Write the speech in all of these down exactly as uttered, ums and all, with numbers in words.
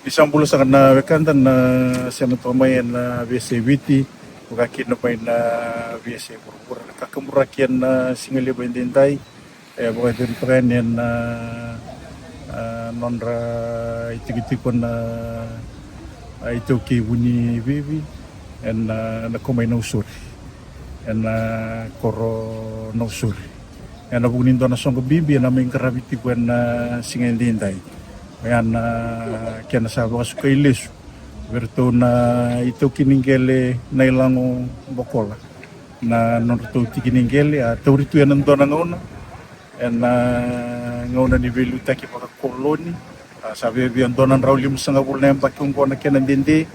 Ni sa bula saka na wekada na sema toka mai ena veiyasai Viti, vaka kina mai na veiyasai vuravura. Na kakaburaki ena siga levu edaidai, e vakayacori toka yani ena, a, nodra itikotiko na, a, iTaukei Vunivivi ena, na kau mai Nausori, ena koro Nausori. Ena vuku ni dua na soqo bibi ena mai qaravi tiko ena siga edaidai. Oya na kena sa vakasukai lesu vei iratou na itaukei ni qele Nailago Bokola na nodratou tiki ni qele a tauri tu ena dua na gauna, ena gauna ni veiliutaki vakakoloni. A, sa viavia dua na drau limasagavulu na yabaki oqo na kena dede,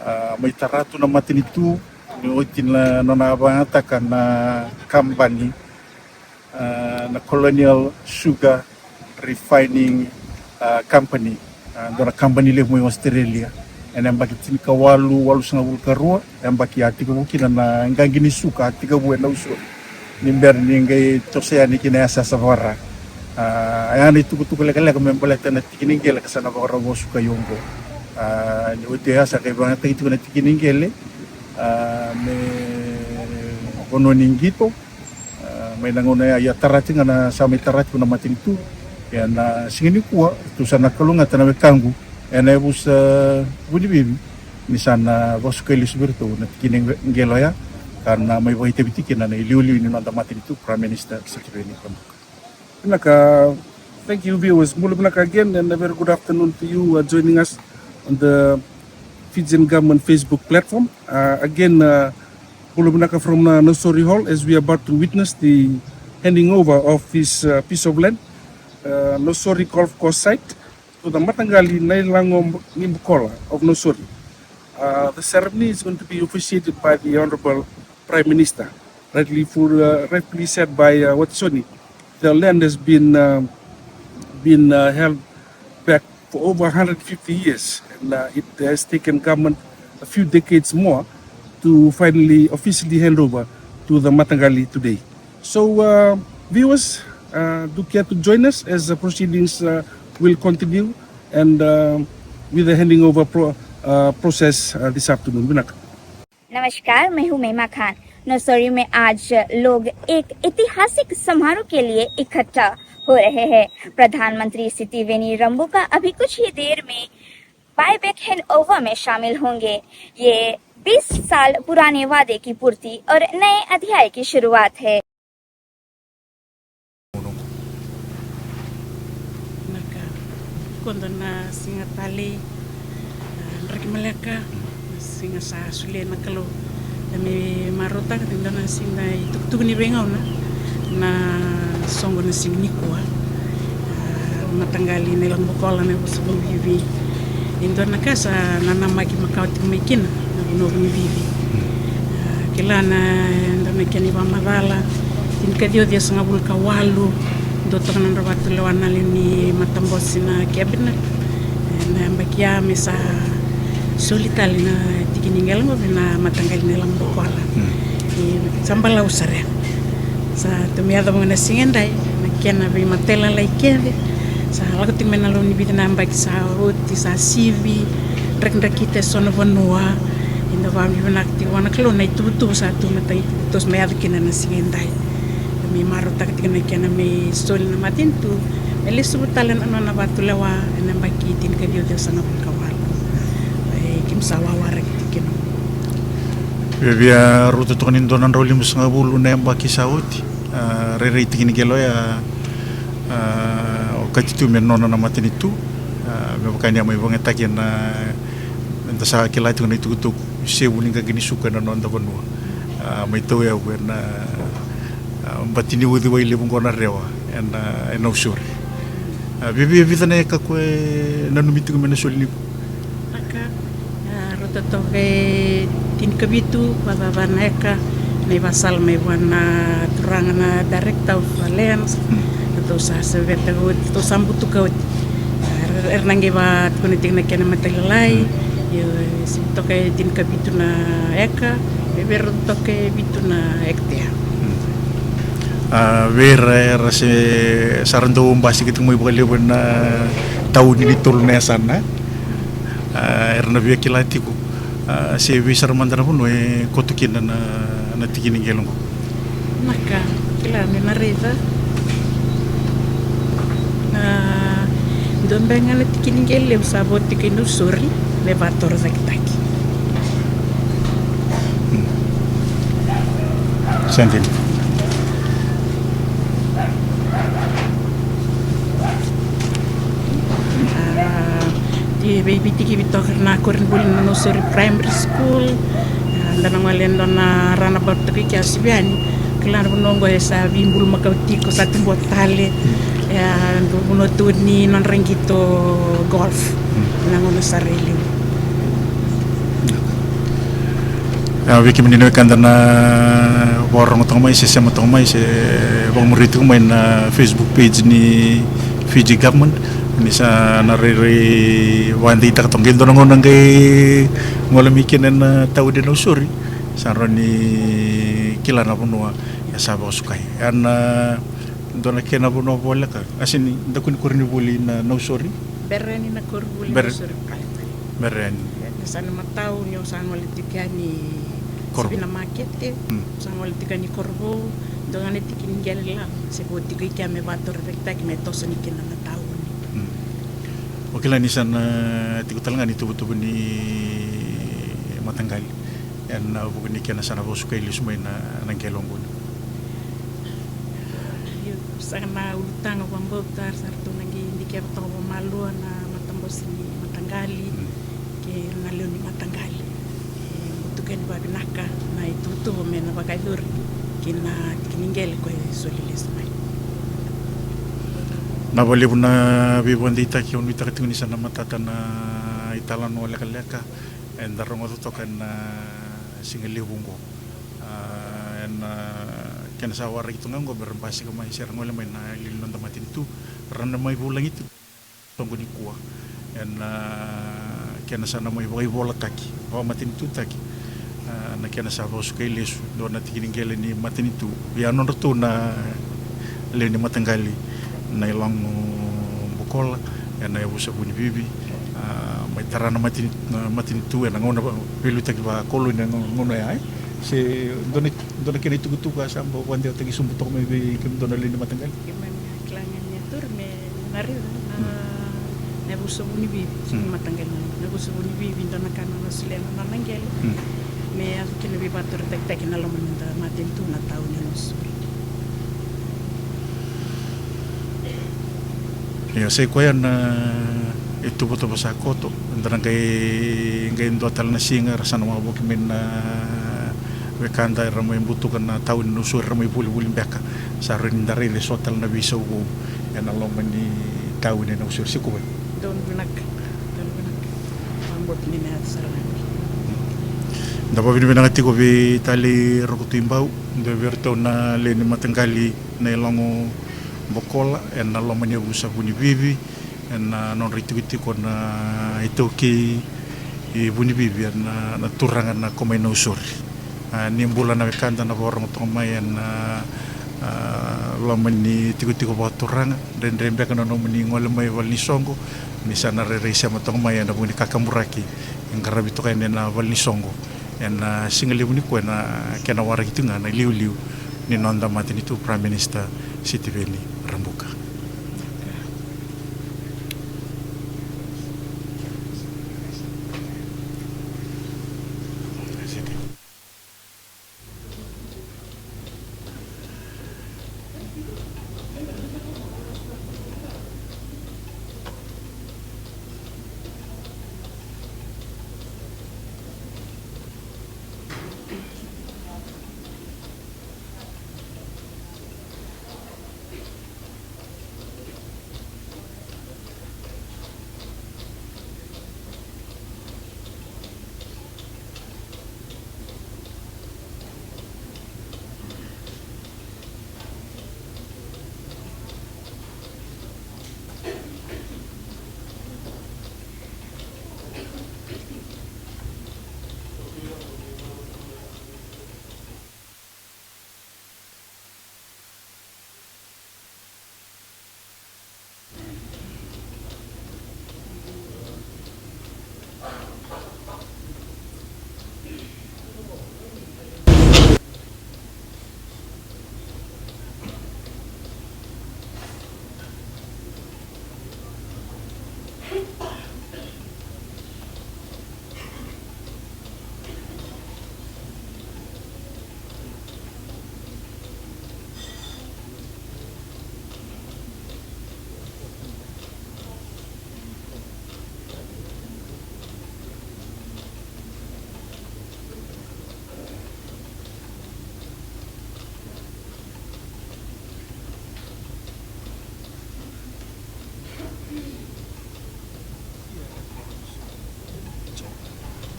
a, mai tara tu na matanitu ni oti na nona a vakayagataka na kabani, a, na Colonial Sugar Refining, a, Company, a, dua na kabani levu mai Australia. Ena yabaki tinikawalu walusagavulu ka rua, yabaki a tekivu kina na qaqi ni suka a tekivu e Nausori, ni bera ni qai toso yani ki na yasayasa vaka-Ra. A, oya na itukutuku lekaleka me baleta na tiki ni qele ka sa na vakarau vakasukai oqo. A, ni oti oya sa qai vakayagataki tiko na tiki ni qele, a, me vanua ni qito. A, mai na gauna ya, ia tara tiko ga na, sa mai tara tiko na matanitu. Ia na siga nikua, tou sa na kalougata na wekaqu ena yavusa Vunivivi ni sa na vakasukai lesu vei iratou na tiki ni qele oya, ka na mai vakaitavi tiko kina na iliuliu ni noda matanitu, Prime Minister Sitiveni Rabuka. Vinaka. Thank you, viewers. Bula vinaka again, and a very good afternoon to you, uh, joining us on the Fijian government Facebook platform. Uh, again, uh, bula vinaka from, uh, Nausori Hall, as we are about to witness the handing over of this, uh, piece of land, uh, Nausori Golf Course site, to the Mataqali Nailago Nibukola of Nausori. Uh, the ceremony is going to be officiated by the Honorable Prime Minister. Rightly, for, uh, rightfully said by, uh, Watisoni, the land has been, uh, been, uh, held back for over a hundred fifty years, and, uh, it has taken government a few decades more to finally officially hand over to the Mataqali today. So, uh, viewers, uh, do care to join us as the proceedings, uh, will continue and, uh, with the handing over pro-, uh, process, uh, this afternoon. Vinaka. नमस्कार, मैं हूं महिमा खान। नौसरी में आज लोग एक ऐतिहासिक समारोह के लिए इकट्ठा हो रहे हैं। प्रधानमंत्री सितिवेनी रंबुका अभी कुछ ही देर में बायबैक हैंडओवर में शामिल होंगे। ये बीस साल पुराने वादे की पूर्ति और नए अध्याय की शुरुआत है। Vinaka. Koto na siga talei, na draki maleka, na siga sa solia na Kalou. Da mai marautaka tiko na siga, itukutuku ni veigauna na soqo na siga nikua. A, Mataqali Nailago Bokola, na yavusa Vunivivi. E dua na ka sa nanamaki makawa tiko mai kina na vanua Vunivivi. A, kila na, e dua na kena ivakamacala, tinikaciwa ciwasagavulu ka walu, dua toka na nodra vatulewa na lewe ni matabose na cabinet. E, na yabaki ya me sa soli tale na tiki ni qele qo vei na Mataqali Nailago Bokola. Mm. E, sa balavu sara ya. Sa tou mai yacova ga na siga edai na kena veimatailalai kece. Sa lako tiko mai na loma ni vica na yabaki sa oti, sa sivi, drakidrakita e so na vanua. Eda vakavinavinaka tiko vua na Kalou na ituvatuva sa tou mai, tou mai yaco kina na siga edai. Tou mai marautaka tiko na kena mai soli na matanitu me lesuva tale na nona vatulewa ena yabaki tinikaciwa ciwasagavulu ka walu. E, keimami sa wawaraki tiko kina. Via, via rauta toka ni dua na drau limasagavulu na yabaki sa oti, a, rairai tiki ni qele oya, a, okati tu me nona na matanitu, a, me vaka ni a mai vakayagataki ena, eda sa kila tiko na itukutuku, sevu ni qaqi ni suka ena noda vanua. A, mai tauyavu ena, a, bati ni uciwai levu qo na Rewa ena, ena Nausori. A, via, via vica na eka ko e nanumi tiko me na soli nikua? Aka, a, rauta toka e tinikavitu vakacaca na eka, na ivakasala mai vua na turaga na director of lands. Mm. Tou sa saveta oti, tou sa butuka oti. A, era, era na qai vakatukuna tiko na kena matailalai. Mm. Io, e sega toka e tinikavitu na eka, e vei rauta toka e vitu na eka tea. Mm. A, vei ira era se sa ra dau basika tiko mai vakalevu ena tauni ni tolu na yasana. A, era na via kila tiko, a, se vei sara mada na vanua e koto kina na, na tiki ni qele oqo. Na ka, kila me na raica. Na, dua beka ga na tiki ni qele levu sa vo tiko i Nausori, me vatorocaketaki. Hmm. Sa dina. A, e veivitikivi toka na koronivuli na Nausori Primary School. A, da na gole e dua na runabout toka i kea, sivi yani. Kila na vanua oqo e sa veibulumakau tiko, sa tubu tale. E a dua vanua tu ni nodra qito golf. Hmm. Na gauna sara e liu. A, vei kemuni na wekada na vakarorogo toka mai, se sema toka mai, se vakamuri tiko mai na Facebook page ni Fiji Government, ni sa na rairai vakadeitaka toka, qai dua na gauna qai gole mai kina na tauni e Nausori, sa rawa ni kila na vanua e sa vakasukai. Ia na dua na kena vanua voleka, a, se ni daku ni koronivuli na Nausori. Bere ni na koronivuli Bere- Nausori Primary. Bere ni. Ni sa na matau ni o sa gole tiko yani Korovou. Sivi na makete, hmm, sa gole tiko yani Korovou, dua ga na tiki ni qele la, se vo tiko i kea me vatorocaketaki me toso ni kina na tauni. Hmm. O kila ni sa na tiko tale ga ni tuvatuva ni mataqali. Ena vuku ni kena sa na vakasukai lesu mai na, na qele oqo. Io, sa na ulutaga vakabauta, sa ratou na qai dikeva toka vakamalua na matabose ni mataqali, mm, kei na lewe ni mataqali. E butuka ni vavinaka na ituvatuva me na vakayacori ki na tiki ni qele ko e soli lesu mai. Na vakalevu na veivakadeitaki, au nuitaka tiko ni sa na matata na italanoa lekaleka eda rogoca toka ena siga levu oqo. A, ena kena sa waraki tu ga oqo me ra basika mai se ra gole mai na lewe ni noda matanitu, ra na mai vulagi tu soqo nikua. Ena kena sa na mai vakaivolataki, vakamatenitutaki, a, na kena sa vakasukai lesu dua na tiki ni qele ni matanitu. Ia nodratou na lewe ni mataqali na Ilogo Bokola, ena yavusa Vunivivi, a, mai tara na matani-, na matanitu ena gauna va-, veiliutaki vakoloni ena gauna ya, e? Se dua na, dua na kena itukutuku a sa bau vakadewataki sobu toka mai vei kemudou na lewe ni mataqali? Keimami kila ga ni a turi me na raica na, mm, na yavusa Vunivivi, mm, mataqali na, na yavusa Vunivivi, dua na ka na nona solia na nona qele. Mm. Me yaco kina veivakatorocaketaki na loma ni noda matanitu na tauni e Nausori. Ia, sai koya na ituvatuva sa koto, da na qai, qai dua tale na siga, ra sa na wavoki mai na wekada era mai butuka na tauni e Nausori, ra mai volivoli beka. Sa rawa ni da raica eso tale na veisau vou ena loma ni tauni e Nausori, se ko vei. Donu vinaka, donu vinaka. Vakabauta ni na yaco sara ga. Da vakavinavinaka tiko vei Talei Roko Tui Bau, dua vei iratou na lewe ni mataqali na Ilogo Bokola ena loma ni yavusa Vunivivi, ena nodra itikotiko na iTaukei i Vunivivi, ena, na turaga na Komai Nausori. A, ni bula na wekada na vakarorogo toka mai ena, a, loma ni tikotiko vakaturaga. Dredre beka na nomuni gole mai valenisoqo, ni sa na rairai sema toka mai ena vuku ni kakaburaki e qaravi toka yani ena valenisoqo ena siga levu nikua, ena kena waraki tiko ga na iliuliu ni noda matanitu, Prime Minister Sitiveni Rabuka.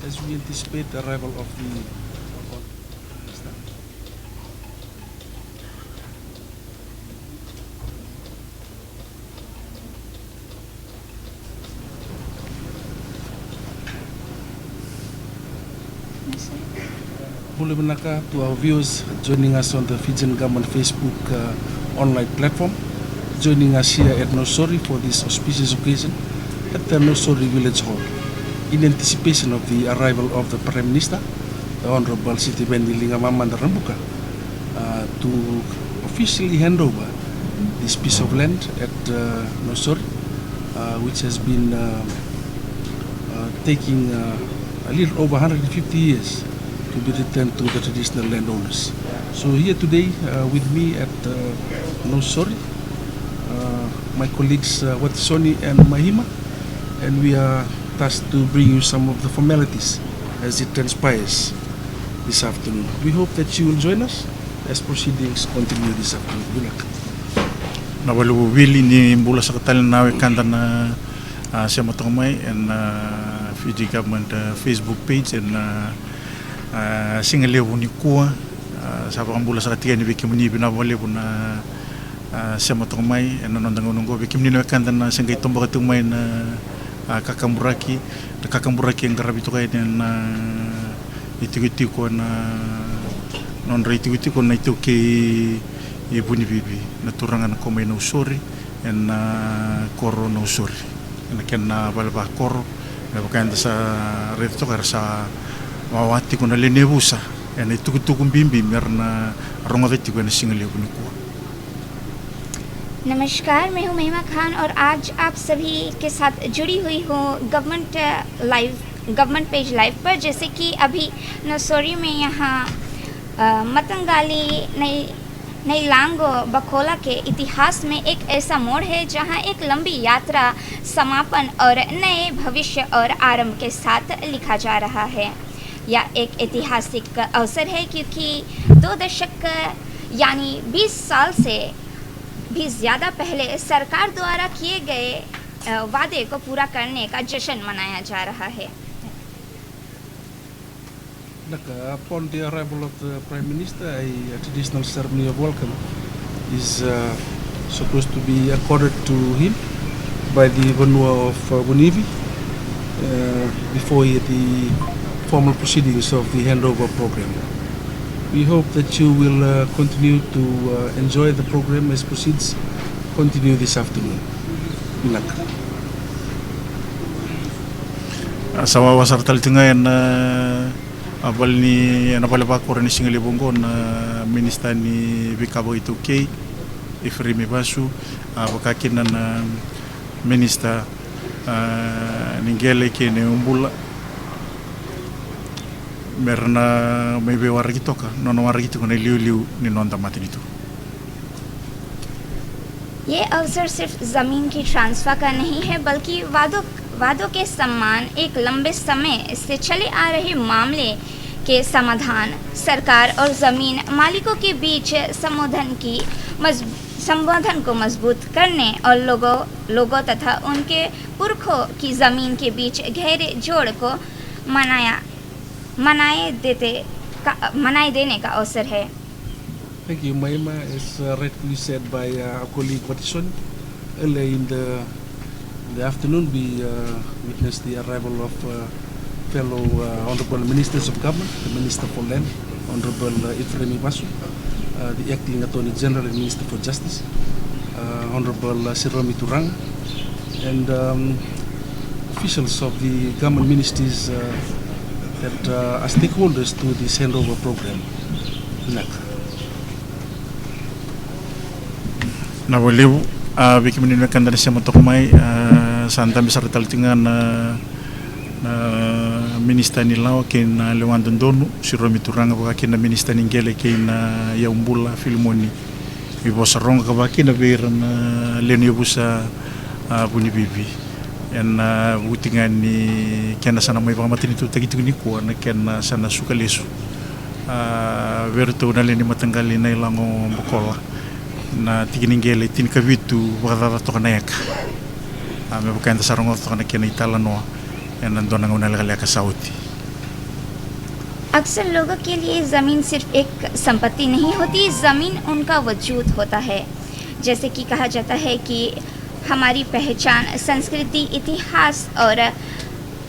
As we anticipate the arrival of the Bula vinaka to our viewers joining us on the Fijian Government Facebook, uh, online platform, joining us here at Nausori for this auspicious occasion at the Nausori Village Hall in anticipation of the arrival of the Prime Minister, the Honorable Sitiveni Ligamamada Rabuka, uh, to officially hand over this piece of land at, uh, Nausori, uh, which has been, uh, uh, taking, uh, a little over a hundred and fifty years to be returned to the traditional landowners. So here today, uh, with me at, uh, Nausori, uh, my colleagues, uh, Watisoni and Mahima, and we are tasked to bring you some of the formalities as it transpires this afternoon. We hope that you will join us as proceedings continue this afternoon. Good luck. Na valevu Vili, ni bula saka tale na wekada na, a, sema toka mai ena, a, Fiji Government, a, Facebook page ena, a, a, siga levu nikua. A, sa vakabula saka tiko yani vei kemuni, vinaka vakalevu na, a, sema toka mai ena noda gauna oqo. Vei kemuni na wekada na se qai toboka tiko mai na, a, kakaburaki, na kakaburaki e qaravi toka yani ena itikotiko, na nodra itikotiko na iTaukei i Vunivivi, na turaga na Komai Nausori, ena koro Nausori, ena kena valevakoro. Me vaka eda sa raica toka, era sa wawa tiko na lewe ni yavusa ena itukutuku bibi me ra na rogoca tiko ena siga levu nikua. नमस्कार, मैं हूं महिमा खान और आज आप सभी के साथ जुड़ी हुई हूं government live, government page live पर। जैसे कि अभी नसोरी में यहाँ, अ, मतंगाली नई नईलांगो बखोला के इतिहास में एक ऐसा मोड़ है, जहां एक लंबी यात्रा समापन और नए भविष्य और आरंभ के साथ लिखा जा रहा है। यह एक ऐतिहासिक अवसर है, क्योंकि दो दशक, यानी बीस साल से भी ज्यादा पहले सरकार द्वारा किए गए, अ, वादे को पूरा करने का जश्न मनाया जा रहा है। Naka, upon the arrival of the Prime Minister, a, a traditional ceremony of welcome is, uh, supposed to be accorded to him by the vanua of, uh, Vunivi, uh, before the formal proceedings of the handover program. We hope that you will, uh, continue to, uh, enjoy the program as proceeds continue this afternoon. Vinaka. A, sa wawa sara tale tiko ga ena, a, vale ni, ena vale vakoro ena siga levu oqo na Minisita ni Veika Vakaitaukei, Ifereimi Vasu, a, vaka kina na Minisita, a, ni Qele kei na iYaubula, me ra na mai veiwaraki toka, nona waraki tiko na iliuliu ni noda matanitu. ये अवसर सिर्फ जमीन की ट्रांसफर का नहीं है, बल्कि वादों, वादों के सम्मान, एक लंबे समय से चले आ रहे मामले के समाधान, सरकार और जमीन मालिकों के बीच संबोधन की मज-, संबोधन को मजबूत करने और लोगों, लोगों तथा उनके पुरखों की जमीन के बीच गहरे जोड़ को मनाया, मनाए देते का, मनाए देने का अवसर है। Thank you, Maima. As, uh, rightfully said by, uh, our colleague Watisoni, earlier in the, in the afternoon, we, uh, witnessed the arrival of, uh, fellow, uh, honorable ministers of government, the Minister for Land, Honorable, uh, Ifereimi Vasu, uh, the Acting Attorney General and Minister for Justice, uh, Honorable, uh, Siromi Turaga, and, um, officials of the government ministries, uh, that, uh, are stakeholders to this handover program. Vinaka. Na valevu, a, vei kemuni na wekada na sema toka mai, a, sa dabe sara tale tiko ga na, na Minisita ni Lawa kei na Lewa Dodonu, Siromi Turaga, vaka kina na Minisita ni Qele kei na iYaubula, Filimoni Veivosarogo, ka vaka kina vei ira na lewe ni yavusa, a, Vunivivi. Ena vuku tiko ga ni kena sa na mai vakamatanitutaki tiko nikua na kena sa na suka lesu, a, vei iratou na lewe ni mataqali Nailago Bokola na tiki ni qele tinikavitu vakacaca toka na eka. A, me vaka eda sa rogoca toka na kena italanoa ena dua na gauna lekaleka sa oti. अक्सर लोगों के लिए ज़मीन सिर्फ एक संपत्ति नहीं होती, ज़मीन उनका वजूद होता है। जैसे कि कहा जाता है कि हमारी पहचान, संस्कृति, इतिहास और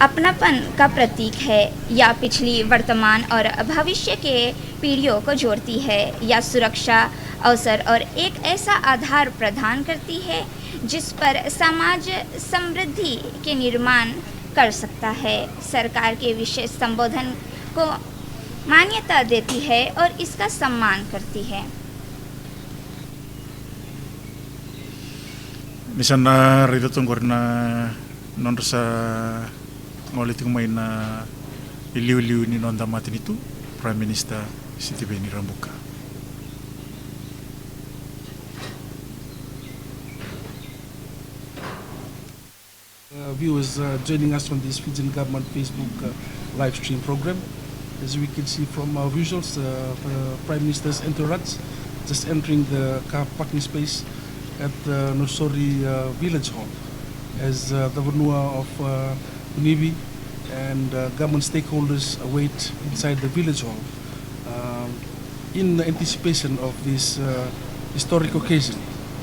अपनापन का प्रतीक है, या पिछली, वर्तमान और भविष्य के पीढ़ियों को जोड़ती है, या सुरक्षा, अवसर और एक ऐसा आधार प्रदान करती है जिस पर समाज समृद्धि के निर्माण कर सकता है। सरकार के विशेष संबोधन को मान्यता देती है और इसका सम्मान करती है। Ni sa na raica toka qori na nodra sa gole tiko mai na iliuliu ni noda matanitu, Prime Minister Sitiveni Rabuka. Uh, viewers, uh, joining us on this Fijian Government Facebook, uh, live stream program. As we can see from our visuals, uh, the Prime Minister's entourage just entering the car parking space at the Nausori, uh, Village Hall, as, uh, the vanua of, uh, Vunivi and, uh, government stakeholders await inside the Village Hall, um, in anticipation of this, uh, historic occasion,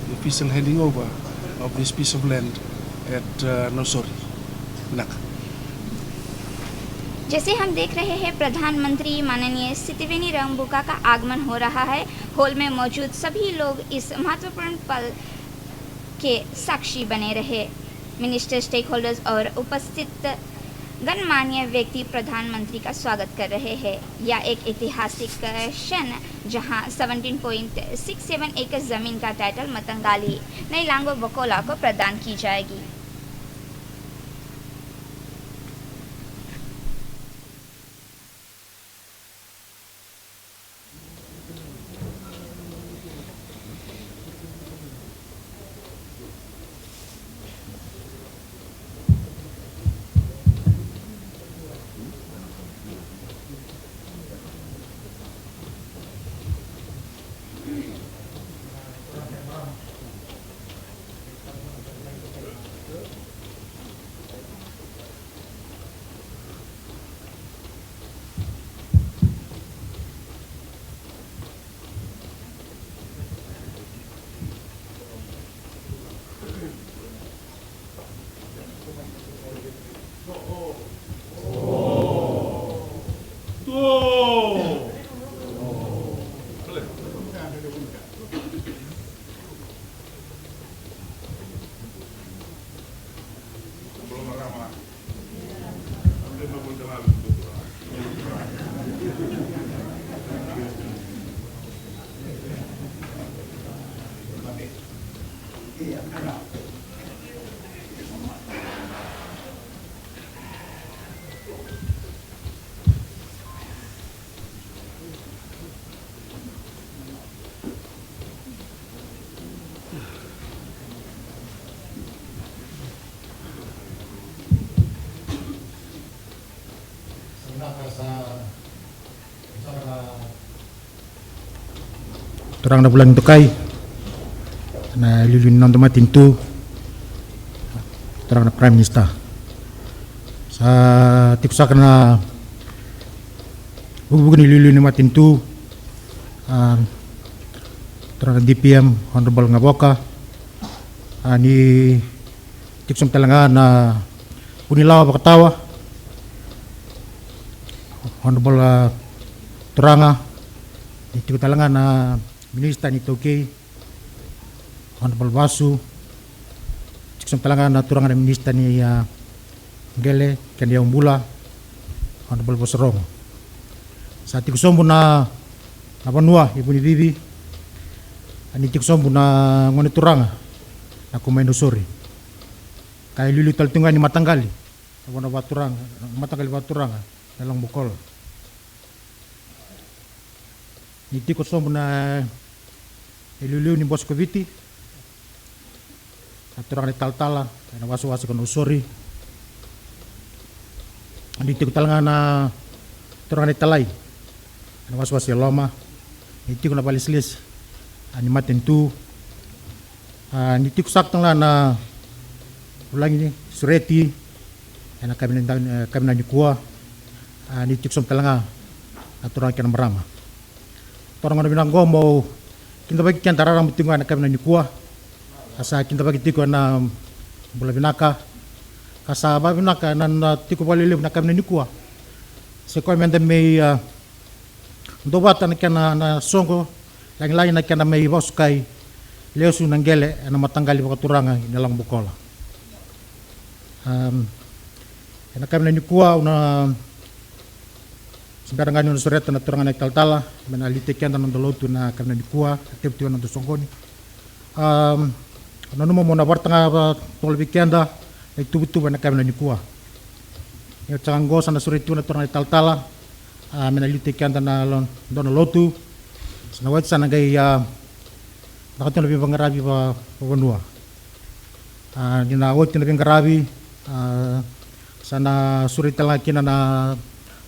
the official handing over of this piece of land at, uh, Nausori. Vinaka. जैसे हम देख रहे हैं, प्रधानमंत्री माननीय सितिवेनी रंगबुका का आगमन हो रहा है। हॉल में मौजूद सभी लोग इस महत्वपूर्ण पल के साक्षी बने रहे। मिनिस्टर, स्टेकहोल्डर्स और उपस्थित गणमान्य व्यक्ति प्रधानमंत्री का स्वागत कर रहे हैं। यह एक ऐतिहासिक क्षण, जहां सेवनटीन पॉइंट सिक्स सेवन एकड़ जमीन का टाइटल मतंगाली नैलांगो बकोला को प्रदान की जाएगी। Turaga na vulagi dokai, na iliuliu ni noda matanitu, turaga na Prime Minister. Sa tiko saka na vukivuki ni iliuliu ni matanitu, a, turaga na D P M, Honorable Gavoka, a, ni tiko sobu tale ga na vunilawa vakatawa, Honorable, a, turaga, ni tiko tale ga na Minisita ni Taukei, Honorable Vasu, tiko sobu tale ga na turaga na Minisita ni, a, Qele kei na Yaubula, Honorable Vosorogo. Sa tiko sobu na, na vanua i Vunivivi, a, ni tiko sobu na gone turaga na Kumai Nausori. Ka iliuliu tale tu ga ni mataqali, na vanua vakaturaga, mataqali vakaturaga na Lagobukola. Ni tiko sobu na iliuliu ni Bose ko Viti, na turaga na italatala ena wasewase ko Nausori. Ni tiko tale ga na turaga na italai ena wasewase e Loma. Ni tiko na vakalesilesi, a, ni matanitu. A, ni tiko saka tale ga na vulagi ni sureti ena yakavi ni da-, e, yakavi nikua. A, ni tiko sobu tale ga na turaga kei na marama. Toro gona vinaka oqo mo kidavaki keda rarama tiko ga ena yakavi nikua. A sa kidavaki tiko ena bula vinaka. Ka sa vavinaka na, na tiko vakalelevu ena yakavi nikua. Se koya meda mai, a, duavata na kena na soqo, lagilagi na kena mai vakasukai lesu na qele ena mataqali vakaturaga ni Lagobukola. Am, ena yakavi nikua, au na se bera ga niu na sureta na turaga na italatala me na liutaki keda na noda lotu ena yakavi nikua, na tevutevua na noda soqoni. Am, nanuma mo na vakaraitaka tale vei keda na ituvatuva ena yakavi nikua. Ia sa qo sa na sureti tu na turaga na italatala, a, me na liutaki keda na lo-, dua na lotu. Sa na oti sa na qai, a, caka tu na veiqaravi va, vavanua. A, ni na oti na veiqaravi, a, sa na sureti tale ga kina na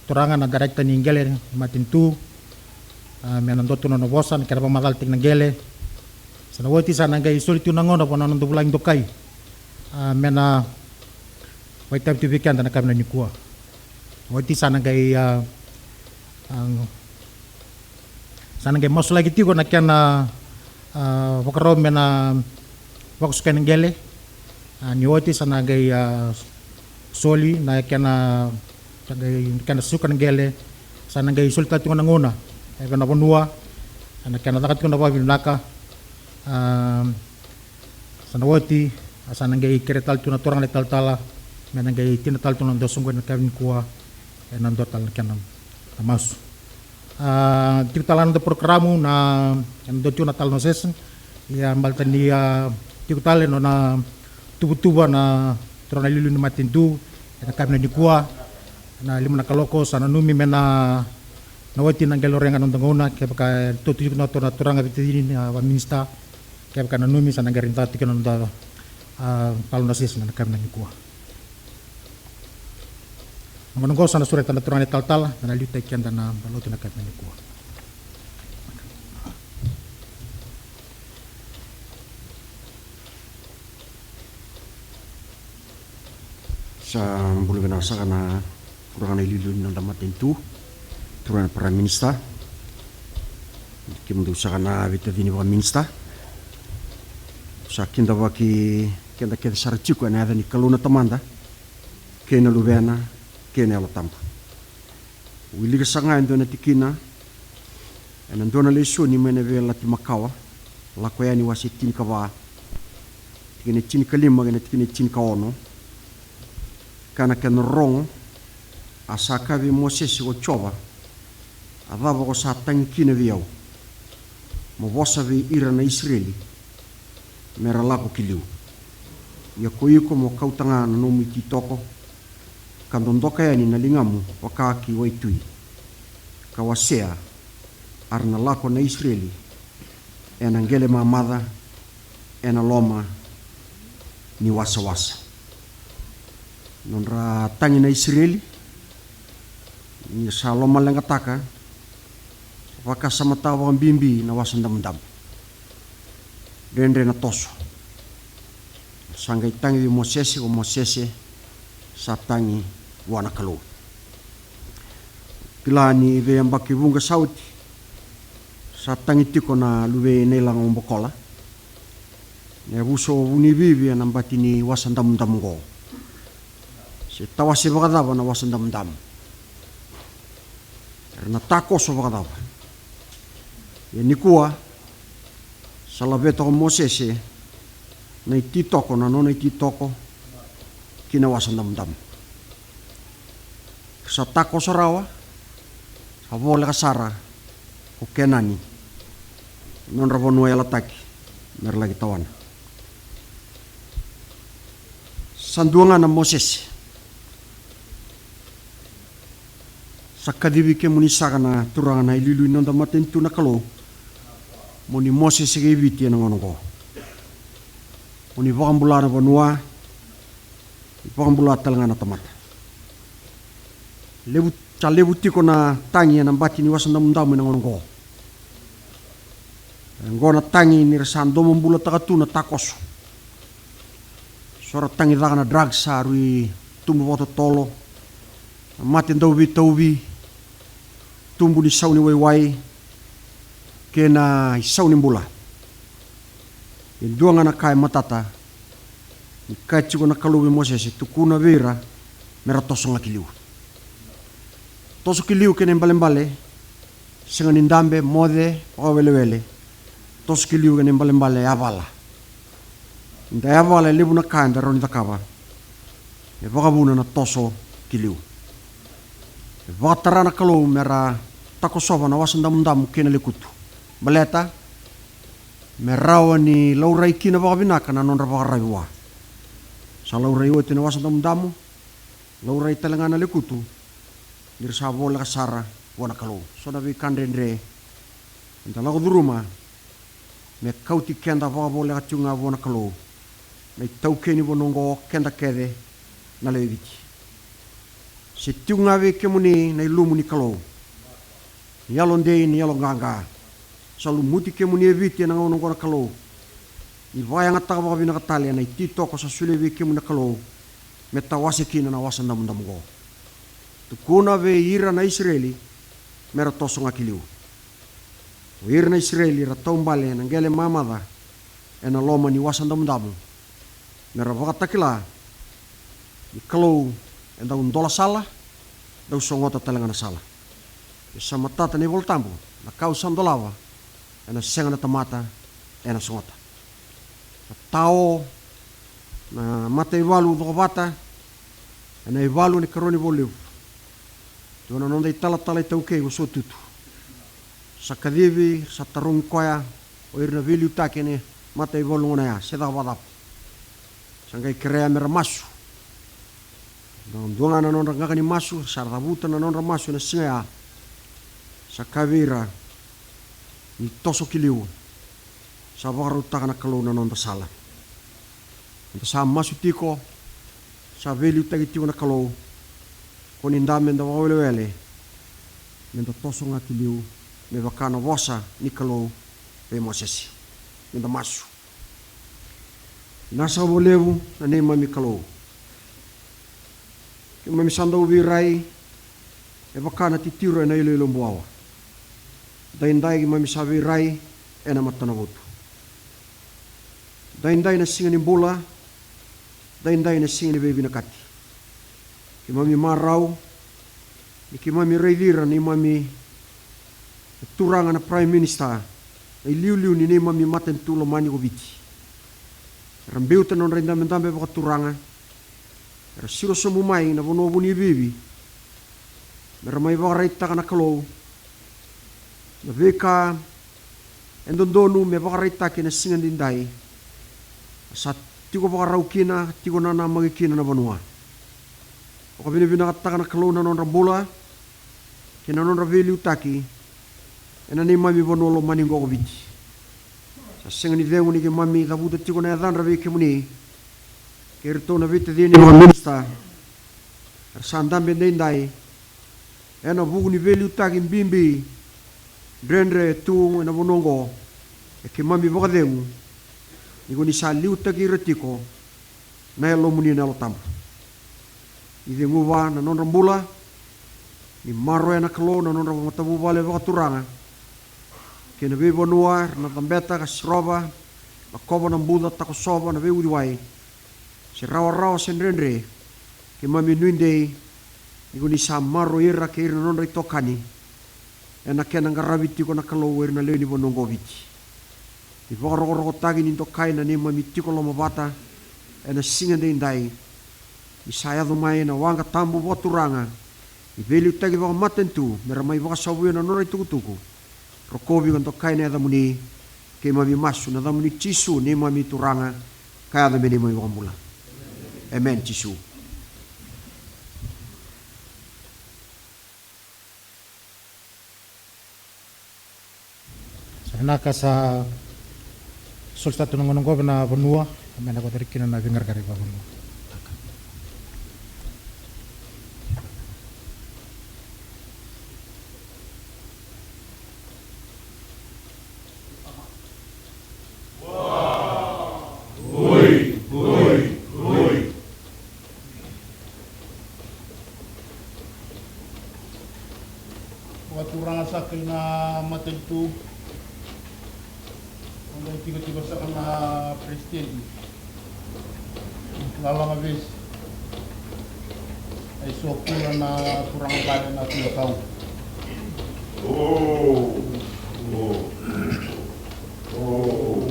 turaga na director ni qele ni matanitu, a, me na dua tu na nona vosa, na kena vakamacalataki na qele. Sa na oti sa na qai soli tu na gauna vua na noda vulagi dokai, a, me na vakaitavi tu vei keda ena yakavi nikua. Oti sa na qai, a, a, sa na qai masulaki tiko na kena, a, vakarau me na vakasukai na qele. A, ni oti sa na qai, a, soli na kena, sa qai kena suka na qele. Sa na qai soli tale tiko na gauna e vei na vanua, a, na kena caka tiko na vakavinaka. A, sa na oti, a, sa na qai kere tale tu na turaga na italatala me na qai tini tale tu na noda soqoni ena yakavi nikua, ena dua tale na kena na masu. A, tiko tale na noda porokaramu na, ena dua tiko na talanoa session. Ia baleta ni, a, tiko tale na nona tuvatuva na turaga na iliuliu ni matanitu ena yakavi nikua, ena lima na kaloko, sa nanumi me na, na oti na qai laurai ga na noda gauna, kevaka e tu tiko na turaga veitacini, a, vakaminisita. Kevaka nanumi sa na qai rawa ni caka tiko na noda, a, talanoa session ena yakavi nikua. Na gauna oqo sa na sureta na turaga na italatala me na liutaki keda na lotu ena yakavi nikua. Sa bula vinaka saka na turaga na iliuliu ni noda matanitu, turaga na Prime Minister, kemudou saka na veitacini vakaminisita. Sa kidavaki keda kece sara tiko ena yaca ni Kalou na Tamada, kei na Luvena, kei na Yalo Tabu. Wilika saka ga e dua na tikina ena dua na lesoni mai na Veiyalayalati Makawa, Lako Yani wase tinikava, tikina e tinikalima kei na tikina e tinikaono. Ka na kena rorogo: A sa kaya vei Mosese ko Jiova, a cava ko sa tagi kina vei au? Mo vosa vei ira na Isireli me ra lako ki liu. Ia ko iko mo kauta ga na nomu ititoko, ka dodoka yani na ligamu vaka ki waitui, ka wasea, a ra na lako na Isireli ena qele mamaca ena loma ni wasawasa. Nodra tagi na Isireli, ni sa lomaleqataka, vakasamataka vakabibi na Wasa Damudamu. Dredre na toso. Sa qai tagi vei Mosese, ko Mosese sa tagi vua na Kalou. Kila ni veiyabaki vuqa sa oti, sa tagi tiko na luve i Nailaga Wabokola na yavusa o Vunivivi ena bati ni Wasa Damudamu oqo. Se tawase vakacava na Wasa Damudamu? Era na takoso vakacava? Ia nikua, sa laveta ko Mosese na ititoko, na nona ititoko ki na Wasa Damudamu. Sa takoso rawa, sa voleka sara ko Kenani, nodra vanua yalataki me ra laki tawana. Sa dua ga na Mosese. Sa kacivi kemuni saka na turaga na iliuliu ni noda matanitu na Kalou, mo ni Mosese kei Viti ena gauna oqo. Mo ni vakabula na vanua, ni vakabula tale ga na tamata. Levu, sa levu tiko na tagi ena bati ni Wasa Damudamu ena gauna oqo. Oqo na tagi ni ra sa domobulataka tu na takoso. So ra tagi caka na drugs, sa rui tubu vakatotolo, na mate dauveitauvi, Tubu ni sau ni waiwai kei na isau ni bula. E dua ga na ka e matata. Ni kaya tiko na Kalou vei Mosese, tukuna vei ira me ra toso ga ki liu. Toso ki liu kei na ibalebale, sega ni dabe, moce, vakawelewele. Toso ki liu kei na ibalebale, yavala. Ni da yavala e levu na ka eda rawa ni cakava. E vakavuna na toso ki liu. E vakatara na Kalou me ra takosova na Wasa Damudamu kei na lekutu. Baleta me rawa ni laurai kina vakavinaka na nodra vakararavi vua. Sa laurai oti na Wasa Damudamu, laurai tale ga na lekutu, ni ra sa voleka sara vua na Kalou. So na veika dredre eda lako curuma me kauti keda vakavoleka tiko ga vua na Kalou. Na itaukei ni vanua oqo, keda kece na lewe i Viti. Se tiko ga vei kemuni na ilumu ni Kalou, ni yalodei, ni yaloqaqa. Sa lumuti kemuni e Viti ena gauna oqo na Kalou. Ni vakayagataka vakavinaka tale ena ititoko sa solia vei kemuni na Kalou me tawase kina na Wasa Damudamu oqo. Tukuna vei ira na Isireli me ra toso ga ki liu. O ira na Isireli era taubale ena qele mamaca ena loma ni Wasa Damudamu, me ra vakatakila ni Kalou e dau dola sala, dau sogota tale ga na sala. E sa matata na iVola Tabu, na ka au sa dolava ena sega na tamata ena sogota. Na tao, na mataivalu cokovata ena ivalu ni karua ni Valevu. Dua na noda italatala itaukei ko Sotutu. Sa kacivi, sa tarogi koya o ira na veiliutaki ena mataivalu gona ya, se caka vakacava. Sa qai kerea me ra masu. Dua ga na nodra qaqa ni masu, sa ra cavuta na nodra masu ena siga ya. Sa kaya vei ira, ni toso ki liu. Sa vakarautaka na Kalou na noda sala. Eda sa masu tiko, sa veiliutaki tiko na Kalou. Ko ni da meda vakawelewele, meda toso ga ki liu, me vaka na vosa ni Kalou vei Mosese. Meda masu. Vinaka saka vakalevu na neimami Kalou. Keimami sa dau veirai e vaka na titiro ena iloilo buawa. Daidai keimami sa veirai ena matanavotu. Daidai na siga ni bula, daidai na siga ni veivinakati. Keimami marau ni keimami raici ira neimami turaga na Prime Minister, na iliuliu ni neimami matanitu lomani ko Viti. Era biuta na nodra idabedabe vakaturaga, era siro sobu mai na vanua vunivivi, me ra mai vakaraitaka na Kalou na veika e dodonu me vakaraitaki ena siga daidai. Sa tiko vakarau kina, tiko nanamaki kina na vanua. Vakavinavinakataka na Kalou na nodra bula kei na nodra veiliutaki ena neimami vanua lomani oqo ko Viti. Sa sega ni cegu ni keimami cavuta tiko na yacadra vei kemuni kei iratou na veitacini vakaminisita era sa dabe daidai ena vuku ni veiliutaki bibi dredre e tu ena vanua oqo. E keimami vakacegu ni ko ni sa liutaki ira tiko na Yalomuni na Yalo Tabu. Ni ceguva na nodra bula, ni maroroya na Kalou na nodra matavuvale vakaturaga kei na veivanua era na cabeta ka sirova, lakova na buca, takosova na veiuciwai, se rawarawa se dredre. Keimami nuidei ni ko ni sa maroroi ira kei ira na nodra itokani ena kena qaravi tiko na Kalou o ira na lewe ni vanua oqo o Viti. Ni vakarokorokotaki, ni dokai na neimami tiko lomavata ena siga daidai. Ni sa yaco mai na waqa tabu vakaturaga ni veiliutaki vakamatanitu me ra mai vakasavuya na nodra itukutuku. Rokovi ka dokai na yacamuni. Keimami masu ena yacamuni Jisu, neimami Turaga ka yaca me neimami iVakabula. Emeni Jisu. Sa vinaka, sa soli sara tu na gauna oqo vei na vanua me na vakacari kina na veiqaraqara vakavanua. Vakaturaga saka ina matanitu. Au qai tikotiko saka na peresitedi. Lalaga vesi. Ai so kula na turaga bale na tui kau. O, o, o, o.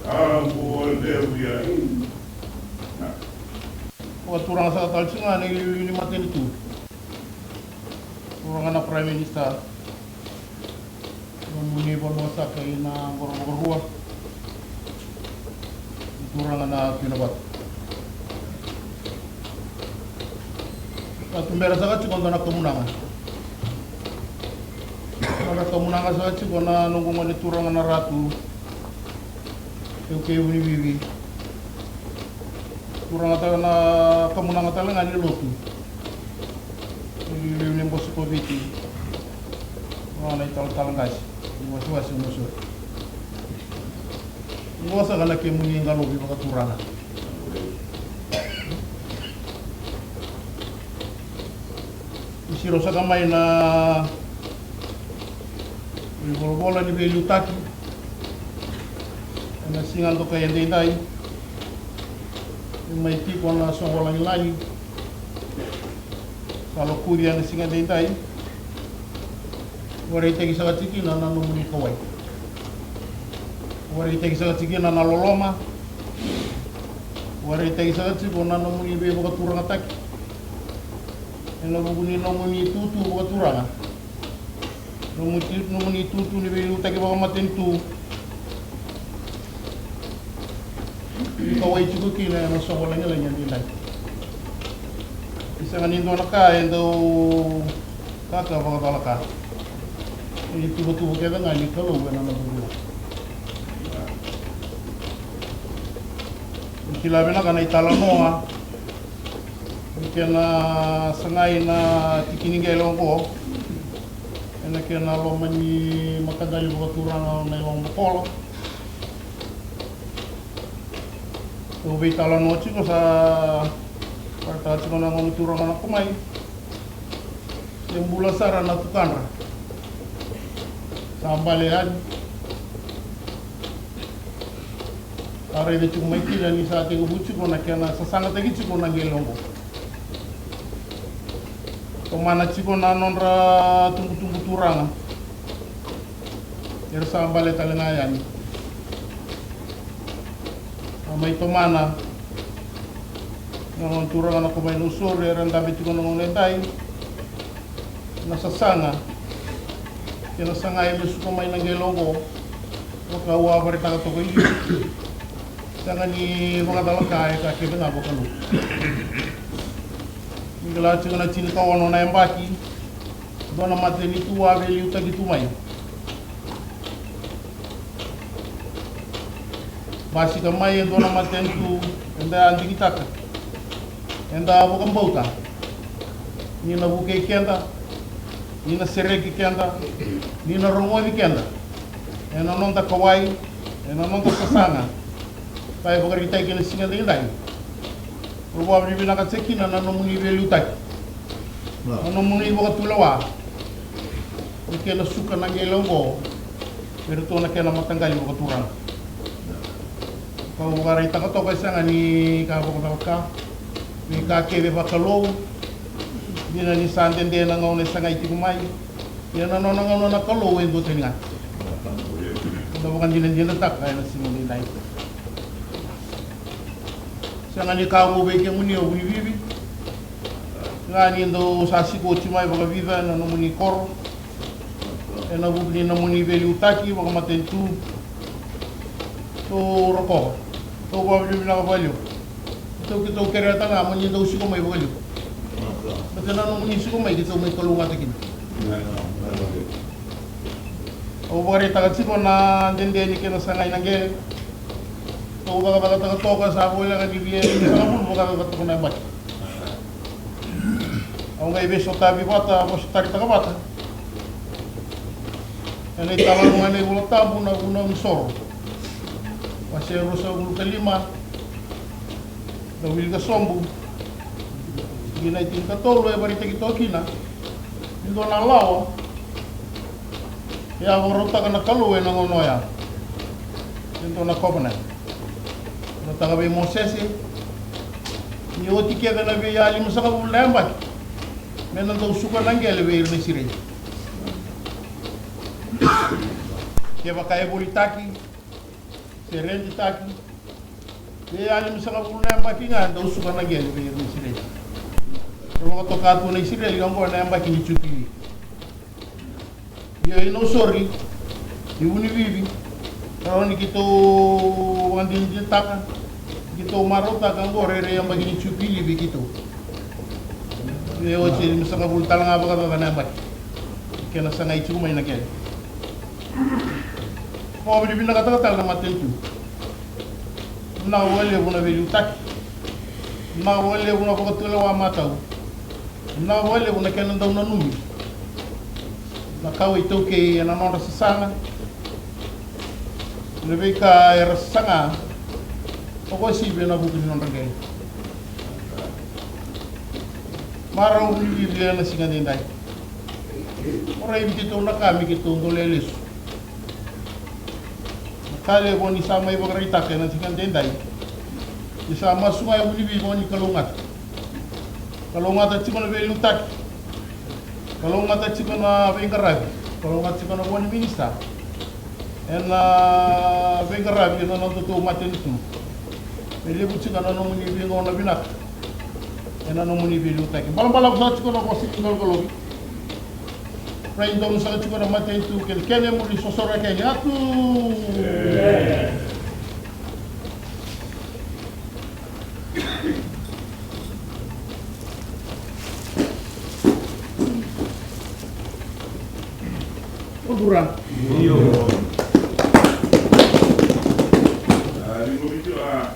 Tabu o levu ya. Vakaturaga saka tale tiko ga na iliuliu ni matanitu. Turaga na Prime Minister, nomuni vanua saka ina qoro vakarua. Turaga na Tui Navatu. Sa tubera saka tiko dua na kamunaga. Dua na kamunaga saka tiko na noqu gone turaga na Ratu. Keukei Vunivivi. Turaga tale na kamunaga tale ga ni lotu. Iliuliu ni Bose ko Viti. Nona italatala qase ni wasewase o Mosori. Qo saka na kemuni qalovi vakaturaga. Ni siro saka mai na ivolavola ni veiliutaki ena siga dokai edaidai. Ni mai tiko na soqo lagilagi sa lokuci ena siga edaidai. Vakaraitaki saka tiko kina na nomuni kauwai. Vakaraitaki saka tiko kina na loloma. Vakaraitaki saka tiko na nomuni veivakaturagataki ena vuku ni nomuni itutu vakaturaga. Nomuni, nomuni itutu ni veiliutaki vakamatanitu. Ni kauwai tiko kina ena soqo lagilagi edaidai. E sega ni dua na ka e dau kaka vakacalaka. E tuvatuva kece ga ni Kalou ena noda bula. Ni kila vinaka na italanoa ni kena sagai na tiki ni qele oqo ena kena loma ni mataqali vakaturaga o Naiwaqa Bokola. Au veitalanoa tiko sa vakataka tiko na gone turaga na Komai. Se bula sara na tukadra. Sa bale yani. Sa raica tiko mai kina ni sa tekivu tiko na kena sasagataki tiko na qele oqo. Tomana tiko na nodra tubutubu turaga. Era sa bale tale ga yani. A mai tomana na gone turaga na Komai Nausori, era dabe tiko na gauna edai. Na sasaga kei na sagai me suka mai na qele oqo. Vaka au a vakaraitaka toka i liu, sega ni vakacalaka, e ka kece ga vakalou. Ni kila tiko na tinikaono na yabaki dua na matanitu a veiliutaki tu mai. Basika mai e dua na matanitu eda a digitaka, eda a vakabauta ni na vukei keda, ni na sereki keda, ni na rogoci keda ena noda kauwai, ena noda sasaga. Ka e vakaraitaki ena siga edaidai. Au vakavinavinaka tiko kina na nomuni veiliutaki, na nomuni vakatulewa ni kena suka na qele oqo vei iratou na kena mataqali vakaturaga. Kau vakaraitaka toka, e sega ni ka vakacalaka, veika kece vakalou. Dina ni sa dede na gauna e sagai tiko mai, ia na nona gauna na Kalou e duatani ga. Da vakadinadinataka ena siga edaidai. Sega ni ka vou vei kemuni o Vunivivi, ga ni dou sa siko oti mai vakavica ena nomuni koro ena vuku ni nomuni veiliutaki vakamatanitu. Tou rokova, tou vakavinavinaka vakalevu. Tou, keitou kerea tale ga mo ni dou siko mai vakalevu. Baleta na nomuni siko mai keitou mai kalougata kina. Au vakaraitaka tiko na dede ni kena sagai na qele. Tou cakacakataka toka, sa voleka ni via ni sa vulu vakacakacaka toka na yabaki. Au qai veisotavi vata, vosotaritaka vata ena italanoa ena iVola Tabu, na Vunau ni Soro, wase ruasagavulu ka lima, na wilika sobu, tikina e tinikatolu, e vakaraitaki toka kina E dua na lawa e a vakarautaka na Kalou ena gauna oya. E dua na covenant. Vakarautaka vei Mosese ni oti kece na veiyalimasagavulu na yabaki me na dau suka na qele vei ira na Isireli. Kevaka e volitaki se reditaki, veiyalimasagavulu na yabaki ga dau suka na qele vei ira na Isireli. Ra vakatoka tu na Isireli oqo ena yabaki ni Jupili. Io, i Nausori, i Vunivivi, rawa ni keitou vakadinadinataka, keitou marautaka oqo rairai yabaki ni Jupili vei keitou. Io, oti e limasagavulu tale ga vakacaca na yabaki. Kena sagai tiko mai na qele. Vakavinavinakataka tale na matanitu. Vinaka vakalevu na veiliutaki. Vinaka vakalevu na vakatulewa matau. Vinaka vakalevu na kena dau nanumi na kawa iTaukei ena nodra sasaga, na veika era sasaga vakauasivi ena vuku ni nodra qele. Marau ni vivi ena siga daidai. Mo raici keitou na ka me keitou dolea lesu. Na ka levu ni sa mai vakaraitaka ena siga daidai. Ni sa masu ga e Vunivivi ni kalougata. Kalougata tiko na veiliutaki. Kalougata tiko na veiqaravi. Kalougata tiko na vo ni minista. Ena veiqaravi ena nodatou matanitu. Me levu tiko na nomuni veigauna vinaka. Ena nomuni veiliutaki. Balabalavu sara tiko na vosa ni Kalokalovi. Rai donu sara tiko na matanitu kei na kena muri sosoraki yani. Atu! O Turaga. Io. A, ni muri tiko, a,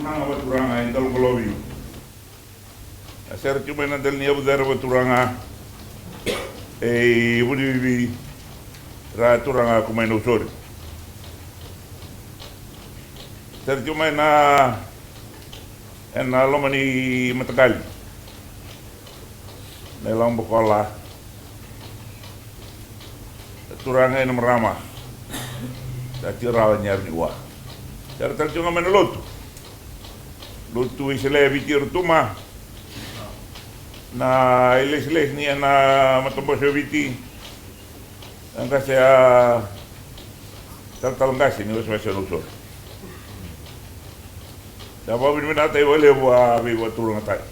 Turaga, vakaturaga e Kalokalovi. A sere tiko mai na dela ni yavu cere vakaturaga e Vunivivi, ra turaga ko mai Nausori. Sere tiko mai na, ena loma ni mataqali. Na ilavo bokola. Na turaga kei na marama. Sa tiko rawa ni yaru ni ua. Sere tale tiko ga mai na lotu. Lotu Wesele e Viti, Rotuma. Na ilesilesi ni ena matabose o Viti. Na qase a talatala qase ni wasewase o Nausori. Sa vakavinavinakataki vakalevu a veivakaturagataki.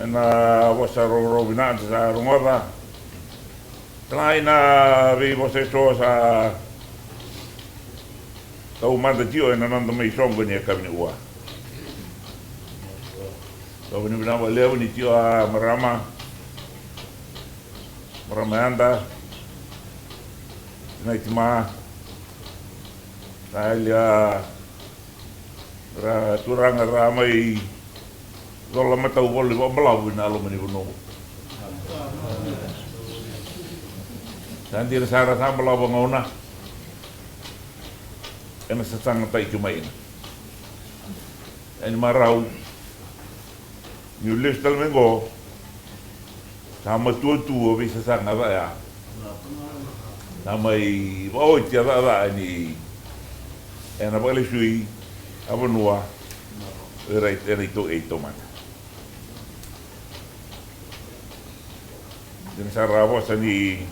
Ena vosa rogorogo vinaka da sa rogoca. Tale ga na veivosa eso sa taumada tiko ena noda mai soqo ni yakavi ni ua. Sa vakavinavinaka vakalevu ni tiko a marama. Marama yada, tinai tima, na yali a ra turaga ra mai cola matau voli vakabalavu ina loma ni vanua. Sa dina sara sa balavu a gauna ena sasagataki tu mai ina. Ena marau niu lesu tale mai qo, sa matua tu o veisasaga ca ya. Sa mai vakaoti a cakacaka ni ena vakalesui a vanua. Era ena ito e ito mata. Dina sara a vosa ni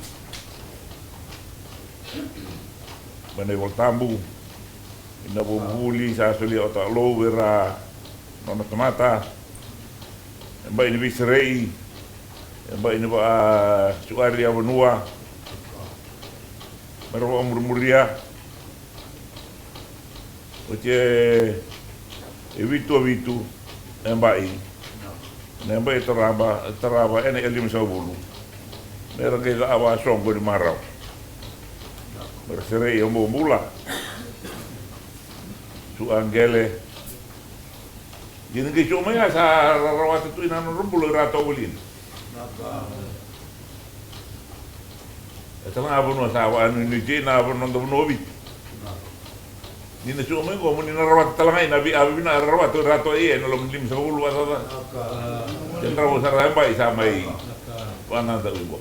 mai na iVolatabu, ina vuvuli sa solia o Takalou vei ira nona tamata. E bai ni veiserei, e bai ni vakasuari a vanua, me ra vakamurimuria. Oti e vitu a vitu e bai. Na bai e tarava, e tarava ena e limasagavulu. Me ra qai cava a soqo ni marau. Me ra serei e bobula. Su a qele. Ia ni qai suka mai ga sa ra rawata tu ina nodra bula ira toka volina. E tala ga vanua sa vakanuinui tiko ina vanua, noda vanua o Viti. Ni na suka mai qo mo ni na rawata tala ga ina vei a vina ra rawata ira toka i ena loma ni limasagavulu vakacaca. Ia drau sara e bai sa mai. Vana da uiqo.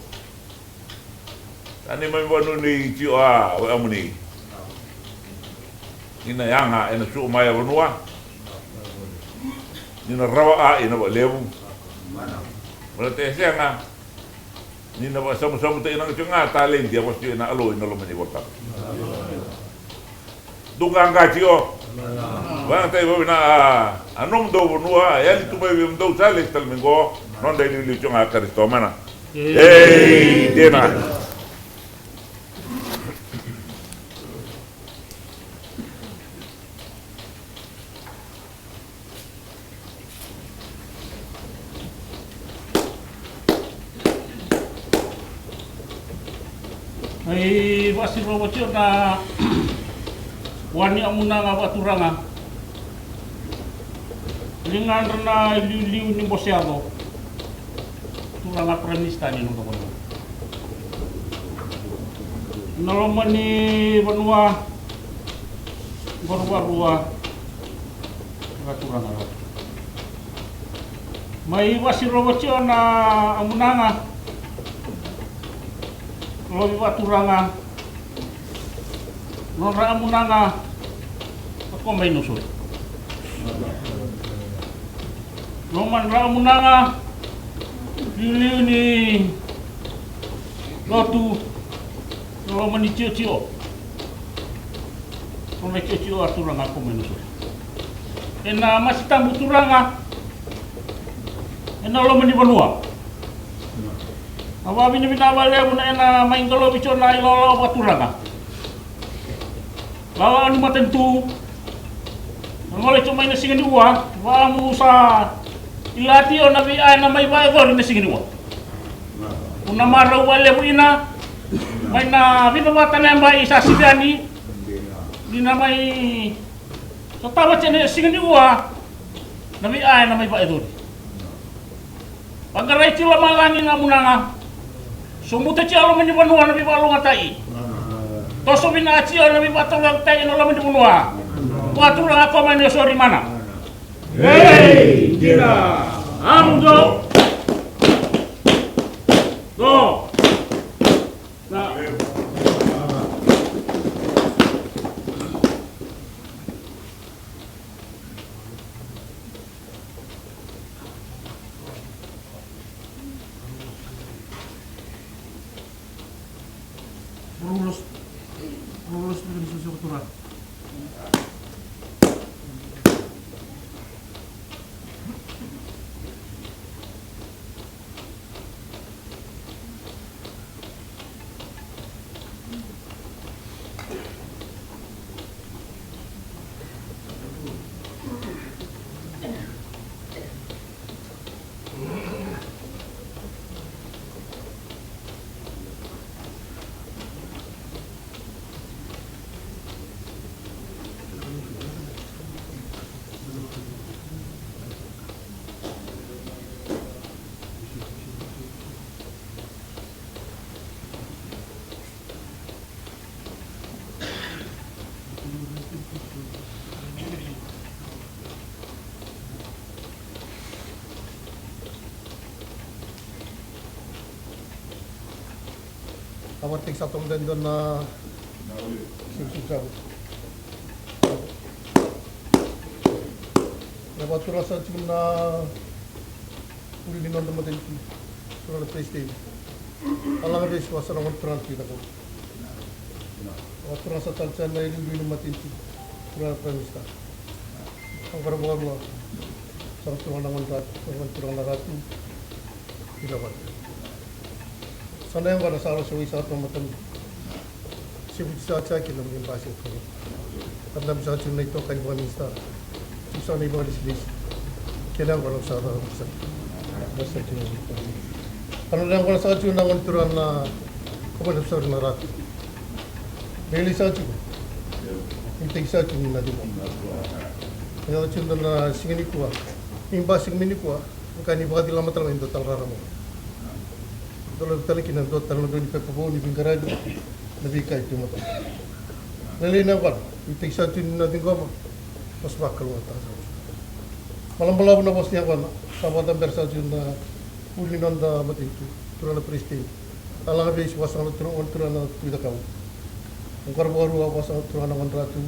Sa neimami vanua nei Jiova, o Amoni. Ni na yaga ena suo mai a vanua. Ni na rawa a ina valevu. Baleta e sega ni na vasamusamuta ina ga tio ga talenti a vosa tio ina alo ina loma ni volatabu. Dou qaqa tio. Vakayagataki vakavinaka a nomudou vanua, a yali tu mai vei mudou sa lesu tale mai qo. Noda iliuliu tio ga Karisito mana. Ei, dina. Ai, vakasirova tio na wani amunaga vakaturaga. Ligadra na iliuliu ni bose yaco. Turaga Prime Minister ni noda vanua. Na loma ni vanua. Qorovarua. Vakaturaga. Mai vakasirova tio na amunaga. Lovi vakaturaga. Nodra amunaga. A ko mai nosoi. Lomadra amunaga. Liuliu ni lotu. Loma ni tiotio. Loma ni tiotio a turaga ko mai na sori. Ena masi tabu turaga. Ena loma ni vanua. A vavinavinaka valevu na ena mai qalovi tio na ilawalawa vakaturaga. Lalawa ni matanitu. Na gole tio mai na siga ni ua, vamu sa ilati o na via ena mai vaecori na siga ni ua. Una marau valevu ina mai na vica vata na yaba i sa sivi yani. Ni na mai sotava tio na siga ni ua na via ena mai vaecori. Vaqarai tio lomalagi na amunaga. Sobuta tio loma ni vanua na veivakalougatataki. Toso vinaka tio na veivakalougatataki ena loma ni vanua. Vakaturaga ko mai na sori mana. Ei, dina. Amudo. Do. Na. Rulos, rulos, rulos, rulos. Au vakatakisa toka mada e dua na sivusivu sa oti. Na vakaturaga sa tiko na vuli ni noda matanitu, turaga na President. A laga vei sua sa na gone turaga tiko na kau. Vakaturaga sa tale tiko na iliuliu ni matanitu, turaga na Prime Minister. Au qara vakarua sa na turaga na gone ratu, sa na gone turaga na ratu. Kila vata. Sa na yaqona sa rau se wai sa toka matamu. Se vuti sa tiko na mani basi e toka. Ka dabe sa tiko na itokani vakaminisita. Tiko sa na ivakalesilesi. Kila yaqona sa rau sa. Sa tiko na itokani. Ka na yaqona sa tiko na gone turaga na kau mai na sauri na ratu. Lele sa tiko. Ni teki sa tiko ni na tiko. Ni na tiko na siga ni kua. Ni basi ni kua. Ka ni vakacilama tale mai dua tale rarama. Dolavi tale kina dua tale na dua ni pepa vou ni veiqaravi na veika e tu mata. Lailai na yaqona, ni teki sa tu ni na ciqoma. Vosa vakalougatataka sa. Balabalavu na vosa ni yaqona, sa vakacabera sa tu na vuli ni noda matanitu. Turaga na peresitedi. Alaga vei isi vakasagala turaga, turaga na tui cakau. Qara vakarua vakasagala turaga na qadra tu.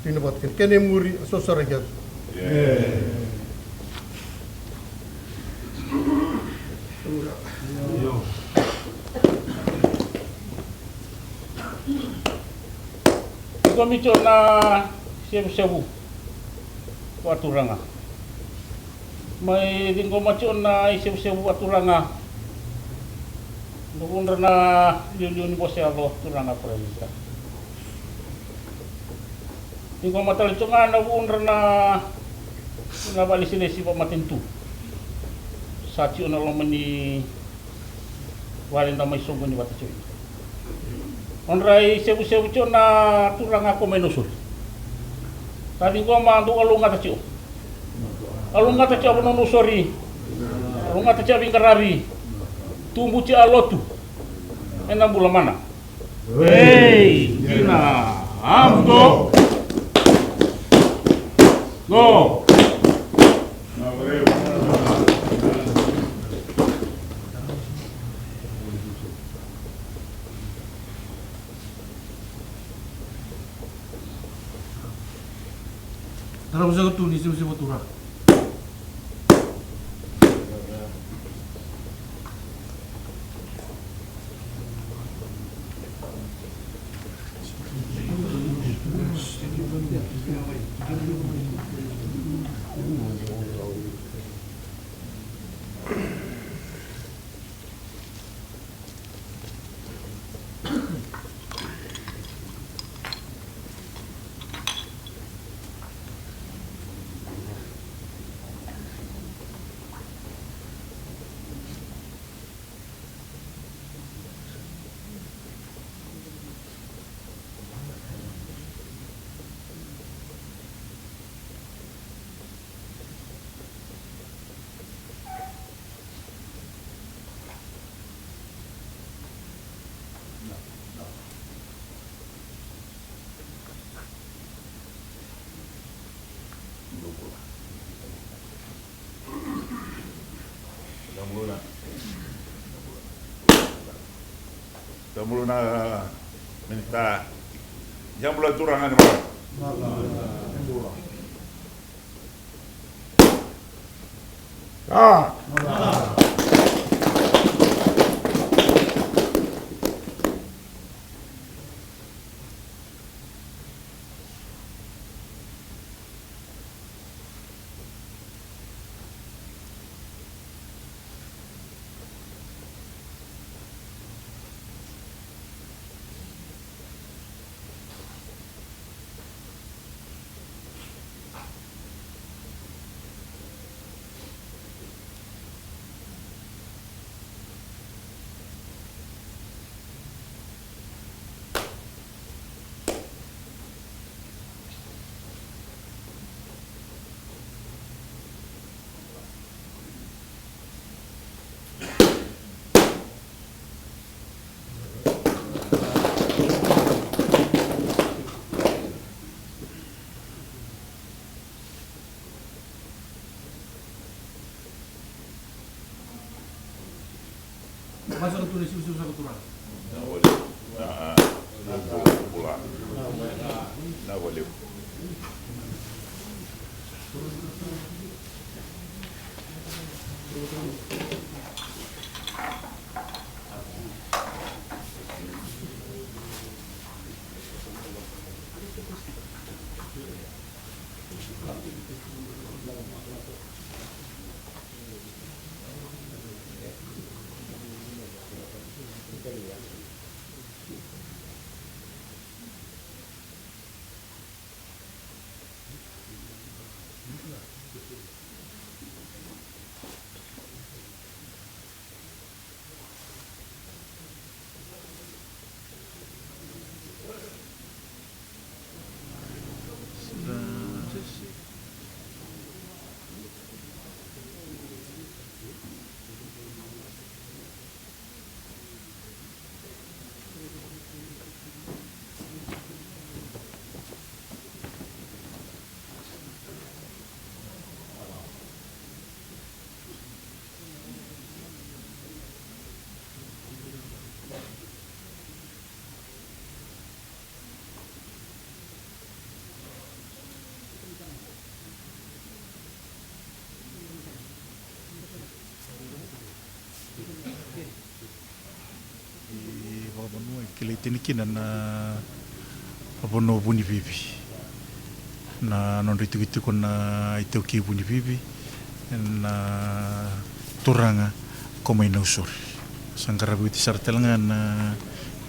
Tui na vata kena kena e muri a sosoraki atu. Iko mi tio na sevusevu vakaturaga. Mai ciqoma tio na isevusevu vakaturaga. Na vudra na liuliu ni bose yalo turaga Piraimita. Ciqoma tale tio ga na vudra na, na valesilesi vakamatanitu. Sa tio na loma ni vale da mai soqoni vata tio. Nodra isevusevu tio na turaga ko mai Nausori. Sa ciqoma dou kalougata tio. Kalougata tio a vanua Nausori. Kalougata tio a veiqaravi. Tubu tio a lotu. Ena bula mana. Ei, dina. Amu go. Go. Tara vosaka tu ni sivusivu tura. Tabula na minista. Tabula turaga ni mara. Ah. Masa ka tura siusiu sa ka tura. Kilai tani kina na vanua Vunivivi, na nodra itikotiko na iTaukei Vunivivi, na turaga ko mai Nausori. Sa qaravi oti sara tale ga na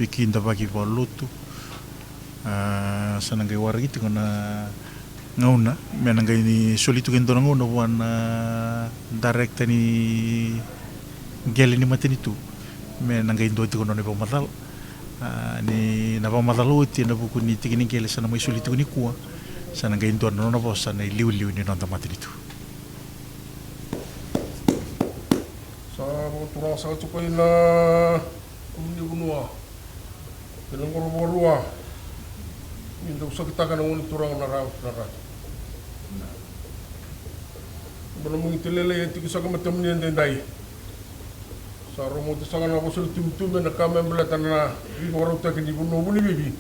veikidavaki vakalotu. A, sa na qai waraki tiko na gauna me na qai ni soli tiko e dua na gauna vua na director ni qele ni matanitu me na qai dua tiko na nona ivakamacala. A, ni na vakamacala oti ena vuku ni tiki ni qele sa na mai soli tiko nikua, sa na qai dua na nona vosa na iliuliu ni noda matanitu. Sa vakaturaga saka tiko i na nomuni vanua. Kei na qoro vakarua ni dau sakitaka na gone turaga na ra, na ratu. Bau na magiti lailai e tiko saka matamuni edaidai. Sa rogoca saka na vosa ni tuvituvi ena ka me baleta na veivakarautaki ni vanua Vunivivi.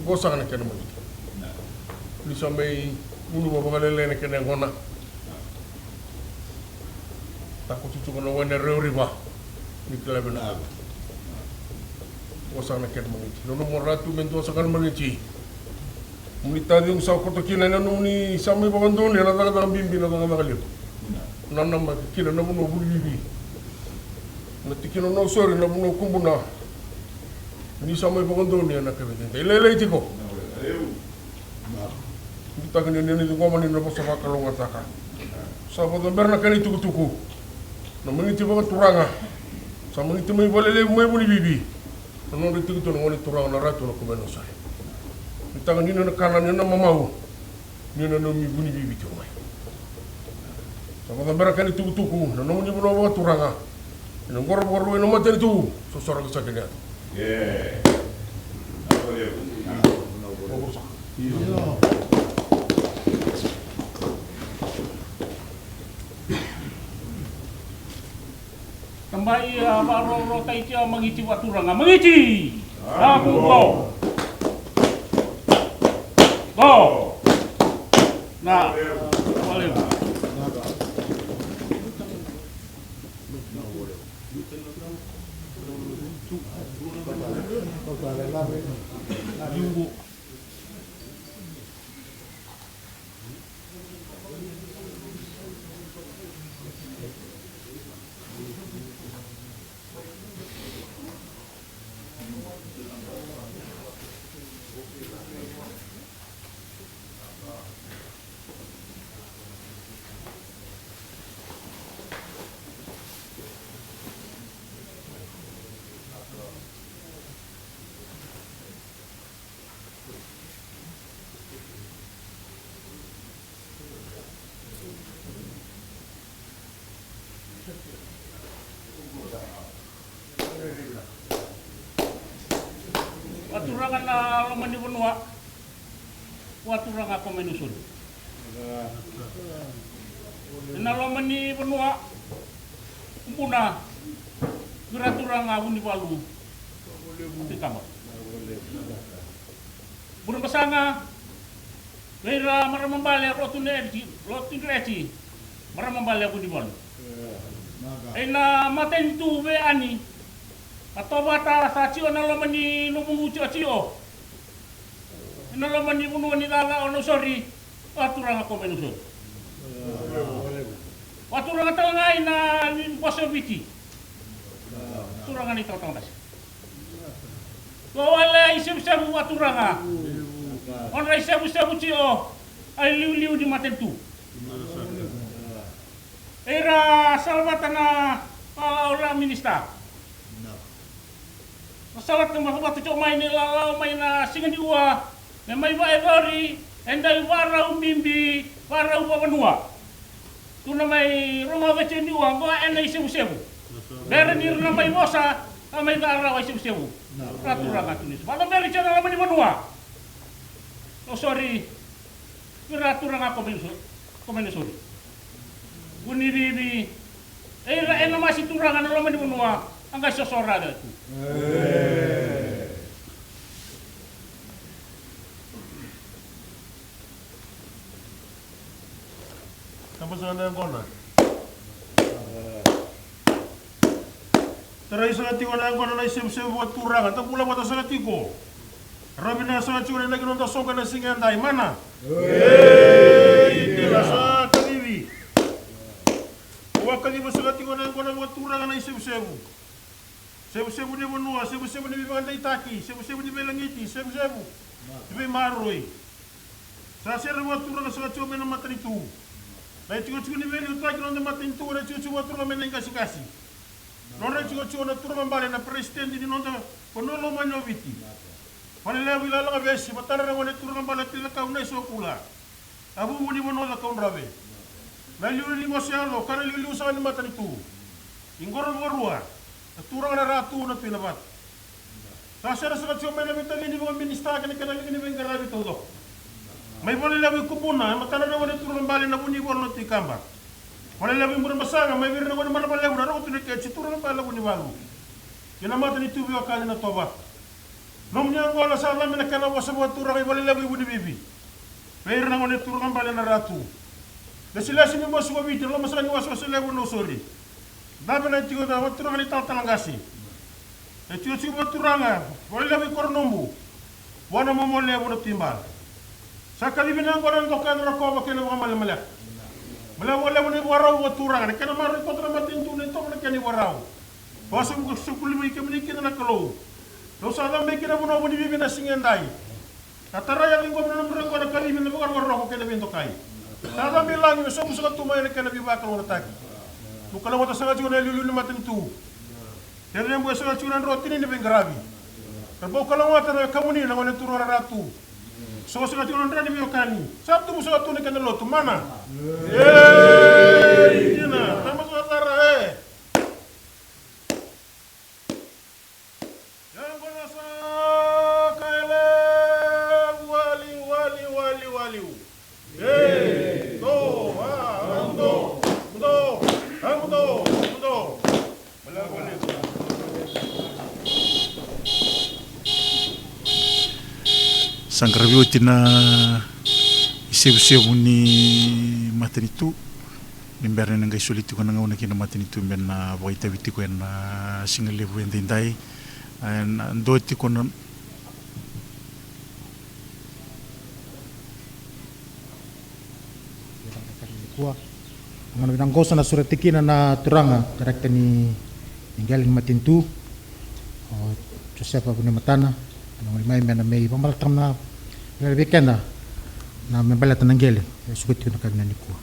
Qo saka na kena magiti ni sa mai gunuva vakalailai na kena yaqona. Takoto tiko na wai na reoriva ni kila vinaka. Qo saka na kena magiti. Na nomu ratu me dua saka na magiti. Nomuni taciqu sa koto kina ena nomuni sa mai vakadonuya na cakacaka bibi, na cakacaka levu. Na namaki kina na vanua Vunivivi, na tikina o Nausori, na vanua Kubuna. Ni sa mai vakadonuya na kena dede. Ilailai tiko. Ni taka ni, ni, ni ciqoma ni na vosa vakalougatataka. Sa vakacabera na kena itukutuku. Na magiti vakaturaga. Sa magiti mai valelevu mai Vunivivi. Na nodra tiko tu na gone turaga na ratu na ko mai Nausori. Ni taka ni na kana ni na mamau. Ni na nomu Vunivivi tiko mai. Sa vakacabera kena itukutuku na nomuni vanua vakaturaga. Ena qoro vakarua ena matanitu. Sosoraka saka ni yatu. Tabai a vakarorotai tiko a magiti vakaturaga. Magiti! Tabu qo! Qo! Na, vakalevu. Vakaturaga na loma ni vanua. Vakaturaga ko mai Nausori. Ena loma ni vanua Kubuna. Vira turaga Vunivalu. Tikaba. Burebasaga. Vei ira marama bale Rotudreti, Rotudreti, marama bale Vunivalu. Ena matanitu vei Ani. A tovata sa tio na loma ni nomuni tio tio. Ena loma ni vanua ni caca o Nausori. Vakaturaga ko mai Nausori. Vakaturaga tale ga ina ni bose o Viti. Turaga ni talatala base. Dua wale a isevusevu vakaturaga. Odra isevusevu tio a iliuliu ni matanitu. Ira salavata na, a, ora minisita. Salavata, salavata tio mai ni lalau mai na siga ni ua. Me mai vakayacori e dau ivakarau bibi, vakarau vakavanua. Tu na mai rogoca tiko ni ua oqo ena isevusevu. Bera ni ra na mai vosa, a mai ca rawa isevusevu. Ra turaga tu ni so. Vata bera tiko na loma ni vanua. O sori. Vira turaga ko mai so. Ko mai na sori. Vunivivi. E ira ena masi turaga na loma ni vanua. A qai sosora tu. Kaba saka na yaqona. Tarai saka tiko na yaqona na isevusevu vakaturaga, da bula vata saka tiko. Rawa vinaka saka tiko na inaki ni noda soqo ena siga edai, mana. Ei, dina. Sa kacivi. Au a kaciva saka tiko na yaqona vakaturaga na isevusevu. Sevusevu ni vanua, sevusevu ni veivakadeitaki, sevusevu ni veilagiti, sevusevu ni veimaroroi. Sa sere vakaturaga saka tiko mai na matanitu. Na itikotiko ni veiliutaki ni noda matanitu, na itikotiko vakaturaga mai na iqasiqasi. Nodra itikotiko na turaga bale na peresitedi ni noda vanua lomani o Viti. Valelevu i Lalagavesi, matana na gone turaga bale Tui Cakau na iSokula. A vuvu ni vanua Cakaudrove. Na iliuliu ni qose yalo, ka na iliuliu saka ni matanitu. I qoro vakarua, na turaga na Ratu na Tui Navata. Sa sere saka tiko mai na veitacini vakaminisita kei na kena liga ni veiqaravi taucoko. Mai Valelevu i Kubuna, e matana na gone turaga bale na Vunivalu na Tui Kaba. Valelevu i Burebasaga, mai vei ira na gone marama levu na Roko Tui Naketi, turaga bale na Vunivalu. Kei na matanitu veiwekani na Tovata. Nomuni yaqona sa cabe na kena vosa vakaturaga i Valelevu i Vunivivi. Vei ira na gone turaga bale na Ratu. Lesilesi ni masu ko Viti, loma saka ni wasewase levu na Nausori. Cabe na itikotiko vakaturaga ni talatala qase. E tikotiko vakaturaga, Valelevu i Koronobu. Vua na momo levu na Tui Ba. Sa kacivi na yaqona na doka na rokova kei na vakamalemaleka. Malevu vakalevu na ivakarau vakaturaga, na kena maroroi koto na matanitu na itovo na kena ivakarau. Vakasukusuku lima i kemuni kina na Kalou. Dou sa cabe mai kina vanua Vunivivi na siga edai. Ka tarai a ciqomi na nomu raqo na kacivi na vakarokoroko kei na veidokai. Sa cabe i lagi me sobu saka tu mai na kena veivakalougatataki. Dou kalougata saka tiko na iliuliu ni matanitu. Kei na lebu e saka tiko na drotini ni veiqaravi. Ra bau kalougata na wekamuni na gone turaga na Ratu. Saka saka tiko na dra ni veiwekani. Sa tubu saka tu na kena lotu, mana. Ei, dina, tama saka tara, e. Yaqona sa ka e levu, wali, wali, wali, wali. Ei, do, a, a, do, do, a, do, do. Sa qaravi oti na isevusevu ni matanitu. Ni bera ni na qai soli tiko na gauna ki na matanitu me na vakaitavi tiko ena siga levu edaidai. Ena dua tiko na Kua. Na gauna vinaka qo sa na sureti kina na turaga, director ni, ni qele ni matanitu, o Josefa Vunimatana, na gole mai me na mai vakamacalataka na, vei keda na me baleta na qele e suka tiko na yakavi nikua.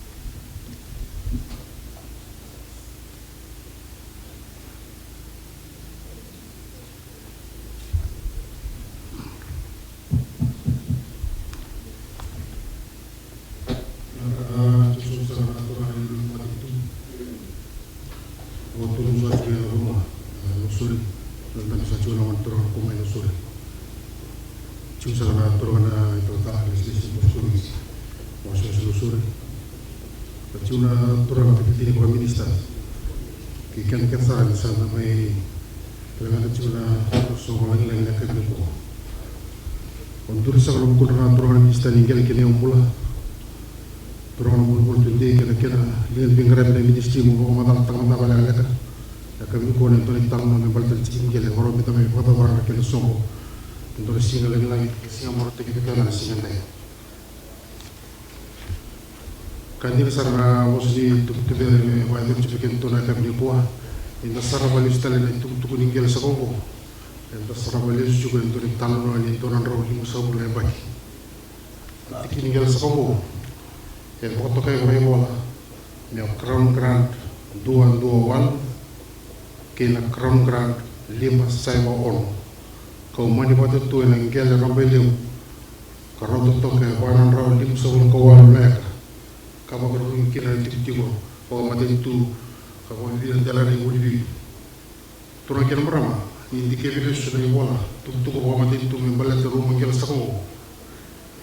Tiko sara na turaga na italatala ni station, wasewase Nausori. Ka tiko na turaga na ititini vakaminisita kei keda kece sara ni sa na mai talega tiko na soqo lagilagi na yakavi nikua. Au duri saka na vukudra na turaga na minisita ni qele kei na yaubula. Turaga na bulubulu tudei kei na kena liga ni veiqaravi na minisitri mo vakamacalataka mada vakalekaleka. Na yakavi nikua na dua na italanoa me baleta na tiki ni qele, vakarau me da mai vakacavara na kena soqo. Na dua na siga lagilagi, siga marautaki vei keda na siga edai. Ka dina sara na vosa ni tuvatuva me vakayacori tiko vei kedatou na yakavi nikua. Eda sarava lesu tale na itukutuku ni qele sa koya oqo. Eda sarava lesu tiko e dua na italanoa ni dua na drau limasagavulu na yabaki. Na tiki ni qele sa koya oqo e vakatokai vakaivola me Crown Grant dua dua walu kei na Crown Grant lima saiva ono. Kau mani vata tu ena qele rabailevu ka rauta toka e va na drau limasagavulu ka walu na eka, ka vakarurugi kina na tikotiko vakamatanitu ka vakavivi na delana i Vunivivi. Turaga kei na marama, ni dikevi lesu na ivola tukutuku vakamatanitu me baleta na rua na qele sa koya oqo.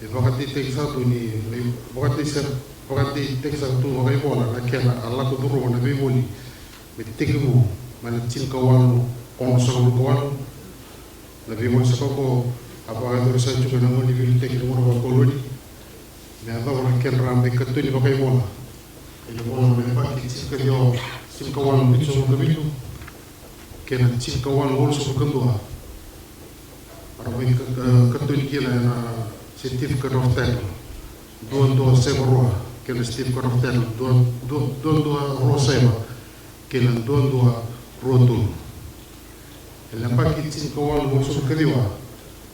E vakadeitaki saka tu ni, me vakadeitaki saka, vakadeitaki saka tu vakaivola na kena a lako curuma na veivoli me tekivu mai na tinikawalu onosagavulu ka walu. Na veivoli sa koya oqo a vakayacori saka tiko ena gauna ni veiliutaki ni gauna vakakoloni me yacova na kedra mai katoni vakaivola ena gauna me yabaki tinikaciwa, tinikawalu vitusagavulu ka vitu. kei na tinikawalu walusagavulu ka dua, era mai ka- ka- katoni kina ena certificate of title, dua dua saiva rua kei na certificate of title, dua dua dua dua rua saiva kei na dua dua rua tolu. Ena yabaki tinikawalu walusagavulu ka ciwa,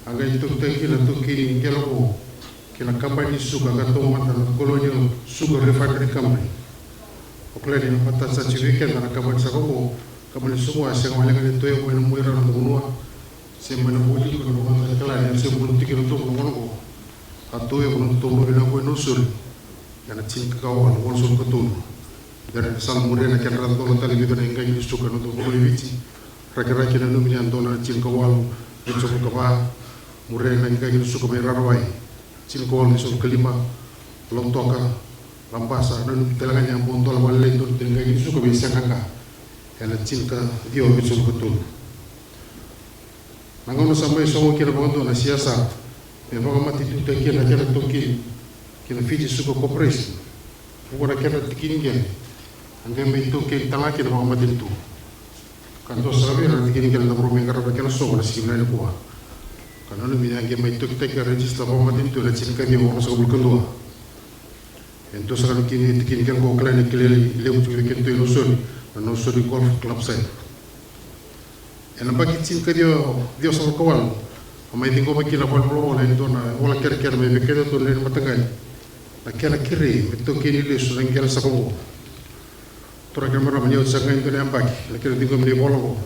a qai tokitaki kina na taukei ni qele oqo kei na kabani ni suka ka taumada na Colonial Sugar Refinery Company. O kila ni na matata sa tiko vei keda na kabani saka oqo, kabani suka, a sega wale ga ni tauyavu mai na muaira na vanua se mai na vualiku na vanua, kila ni a se bula tiko na tovo na gauna oqo. A tauyavu na tovo vinaka oqo e Nausori ena tinikawalu walusagavulu ka tolu. Bera ni sa muria na kedra dola tale e vica na iqaqi ni suka ena noda vanua i Viti. Rakiraki nanumi ni a dola na tinikawalu vitusagavulu ka va. Muria na iqaqi ni suka mai Rarawai, tinikawalu vitusagavulu ka lima. Lautoka, Labasa, nanumi tale ga ni a bau dola vakalailai e dua na iqaqi ni suka mai Saqaqa ena tinikaciwa vitusagavulu ka tolu. Na gauna sa mai sogo kina vakadua na C S R me vakamatanitu kina na kena taukei kei na Fiji Sugar Corporation, vuqa na kedra tiki ni qele a qai mai taukei tale ga kina vakamatanitu. Ka dua sara vei ira na tiki ni qele na vakarau mai qarava na kena sogo na siga vinaka nikua. Ka nanumi ni a qai mai tokitaki ka rejista vakamatanitu ena tinikaciwa walusagavulu ka dua. E dua sara na tiki ni qele oqo, kila ni kilai levu tiko vei kedatou e Nausori, na Nausori Golf Club side. Ena yabaki tinikaciwa ciwasagavulu ka walu, a mai ciqoma kina na valenivolavola e dua na ivola kerekere mai vei kedatou na lewe ni mataqali, na kena kerei me taukeni lesu na qele saka oqo. Turaga kei na marama, ni oti saka ga e dua na yabaki na kena ciqomi na ivola oqo,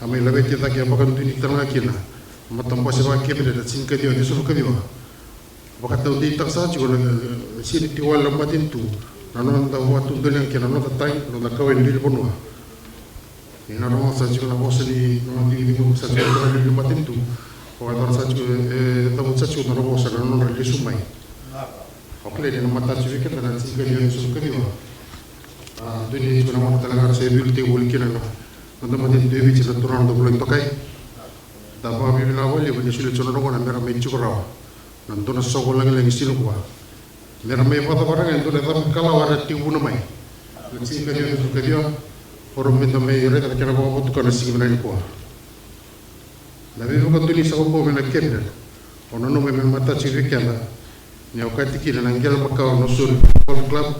a mai laveti cake vakadonui tale ga kina na matabose vakaKebinete ena tinikaciwa ciwasagavulu ka ciwa. Vakataudeitaka saka tiko na, e, sega ni tiko wale na matanitu na noda vakatudaliga kei na noda tai, na noda kawa e dui ni vanua. Ni na rogoca saka tiko na vosa ni, na noda ciqociqo saka tiko na dui ni matanitu. Vakayacora saka tiko, e, cavuta saka tiko na nodra vosa na nodra lesu mai. O kila ni na matata tiko vei keda na tinikaciwa ciwasagavulu ka ciwa. A, dua ni tiko na gauna tale ga sa veiliutaki voli kina na noda matanitu e Viti na turaga na noda vanua i Tokai. Da vakavinavinaka vakalevu ni solia tiko na nodra gauna me ra mai tiko rawa. Na dua na soqo lagilagi siga nikua me ra mai vakacavara ga e dua na cava kalawa era tekivuna mai. Na tinikaciwa ciwasagavulu ka ciwa, o rau me da mai raica na kena vakavotukana siga vinaka nikua. Na veivakadonui saka oqo mai na Cabinet, au nanuma me matata tiko vei keda ni okati kina na qele makawa na Nausori Golf Club,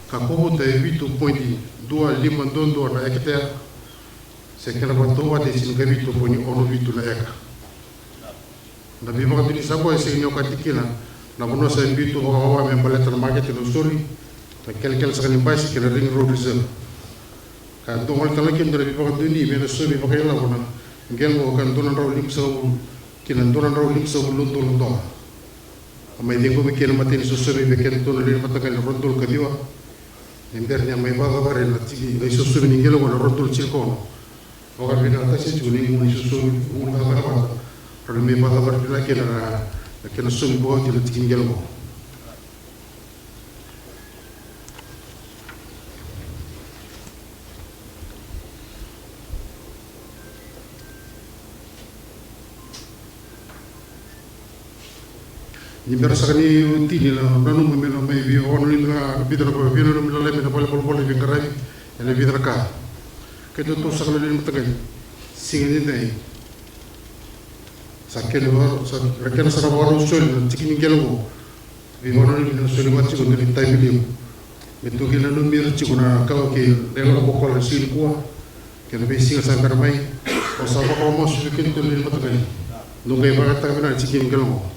ka kovuta e vitu poidi dua lima dua dua na eketea, se kena vakatautauvata e tinikavitu poidi ono vitu na eka. Na veivakadonui saka oqo e sega ni okati kina na vanua sa biu tu vakawawa me baleta na makete e Nausori, na kelekele saka ni basi kei na ring road reserve. Ka dua gole tale ga kina e dua na veivakadonui me na sosomi vakailavo na qele oqo ka dua na drau limasagavulu ki na dua na drau limasagavulu na udolu na dola. A mai ciqomi kina na imatai ni sosomi vei kedatou na lewe ni mataqali na rua na udolu ka ciwa. Ni bera ni a mai vakacavari na tiki, na isosomi ni qele oqo na rua na udolu tinikaono. Vakavinavinakataki tiko na igu ni sosomi, igu ni cakacaka vata, rau na mai vakacavari vinaka kina na, na kena somi vakauti na tiki ni qele oqo. Ni bera saka ni oti ni na nanuma me na mai veivakananumi na vica na, veivakananumi lalai mai na valenivolavola ni veiqaravi ena vica na ka. Keitou saka na lewe ni mataqali, siga nidai sa kena vakarau, sa, na kena sa na vakarau soli na tiki ni qele oqo. Veivakananumi na soli vata tiko na itavi levu. Me toki nanumi ira tiko na kawa kei na ilavo kokola na siga nikua, kei na veisiga sa bera mai. Au sa vakamasu vei keitou na lewe ni mataqali, dou qai vakayagataka vinaka na tiki ni qele oqo.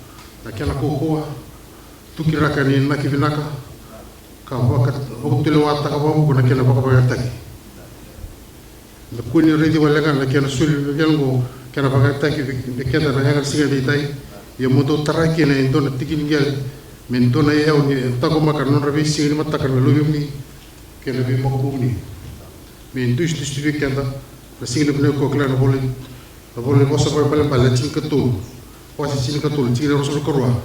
Na kena kaukauwa, tukiraka ni inaki vinaka, ka vaka, vakatulewataka vakavuku na kena vakavakayagataki. Me kua ni raici wale ga na kena soli na qele oqo, kena vakayagataki vei, vei keda na yaga ni siga edaidai. Ia mo dou tara kina e dua na tiki ni qele me dua na iyau ni taqomaka na nodra veisiga ni mataka na luvemuni kei na veimakukumuni. Me dusidusi vei keda na siga ni vunau, ko kila na ivola, na ivola ni Vosa Vakaibalebale na tinikatolu, wase tinikatolu, tikina e ruasagavulu ka rua.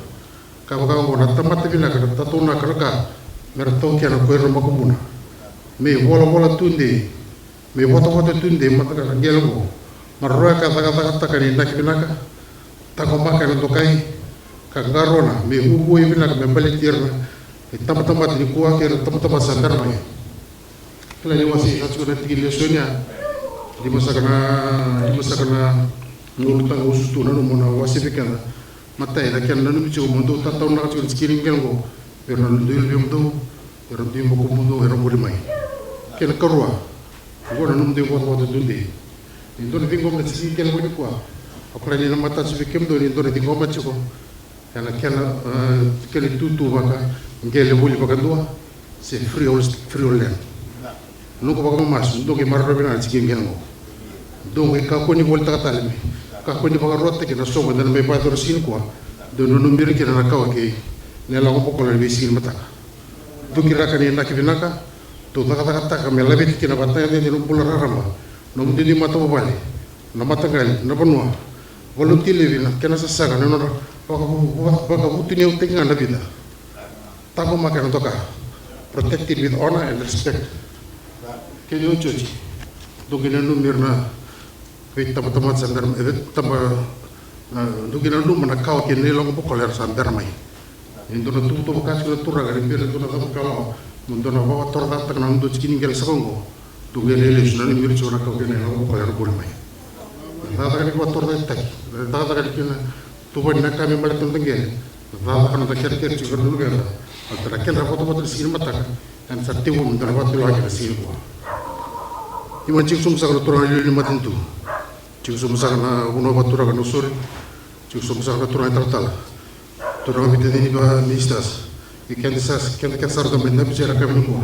Ka vaka oqo: Na tamata vinaka na tataunaka na ka me ra taukena ko ira na makubuna. Me ivolavola tudei, me ivotavota tudei e mataka na qele oqo, maroroya ka cakacakataka na inaki vinaka, taqomaka ena dokai, ka qarauna me vuavuai vinaka me baleti ira na itabatamata nikua kei ira na tabatamata sa bera mai. Kila ni wasei saka tiko na tiki ni lesoni ya. Dima saka na, dima saka na ulutaga au sa tu nanuma na wase vei keda. Matai, na kena nanumi tiko mo dou tataunaka tiko na tikina qele qo vei ira na dui luve mudou, vei ira na dui boko mudou era buli mai. Kena karua, qo na nomudou ivotavota tudei. Ni dou na ciqoma na tikina qele qo nikua, au kila ni na matata vei kemudou ni dou na ciqoma tiko ena kena, e, kena itutu vakaqele voli vakadua se freehold, freehold land. Noqu vakamamasu, dou qai maroroya vinaka na tikina qele qo. Dou qai kakua ni volitaka tale me kakua ni vakaroataki na soqo eda na mai vakayacora siga nikua. Dou nanumi ira kina na kawa kei Nailago Bokola ena veisiga ni mataka. Dou kiraka na inaki vinaka, dou cakacakataka me laveti kina vakatagedegede na bula raraba, nomudou dui matavuvale, na mataqali, na vanua, Valuti Levu, na kena sasaga, na nodra vakavu-, vaka-, vakavutuniyautaki ga na vica. Taqomaka ena doka. Protected with honor and respect. Kei na iotioti, dou qai nanumi ira na veitabatamata sa bera mai, e, taba, e, dou qai nanuma na kawa kei Nailago Bokola era sa bera mai. Ni dou na tuvatuva ka tiko na turaga ni bera dou na cava ka lawa, mo dou na vakatorocaketaka na nomudou tikina qele saka oqo. Dou qai lai lesu, nanumi ira tiko na kawa kei Nailago Bokola era buli mai. Na cakacaka ni vakatorocaketaki, na cakacaka ni kena tuvani na ka me baleta na noda qele. Na cakacaka na noda kerekere tiko vei ira na luveda. Baleta na kedra votavota na siga ni mataka, ena sa tekivu me dou na vakatulewa kina na siga nikua. Ni mai tiko sobu saka na turaga liuliu ni matanitu. Tiko sobu saka na vanua vakaturaga na Nausori. Tiko sobu saka na turaga italatala. Turaga veitacini vakaministers. Kei keda sara, keda, keda sara da mai dabe tiko ena yakavi nikua.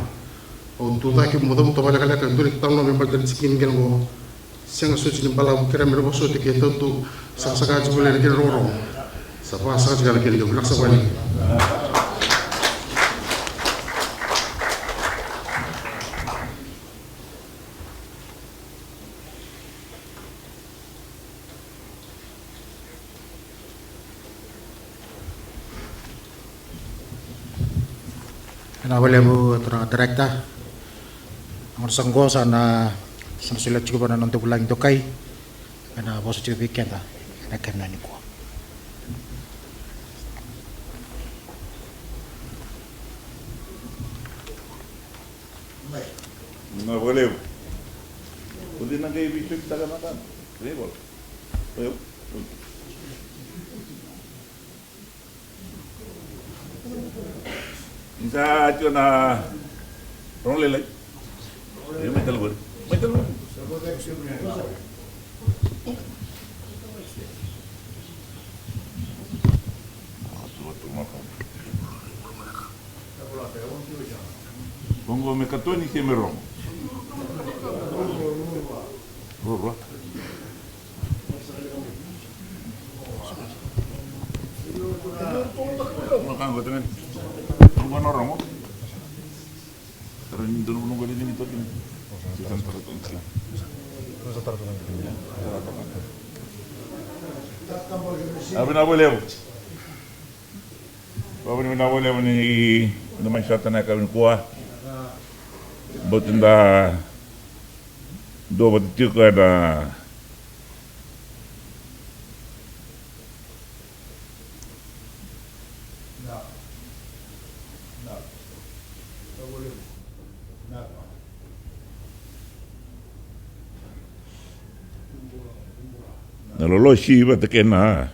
Au tu cake meu cavuta vakalekaleka e dua na italanoa me baleta na tikina qele qo. Sega soti ni balavu, kerea me na vosoti ke tautauvata, sakasaka tiko voli ena kena rogorogo. Sa vakasaka tiko ena kena levu, vinaka saka vakalevu. Vinaka vakalevu turaga director. Na gauna saka oqo sa na, sa na solia tiko vua na noda vulagi dokai me na vosa tiko vei keda ena kena nikua. Vinaka vakalevu. O cei na qai veisotitaka na ka? Vei kola. Io. Ni sa tiko na rogo lailai. Io, mai tale qori. Mai tale qori. Oqo me katoni se me rogo? Ruarua. Oqo na rogo. Tara ni donu, donu, donu, donu, donu. A vinaka vakalevu. Vakavinavinaka vakalevu ni da mai sota na yakavi nikua. Baleta da duavata tiko ena na lolosi vata kei na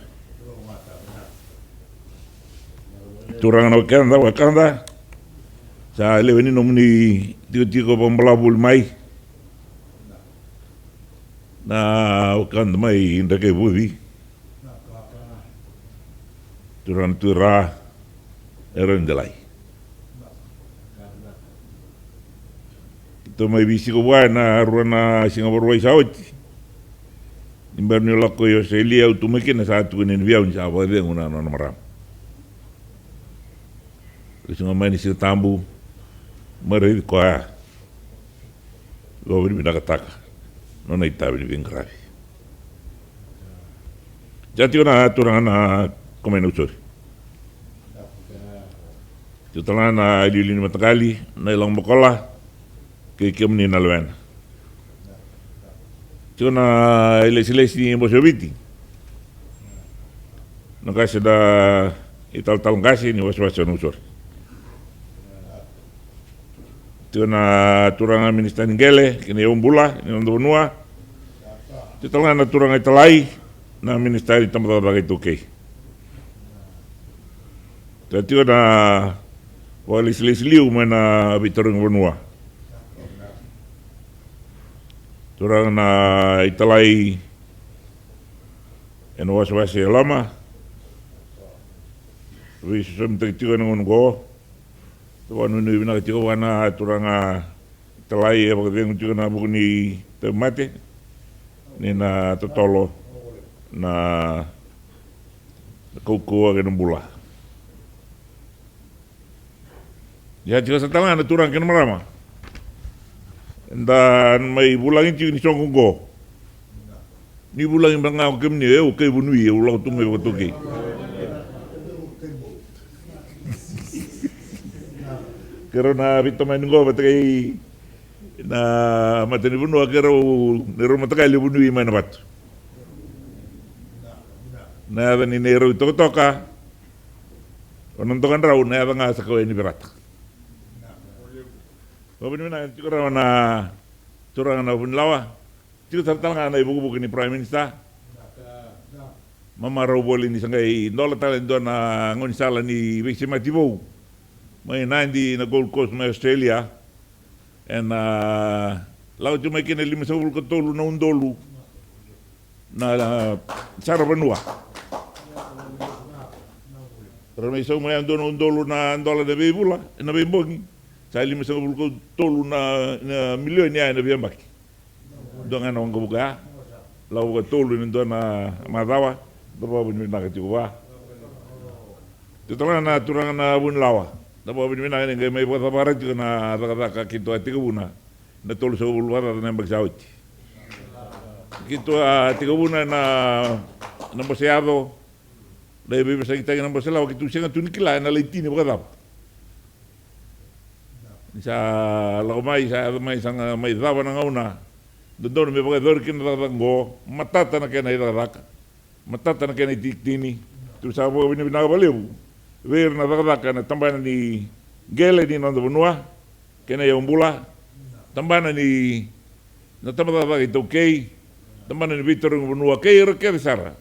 turaga na wekada, wekada. Sa lewe ni nomuni tikotiko vakabalavu voli mai. Na wekada mai Drekaivuci, turaga na Tui Ra, Eroni Delai. Keitou mai veisiko vua ena rua na siga Vakarauwai sa oti. Ni bera niu lako i Australia, au tu mai kina sa tukuni vei au ni sa vakacegu na nona marama. Lesu ga mai na Siga Tabu, mai raici koya. Vakavinavinakataka nona itavi ni veiqaravi. Sa tiko na turaga na Komai Nausori. Tiko tale ga na iliuliu ni mataqali, na Nailago Bokola, kei kemuni na lewena. Tiko na ilesilesi ni Bose o Viti, na qase, na italatala qase ni wasewase o Nausori. Tiko na turaga minisita ni qele kei na iyaubula ni noda vanua. Tiko tale ga na turaga italai, na minisita ni tabacakacaka iTaukei. Tiko na vakalesilesi liu mai na veitarogi vanua. Turaga na italai ena wasewase e loma. Veisosomitaki tiko ena gauna oqo. Vakanuinui vinaka tiko vua na turaga italai e vakacegu tiko ena vuku ni tauvimate ni na totolo na kaukauwa kei na bula. Ia tiko sara tale ga na turaga kei na marama. Eda mai vulagi tiko ni soqo oqo. Ni vulagi beka ga o kemuni, au kai Vanua, au lako tu mai vakatokai. Keirau na veitomani oqo vata kei na matanivanua, keirau na rau mataqali Vanua mai na vatu. Na yaca ni neirau itokatoka, o na dokadrau na yaca ga sa kau yani virata. Vakavinavinaka tiko rawa na turaga na Vunilawa. Tiko sara tale ga na ivukevuke ni Prime Minister. Mamarau voli ni sa qai dola tale e dua na gaunisala ni veisemati vou mai Nadi na Gold Coast mai Australia. Ena lako tiko mai kina e limasagavulu ka tolu na udolu na, na sara vanua. Ra mai sau mai e dua na udolu na dola na veivula, na veibogi. Sa limasagavulu ka tolu na, na milioni ya ena veiyabaki. Dua ga na waqavuka ya. Lako vakatolu ena dua na macawa. Da vakavinavinaka tiko vua. Tiko tale ga na turaga na Vunilawa. Da vakavinavinaka ni qai mai vakacavara tiko na cakacaka keitou a tekivuna. Na tolusagavulu vakacaca na yabaki sa oti. Keitou a tekivuna na, na bose yaco. Na veivosakitaki na bose lawa keitou sega tu ni kila ena lai tini vakacava. Ni sa lako mai, sa yaco mai, sa ga mai cava na gauna dodonu me vakayacori kina na cakacaka oqo, matata na kena icakacaka, matata na kena itikitini. Tou sa vakavinavinaka vakalevu vei ira na cakacaka na tabana ni qele ni noda vanua, kei na iyau bula, tabana ni na tabacakacaka iTaukei, tabana ni veitarogi vanua kei ira kece sara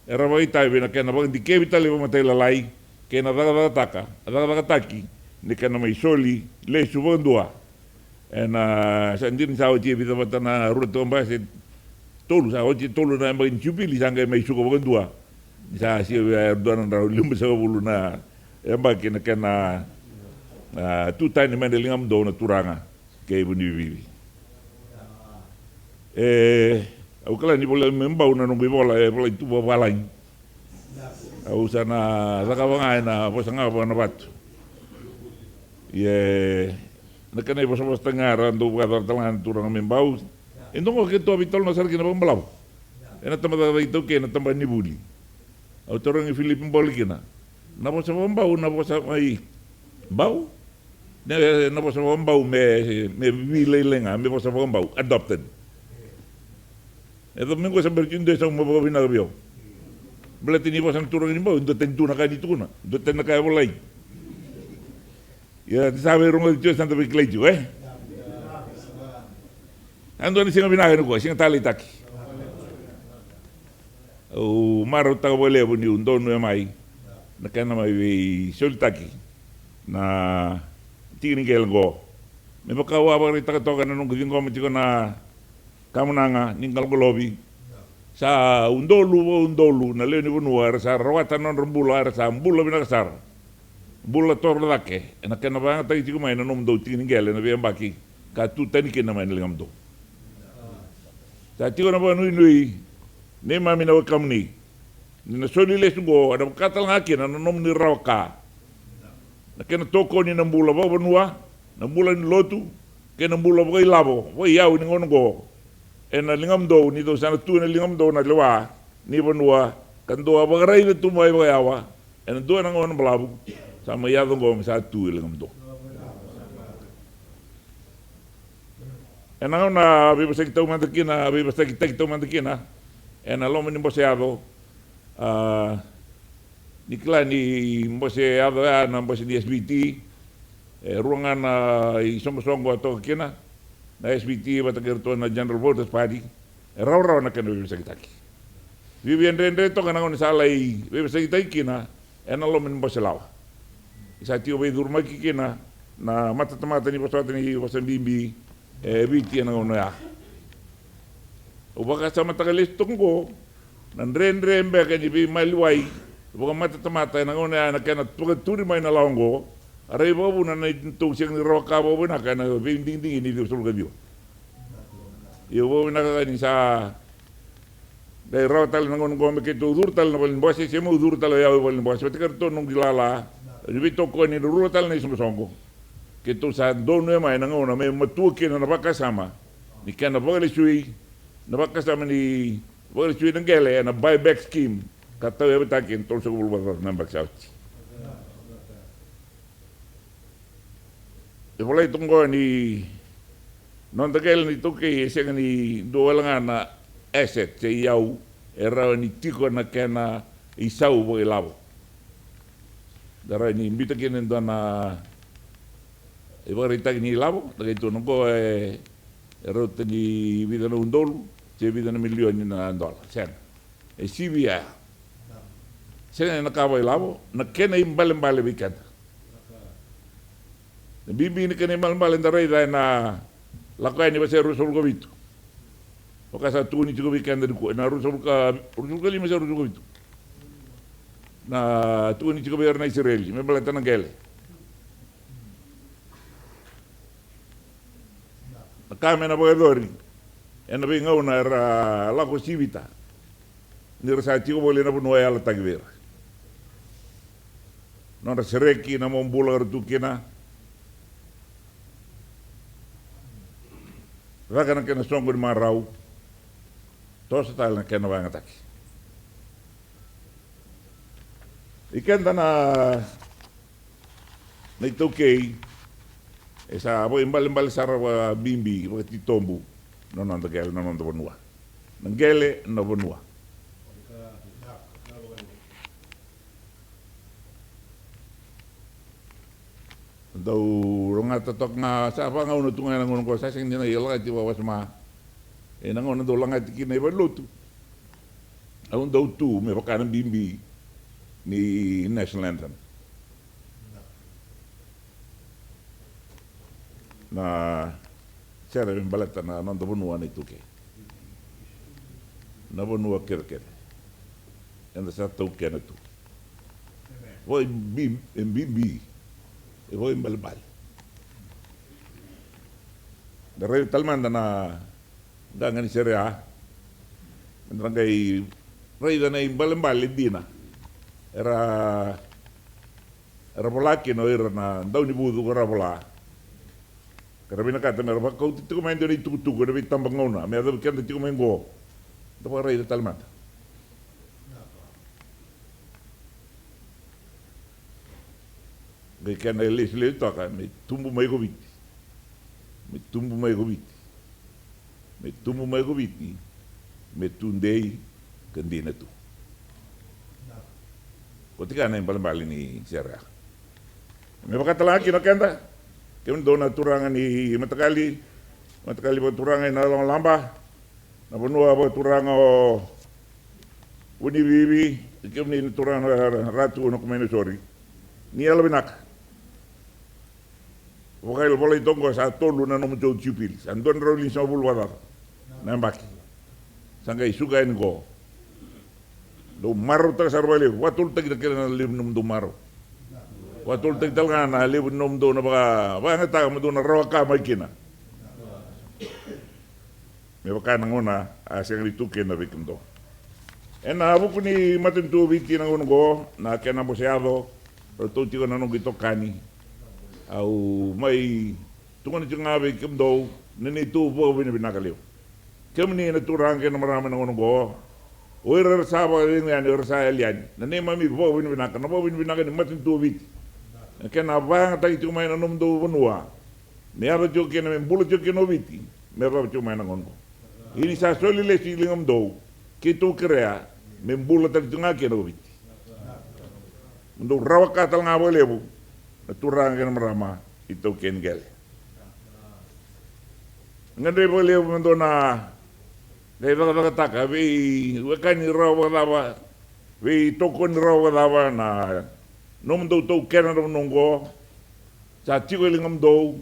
era vakaitavi ena kena vakadikevi tale vakamatailalai kei na cakacakataka, cakacakataki ni kena mai soli lesu vakadua. Ena sa dina ni sa oti e vica vata na rua tiko basi, tolu, sa oti e tolu na yabaki ni Jubili sa qai mai suka vakadua. Ni sa sivi e dua na drau limasagavulu na yabaki na kena, a, tu tani mai na ligamudou na turaga kei Vunivivi. E, au kila ni volai mai Bau na noqu ivola e volai tu vakavalagi. Au sa na cakava ga ena vosa ga vaka na vatu. Ia na kena ivosavosataki ga era dau vakayacora tale ga na turaga mai Bau. E dua ga keitou a veitalanoa sara kina vakabalavu ena tabacakacaka iTaukei, na tabana ni vuli. Au tarogi Filipi Bole kina, na vosa vakabau, na vosa mai Bau, na, na vosa vakabau me, me vilailai ga, me vosa vakabau, adopted. E cava me qo sa bera tiko dua e sauma vakavinaka vei au? Baleta ni vosa na turaga ni Bau, e dua tani tu na ka ni tukuna, dua tani na ka e volai. Ia ni sa veirogoci tiko, sa da veikilai tiko, e? A dua na siga vinaka nikua, siga taleitaki. Au marautaka vakalevu niu donuya mai na kena mai veisolitaki na tiki ni qele qo. Me vaka au a vakaraitaka toka na noqu ciqoma tiko na kamunaga ni qaloqalovi. Sa udolu vakaudolu na lewe ni vanua era sa rawata na nodra bula, era sa bula vinaka sara. Bula toro cake ena kena vakayagataki tiko mai na nomudou tiki ni qele ena veiyabaki ka tu tani kina mai na ligamudou. Sa tiko na vakanuinui neimami na wekamuni ni na soli lesu qo ena vaka tale ga kina na nomuni rawa ka, na kena tokoni na bula vakavanua, na bula ni lotu kei na bula vakailavo vakaiyau ni gauna qo. Ena ligamudou ni dou sa na tu ena ligamudou na lewa ni vanua ka dou a vakaraica tu mai vakayawa ena dua na gauna balavu sa mai yaco qo me sa tu e ligamudou. Ena gauna a veivosaki taumada kina, a veivosakitaki taumada kina ena loma ni bose yaco, a, ni kila ni bose yaco ya na bose ni S V T. E rua ga na isoqosoqo a toka kina, na S V T vata kei ratou na General Voters Party. E rawarawa na kena veivosakitaki. Viavia dredre toka na gauna sa lai veivosakitaki kina ena loma ni bose lawa. Sa tiko veicurumaki kina na matatamata ni vosota ni vosa bibi e Viti ena gauna oya. Au vakasamataka lesu toka oqo na dredre beka ni veimaliwai vakamatatamata ena gauna oya ena kena vakaturi mai na lawa oqo. A rai vakavuna na neitou sega ni rawa ka vakavinaka ena veidigidigi ni ciwasagavulu ka ciwa. Ia vakavinaka ni sa dai rawa tale na gauna oqo me keitou curu tale na valenibose, se meu curu tale o yau i valenibose vata kei ratou noqu ilala ni veitokoni, ni rua tale na isoqosoqo. Keitou sa donuya mai na gauna me matua kina na vakasama ni kena vakalesui, na vakasama ni vakalesui na qele ena buyback scheme ka tauyavutaki ena tolusagavulu vakacaca na yabaki sa oti. E volai toka oqo ni noda qele ni taukei e sega ni dua wale ga na asset se iyau e rawa ni tiko na kena isau vakailavo. Da rawa ni biuta kina e dua na ivakaraitaki ni ilavo, da qai tukuna oqo e rauta ni vica na udolu se vica na milioni na dola. Sega. E sivia. Sega na ka vakailavo, na kena ibalebale vei keda. Na bibi ni kena ibalebale da raica ena Lako Yani wase ruasagavulu ka vitu. Vaka sa tukuni tiko vei keda nikua, na ruasagavulu ka, ruasagavulu ka lima se ruasagavulu ka vitu. Na tukuni tiko vei ira na Isireli me baleta na qele. Na ka me na vakayacori ena veigauna era lako sivita, ni ra sa tiko voli ena vanua e yalataki vei ira. Nodra sereki na mau bula era tu kina. Caka na kena soqo ni marau. Toso tale na kena vakayagataki. I keda na na iTaukei, e sa vakaibalebale sara vakabibi, vakatitobu na noda qele, na noda vanua. Na qele na vanua. Dau lagata toka ga, sa vakagauna tu ga ena gauna oqo, sa sega ni na lagati vakawasoma. Ena gauna dau lagati kina i valenilotu, au dau tu me vaka na bibi ni national anthem. Na sere me baleta na noda vanua na iTaukei. Na vanua kecekece eda sa taukena tu. Vo e bi-, e bibi, e vo e balebale. Da raica tale mada na qaqa ni sere ya. Meda qai raica na ibalebale dina era, era vola kina o ira na daunivucu ka ra vola. Ka ra vinakata me ra vakauta tiko mai e dua na itukutuku ena veitabagauna me yacovi keda tiko mai oqo. Da vakaraica tale mada. Qai kena lesu levu toka, me tubu mai ko Viti. Me tubu mai ko Viti. Me tubu mai ko Viti. Me tudei ka dina tu. Ko tika na ibalebale ni sere ya. Me vaka tale ga kina o keda, kemudou na turaga ni Matakali, Matakali vakaturaga ina Labalaba, na vanua vakaturaga o Vunivivi, kemuni na turaga na Ratu na Kumaina Sori. Ni yalovinaka. Vakaila volai toka oqo sa tolu na nomudou Jupili, sa dua na drau limasagavulu vakacaca na yabaki. Sa qai suka yani oqo. Dou marautaka sara vakalevu, vakatolutaki na kena levu ni nomudou marau. Vakatolutaki tale ga na levu ni nomudou na vaka, vakayagataka mo dou na rawa ka mai kina. Me vaka na gauna a sega ni tu kina vei kemudou. Ena vuku ni matanitu o Viti na gauna oqo, na kena bose yaco, ratou tiko na noqu itokani. Au mai tukuna tiko ga vei kemudou na neitou vakavinavinaka levu. Kemuni na turaga kei na marama na gauna oqo, o ira era sa vakacegu yani, o ira sa yali yani, na neimami vakavinavinaka, na vakavinavinaka ni matanitu o Viti. Na kena vakayagataki tiko mai na nomudou vanua. Me yaco tiko kina, me bula tiko kina o Viti, me yacova tiko mai na gauna oqo. Ia ni sa soli lesu i ligamudou, keitou kerea me bula tale tiko ga kina o Viti. Mo dou rawa ka tale ga vakalevu na turaga kei na marama iTaukei ni qele. Gadrevi vakalevu me dou na Qai cakacakataka vei wekani rawa vakacava, vei tokoni rawa vakacava na nomudou taukena na vanua oqo. Sa tiko e ligamudou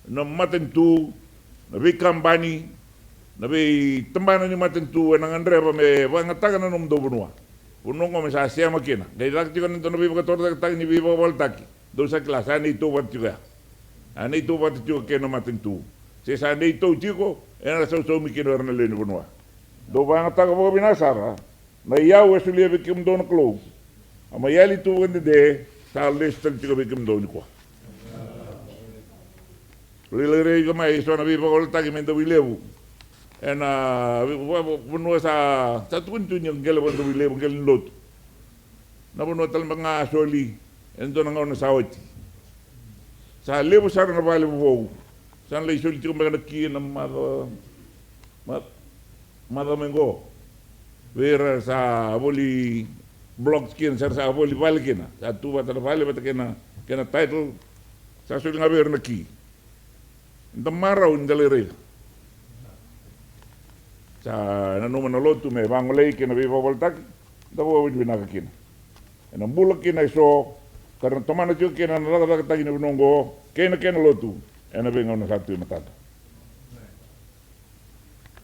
na matanitu, na veikabani, na veitabana ni matanitu ena gadreva me vakayagataka na nomudou vanua. Vanua oqo me sa sema kina. Qai caka tiko na dua na veivakatorocaketaki ni veivakavaletaki. Dou sa kila, sa neitou vata tiko ya. A neitou vata tiko kei na matanitu. Se sa neitou tiko, ena sausaumi kina o ira na lewe ni vanua. Dou vakayagataka vakavinaka sara na iyau e solia vei kemudou na Kalou. A mai yali tu vakadede, sa lesu tale tiko vei kemudou nikua. Lailai raica mai eso na veivakawaletaki mai Davuilevu. Ena vei-, va-, va-, vanua sa, sa tukuni tu ni qele vaka Davuilevu, qele ni lotu. Na vanua tale beka ga a soli ena dua na gauna sa oti. Sa levu sara na vale vovou. Sa na lai soli tiko beka na ki ena maca, ma-, maca mai qo. Vei ira sa voli blocks kina, sa, sa voli vale kina. Sa tu vata na vale vata kei na, kei na title. Sa soli ga vei ira na ki. Da marau ni da lai raica. Sa nanuma na lotu me vagolei kei na veivakavaletaki, da vakavinavinaka kina. Ena bula kina eso, ka ra na tomana tiko kina na cakacakataki ni vanua oqo kei na kena lotu ena veigauna sa tu e matada.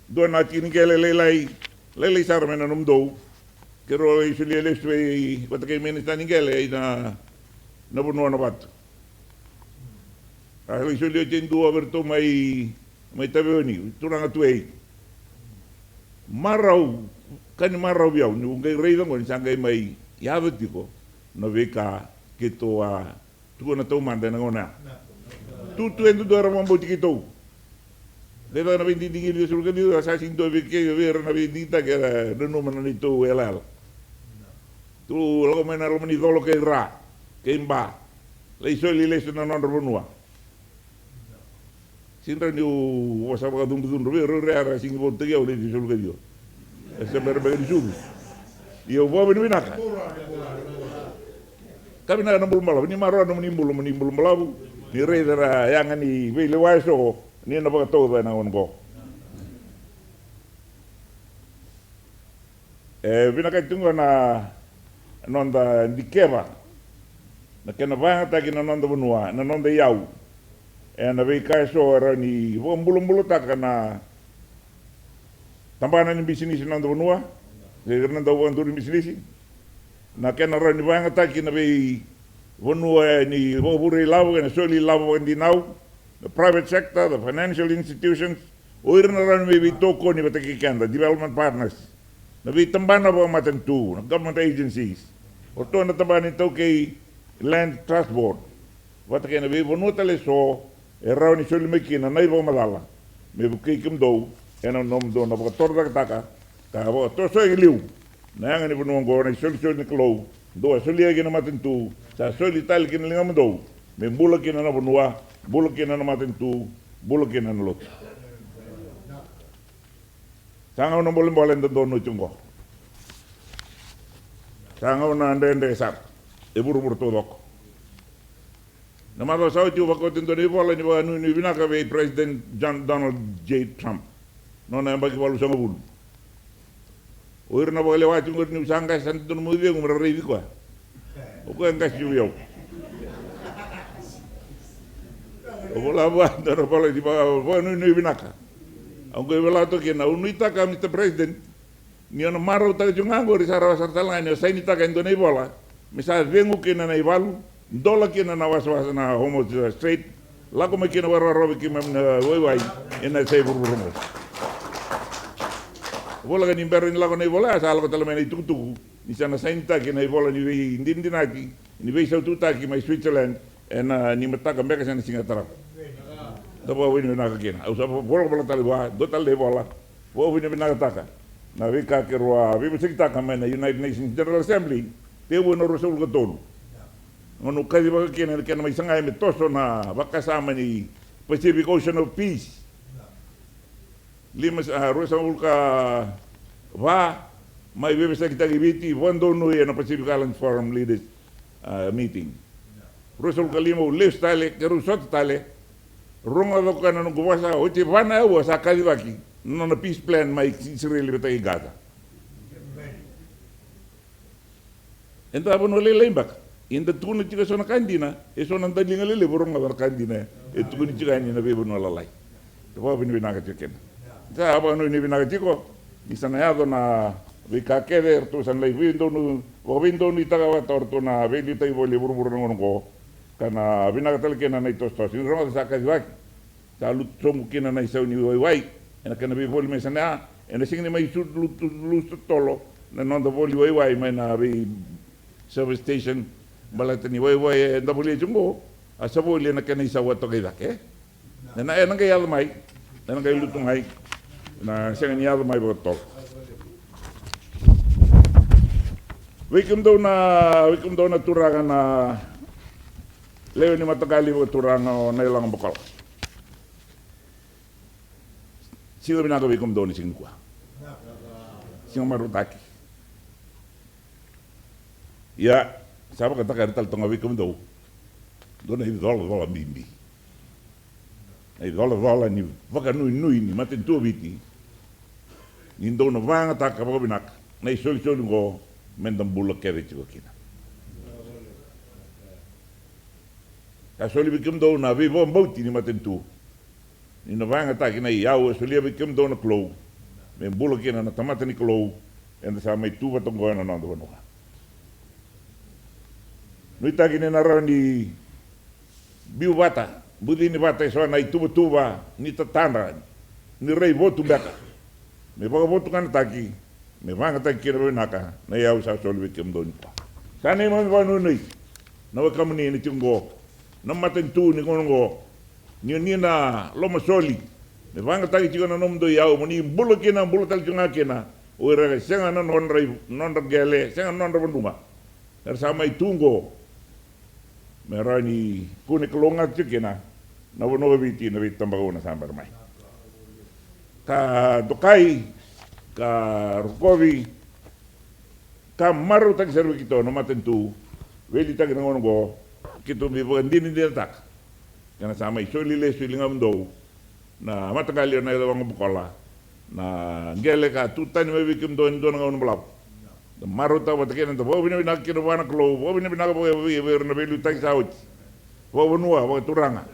Dua na tiki ni qele lailai, lailai sara mai na nomudou. Keirau lai solia lesu vei, vata kei minisita ni qele ina, na vanua na vatu. A lai soli oti e dua vei iratou mai, mai Taveuni, turaga Tuei. Marau, ka ni marau vei au niu qai raica oqo ni sa qai mai yaco tiko na veika keitou a tukuna taumada ena gauna ya. Tu tu e dua era vakabauti keitou. Qai caka na veidigidigi ni veisulu ka ciwa, sa sega ni dua vei kei, vei ira na veidigitaki era nanuma na neitou yalayala. Tu lako mai na loma ni colo kei Ra kei Ba, lai soli lesu na nodra vanua. Sega ni rawa niu vosa vakacudrucudru vei ira, o ira era sega ni voutaki au na iculu ka ciwa. E se bera beka ni sucu. Ia au vakavinavinaka. Ka vinaka na bula balavu, ni maroroya na nomuni bula, nomuni bula balavu. Ni raica na yaga ni veilewa eso ni na vakatauca ena gauna oqo. E vinakati tiko na noda dikeva na kena vakayagataki na noda vanua, na noda iyau ena veika eso e rawa ni vakabulabulataka na tabana ni bisinisi na noda vanua, se ira na dauvakaduri ni bisinisi. Na kena rawa ni vakayagataki na veivanua ni vakavure ilavo kei na soli ilavo vakadinau, the private sector, the financial institutions, o ira na rawa ni mai veitokoni vata kei keda, development partners, na veitabana vakamatanitu, na government agencies, o ratou na tabana ni taukei Land Trust Board, vata kei na veivanua tale eso e rawa ni soli mai kina na ivakamacala me vukei kemudou ena nomudou na vakatorocaketaka ka vakatosoya ki liu na yaga ni vanua oqo, na isolisoli ni Kalou dou a solia kina na matanitu, sa soli tale kina na ligamudou me bula kina na vanua, bula kina na matanitu, bula kina na lotu. Sa gauna bolebole eda donu tiko oqo. Sa gauna dredre sara e vuravura taucoko. Na macawa sa oti au vakauta e dua na ivola ni vakanuinui vinaka vei President John Donald J Trump, nona yabaki walusagavulu. O ira na vakalewa tiko qori niu sa qase, sa dodonu meu cegu me ra raici koya. O koya e qase tiko vei au. Au vola vua e dua na ivola ni vaka, vakanuinui vinaka. Au qai vola toka kina, au nuitaka, Mister President, ni o na marautaka tiko ga qori, sa rawa sara tale ga ni o sainitaka e dua na ivola me sa cegu kina na ivalu, dola kina na wasawasa na Hormuz Strait, lako mai kina, vakararavi keimami na waiwai ena yasai vuravura oqo. Voleka ni bera ni lako na ivola ya, sa lako tale mai na itukutuku ni sa na sainitaki na ivola ni veidinadinati, ni veisaututaki mai Switzerland, ena, ni mataka beka se na siga tarava. Da vakavinavinaka kina. Au sa volavola tale vua, dua tale na ivola. Vakavinavinakataka na veika keirau a veivosakitaka mai na United Nations General Assembly, tekivu ena ruasagavulu ka tolu. Gauna au kacivaka kina na kena mai sagai me toso na vakasama ni Pacific Ocean of Peace. Lima, a, ruasagavulu ka va, mai veivosakitaki Viti, vakadonui ena Pacific Islands Forum Leaders, a, meeting. Ruasagavulu ka lima au lesu tale, keirau sota tale. Rogoca o koya na noqu vosa, oti e va na aua sa kacivaki. na nona peace plan mai Isireli vata kei Gaza. Eda vanua lailai beka. Eda tukuna tiko eso na ka dina, eso na daliga lelevu rogoca na ka dina e tukuni tiko yani na veivanua lalai. Vakavinavinaka tiko kina. Sa vakanuinui vinaka tiko ni sa na yaco na veika kece, eratou sa na lai veidonu, vakaveidonuitaka vata o ratou na veiliutaki voli e vuravura na gauna oqo. Ka na vinaka tale kina na itosotoso ni rogoca sa kacivaki. Sa lutu sobu kina na isau ni waiwai ena kena veivoli mai Sanea, ena sega ni mai su lutu lusu totolo na noda voli waiwai mai na vei service station. Baleta ni waiwai eda volia tiko oqo, a sa voli ena kena isau a toka i cake. Ena, ena qai yaco mai, ena qai lutu mai, na sega ni yaco mai vakatotolo. Vei kemudou na, vei kemudou na turaga na lewe ni mataqali vakaturaga o Nailaga Bokola. Siga vinaka vei kemudou ni siga nikua. Siga marautaki. Ia, sa vakataka tale toka ga vei kemudou dua na icolacola bibi. Na icolacola ni vakanuinui ni matanitu o Viti ni dou na vagataka vakavinaka na isolisoli oqo meda bula kece tiko kina. Sa soli vei kemudou na veivakabauti ni matanitu. Ni na vayagataki na iyau e solia vei kemudou na Kalou me bula kina na tamata ni Kalou eda sa mai tu vata oqo ena noda vanua. Nuitaki ni na rawa ni biu vata, bucini vata eso na ituvatuva ni tatadra, ni rai votu beka. Me vakavotukanataki, me vagataki kina vakavinaka na iyau sa soli vei kemudou nikua. Sa neimami vakanuinui na wekamuni ni tiko oqo, na matanitu ni gauna oqo, ni o ni na lomasoli me vagataki tiko na nomudou iyau mo ni bula kina, bula tale tiko ga kina o ira e sega na nodra i, nodra qele, sega na nodra vadruga. Era sa mai tu oqo me rawa ni kune kalougata tiko kina na vanua o Viti, na veitabagauna sa bera mai. Ka dokai, ka rokovi, ka marautaki sara vei keitou na matanitu, veiliutaki na gauna oqo, keitou mai vakadinadinataka. Kena sa mai soli lesu i ligamudou na mataqali o Nailaga Bokola, na qele ka tu tani mai vei kemudou ena dua na gauna balavu. Da marautaka vata kina, da vakavinavinaka kina vua na Kalou, vakavinavinaka vei, vei, vei ira na veiliutaki sa oti. Vakavanua, vakaturaga.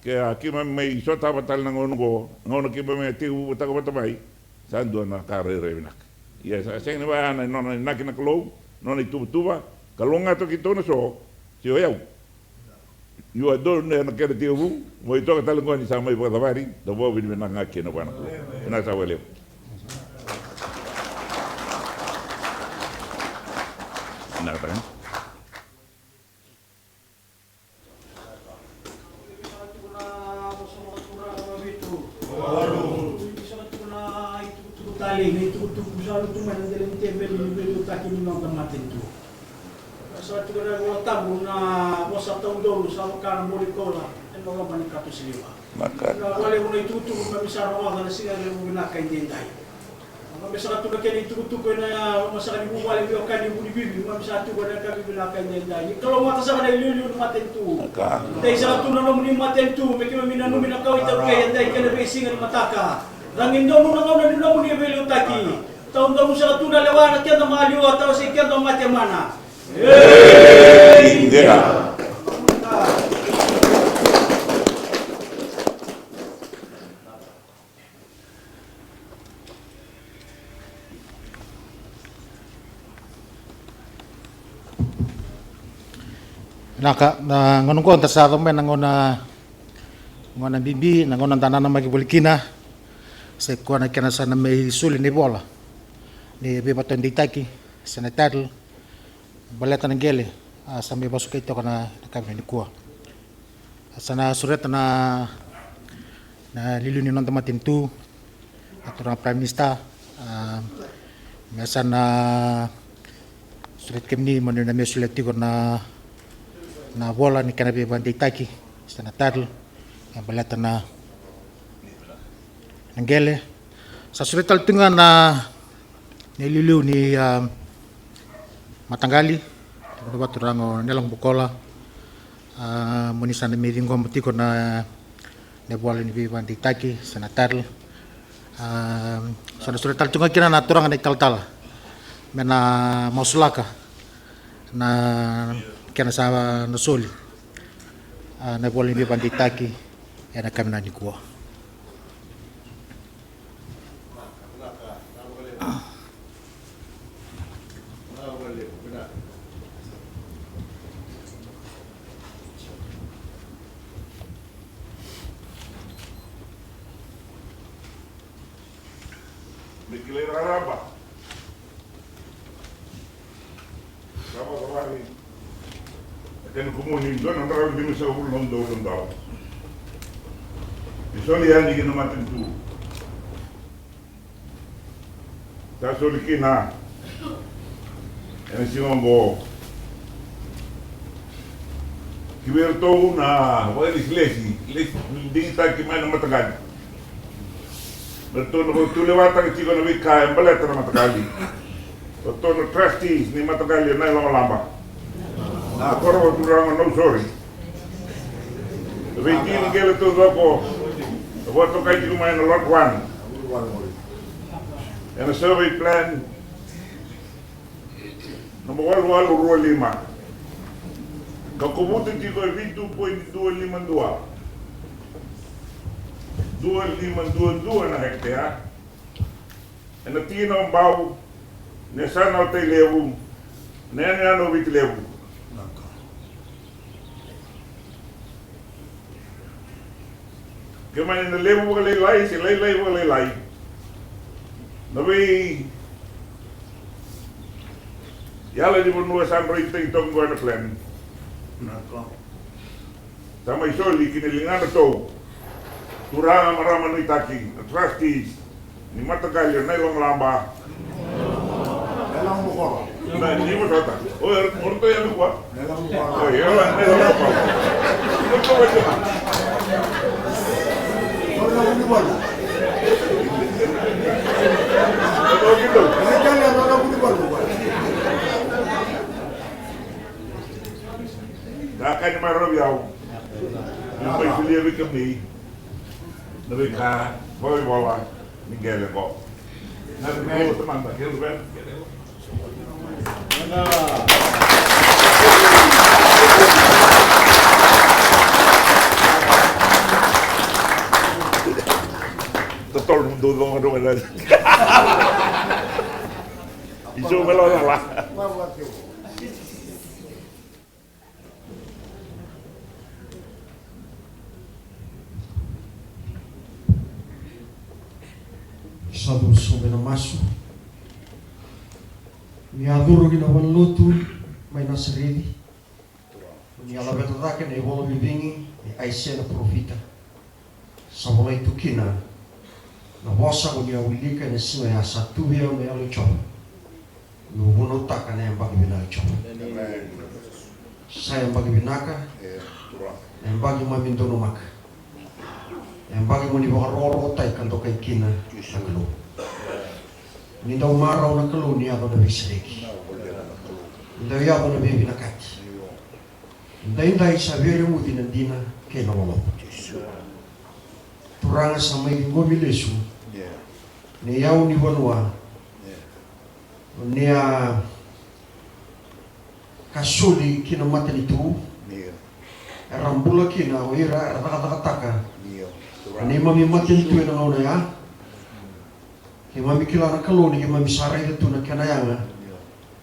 Ke a keimami mai sotava tale na gauna oqo, gauna keimami a tekivu vata, vata mai, sa dua na ka rairai vinaka. Ia sa sega ni vaya na nona inaki na Kalou, nona ituvatuva, kalougata o keitou na so, se o yau. Io, a donu ena kena tekivu, mo i toka tale qo ni sa mai vakacavari, da vakavinavinaka ga kina vua na Kalou. Vinaka sara vakalevu. Vinaka. Tale, na itukutuku sa lutu mai na dela ni teveli ni veiliutaki ni noda matanitu. Sa tiko na iVola Tabu na vosa taudonu sa vaka na boli koula ena loma ni kato siliva. Na vakalevu na itukutuku keimami sa rogoca na siga levu vinaka edaidai. Keimami saka tu na kena itukutuku ena loma saka ni vuvale veiwekani Vunivivi, keimami sa tiko ena yakavi vinaka edaidai. Ni kalougata saka na iliuliu ni matanitu. Dei saka tu na nomuni matanitu me keimami nanumi na kawa iTaukei edaidai kei na veisiga ni mataka. Cagi donu na gauna ni nomuni veiliutaki. Taudonu saka tu na lewa na keda maliwa, tawasei keda mate mana. Ei, dina. Vinaka, na gauna oqo da sa yaco mai na gauna, gauna bibi, na gauna da nanamaki voli kina. Sa i koya na kena sa na mai soli na ivola ni veivakadeitaki se na title. Baleta na qele, a, sa mai vasukai toka na, na yakavi nikua. Sa na sureta na, na iliuliu ni noda matanitu, na turaga Prime Minister, a, me sa na sureta kemuni mo ni na mai solia tiko na, na vola ni kena veivakadeitaki se na title, e baleta na, na qele. Sa sureta tale tu ga na, na iliuliu ni, a, mataqali, na vaturaga o Nailaga Bokola, a, mo ni sa na mai ciqoma tiko na, na ivola ni veivakadeitaki se na title. A, sa na soli tale tu ga kina na turaga na italatala me na masulaka na kena sa na soli, a, na ivola ni veivakadeitaki ena yakavi nikua. Me kilai raraba. Raba, raba ni. E kena kumuni dua na drau lima sagavulu na udolu na dau. Ni soli yani ki na matanitu. Sa soli kina ena siga oqo. Ki vei iratou na vakailesilesi, lesi digitaki mai na mataqali. Me ratou na vakatulevataka tiko na veika e baleta na mataqali. Ratou na trustees ni mataqali e Nailomalaba. Na koro vakaturaga Nausori. Na veitini qele taucoko e vakatokai tiko mai na lot one. Ena survey plan namba walu walu rua lima. Ka kovuta tiko e vitu poidi dua lima dua. Dua lima dua dua na hectare. Ena tikina o Bau, na yasana o Tailevu, na yanuyanu o Viti Levu. Kemani na levu vakalailai se lailai vakalailai. Na vei yala ni vanua sa droitaki toka qo ena plan. Sa mai soli ki na ligana tou. Turaga, marama, nuitaki, na trustees ni mataqali o Nailomalaba. Na, ni vosota. O, o ratou yame kua. O, yala, Nailomalaba. Ka kani maravi au. Ni mai solia vei kemuni na veika vakaivola ni qele qo. Na veika tamata, kei na veika. Totolo mudou coka coka na. Iso me lala. Sa cuva sobu ena masu. Ni a curu ki na valenilotu mai Nasareci, ni a laveta cake na ivola vivigi ni Aisea na parofita. Sa volai tu kina na vosa ko ni a wilika ena siga ya: Sa tu vei au na Yalo i Jiova. Meu vunautaka na yabaki vinaka i Jiova. Amen. Sa yabaki vinaka. E, Turaga. Na yabaki mami donumaka. Na yabaki mo ni vakarokorokotaki ka dokai kina na Kalou. Ni dau marau na Kalou ni yaco na veisereki. Ni dau yaco na veivinakati. Edaidai sa veireguci na dina kei na loloma. Turaga, sa mai ciqomi lesu na iyau ni vanua. Ni a ka soli ki na matanitu era bula kina o ira era cakacakataka na neimami matanitu ena gauna ya. Keimami kila na Kalou ni keimami sa raica tu na kena yaga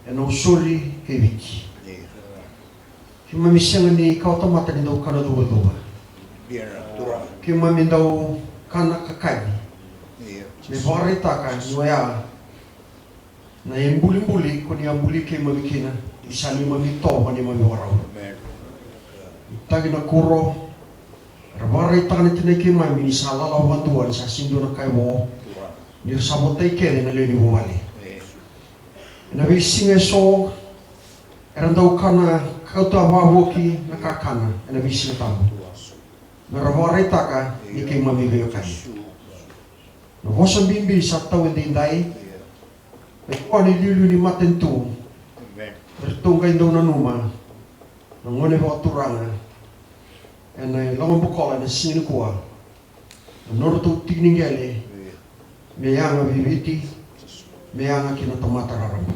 ena Nausori kei Viti. Keimami sega ni kawatamata ni dau kana cuvacuva. Keimami dau kana ka kaci me vakaraitaka ni oya na ibulibuli ko ni a buli keimami kina, ni sa neimami itovo ka neimami vakarau. Itaki na kuro era vakaraitaka na tinai keimami ni sa lala vakadua, ni sa sega ni dua na ka e vo, ni ra sa votai kece na lewe ni vuvale. Ena veisiga eso era dau kana, kauta vakavoki na kakana ena veisiga tabu me ra vakaraitaka ni keimami veiwekani. Na vosa bibi sa tau edaidai me kua na iliuliu ni matanitu. Me ratou qai dau nanuma na gone vakaturaga ena iLagobukola ena siga nikua. Nodratou tiki ni qele me yaga vei Viti, me yaga ki na tamata raraba.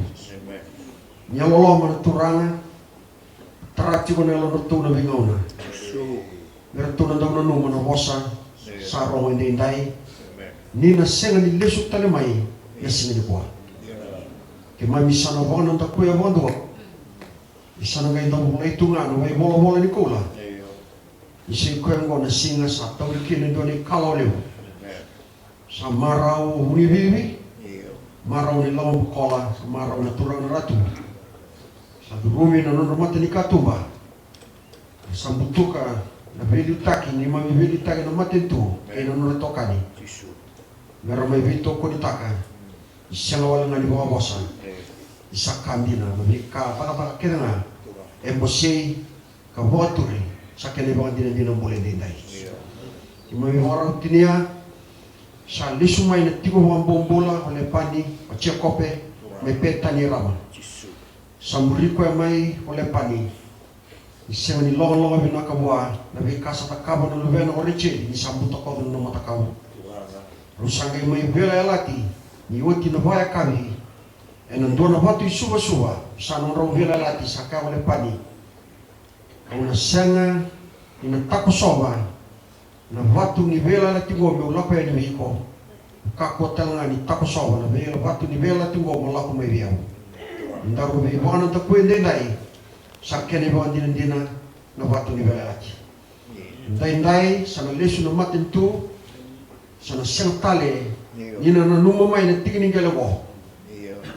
Ni yalololoma na Turaga, tara tiko na yalodratou na veigauna me ratou na dau nanuma na vosa sa rogo edaidai, ni na sega ni lesu tale mai na siga nikua. Keimami sa na vakanadakuya vakadua. Ni sa na qai dau volai tu ga na vaivolavola ni koula. Ni sa i koya oqo na siga sa tauri kina e dua na ikalawa levu. Sa marau o Vunivivi, marau na ilavo bukola, sa marau na turaga na Ratu. Sa curumi na nodra mata ni katuba. Sa butuka na veiliutaki, neimami veiliutaki na matanitu kei na nodra itokani. Me ra mai veitokonitaka. Ni sega wale ga ni vakavosa. Ni sa ka dina na veika cakacaka kece ga e bosei ka vakaturi, sa kena ivakadinadina bula edaidai. Keimami vakarau tinia, sa lesu mai na tiko vakabobula o Lepani, o Jekope, mai Petani e Rama. Sa muri koya mai o Lepani. Ni sega ni logaloga vinaka vua na veika sa cakava na luvena o Rejeli ni sa butakoca na matakau. Rau sa qai mai veiyalayalati ni oti na vakayakavi ena dua na vatu isuvasuva. Sa nodrau veiyalayalati, sa kaya o Lepani, kau na sega ni na takosova na vatu ni veiyalayalati qo meu lako yani vei iko. Kakua tale ga ni takosova na vei- vatu ni veiyalayalati qo mo lako mai vei au. Daru veivakanadakuya edaidai, sa kena ivakadinadina na vatu ni veiyalayalati. Daidai sa na lesu na matanitu, sa na sega tale ni na nanuma mai na tiki ni qele qo.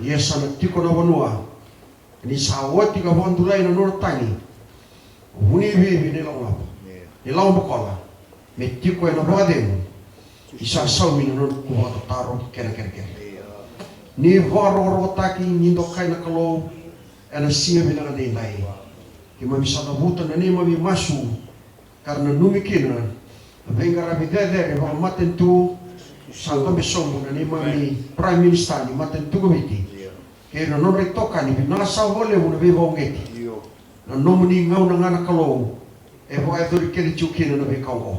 Ia sa na tiko na vanua. Ni sa oti ka vakadulai na nona tagi o Vunivivi na ilavo, na ilavo bukola, me tiko ena vakacegu. Ni sa saumi na nona ku vakatataro kei na kerekere. Ni vakarokorokotaki, ni dokai na Kalou ena siga vinaka edaidai. Keimami sa cavuta na neimami masu ka ra nanumi kina na veiqaravi cecere vakamatanitu. Sa cabe sobu na neimami Prime Minister ni matanitu ko Viti kei na nodra itokani, vinaka sara vakalevu na veivakauqeti. Na nomuni gauna ga na Kalou e vakayacori kece tiko kina na veika oqo.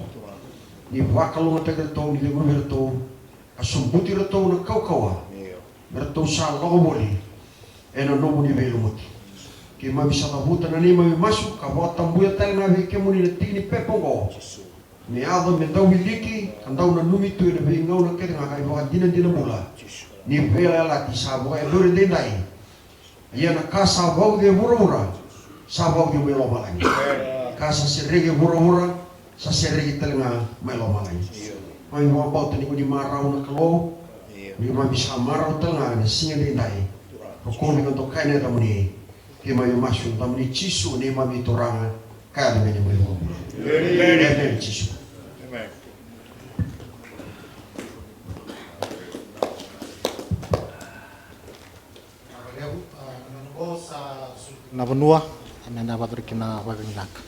Ni vakalougatataki iratou, ni cegu vei iratou, ka sobuti iratou na kaukauwa me ratou sa lako voli ena nomuni veilumuti. Keimami sa cavuta na neimami masu ka vakatabuya tale ga vei kemuni na tiki ni pepa oqo. Me yaco me dau wiliki ka dau nanumi tu ena veigauna kece ga ka ivakadinadina bula ni veiyalayalati sa vakayacori edaidai. Ia na ka sa vauci e vuravura sa vauci mai lomalagi. Ka sa sereki e vuravura sa sereki tale ga mai lomalagi. Mai vakabauta ni ko ni marau na Kalou. Ni mami sa marau tale ga ena siga edaidai. Rokovi ka dokai na yacamuni. Keimami masu ena yacamuni Jisu neimami Turaga ka yaco me neimami iVakabula. Emeni Jisu. Na vanua ena na vacuri kina vakavinaka.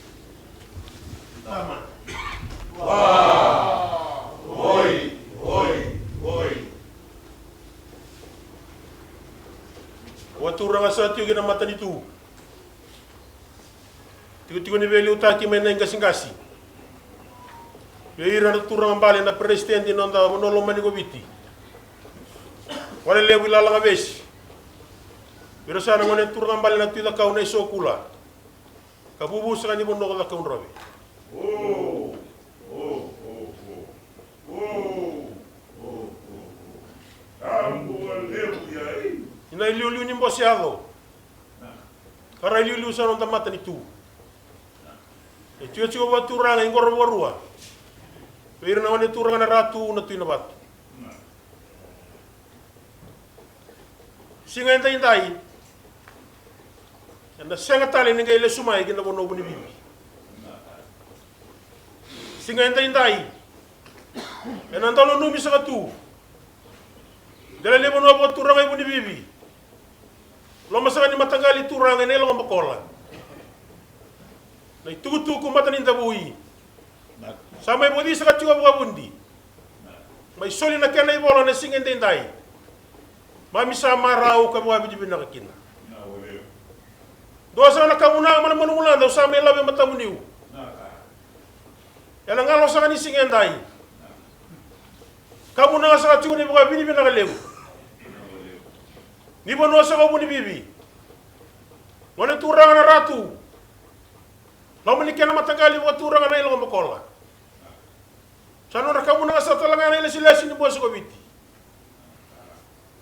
Oi, oi, oi. Ua turaga sa tiko kina matanitu. Tikotiko ni veiliutaki mai na iqasiqasi. Vei ira na turaga bale na peresitedi ni noda vanua lomani ko Viti. Wale levu i Lalagavesi. Vei ira sa na gone turaga bale na Tui Cakau na i Sokula. Ka vuvu saka ni vanua ko Cakaudrove. Ina iliuliu ni bose yaco. Ka ra iliuliu sa noda matanitu. E tiko tiko vakaturaga i qoro vakarua. Vei ira na gone turaga na Ratu na Tui Navatu. Siga edaidai ena sega tale ni qai lesu mai ki na vanua Vunivivi. Siga edaidai ena dau nanumi saka tu. Dela ni vanua vakaturaga i Vunivivi. Loma saka ni mataqali turaga ena iLogobakola. Na itukutuku mata ni davui. Sa mai voci saka tiko vakavudi. Mai soli na kena ivola na siga edaidai. Mami sa marau ka vakavinavinaka kina. Dua saka na ka vuna mai na manumanu dau sa mai lave matamuniu. Ena galo saka ni siga edai. Kamunaga saka tiko ni vakavinavinaka levu ni vanua saka o Vunivivi. Gone turaga na Ratu, loma ni kena mataqali vakaturaga na iLoko Bokola. Sa nodra kamunaga saka tale ga na ilesilesi ni bose ko Viti.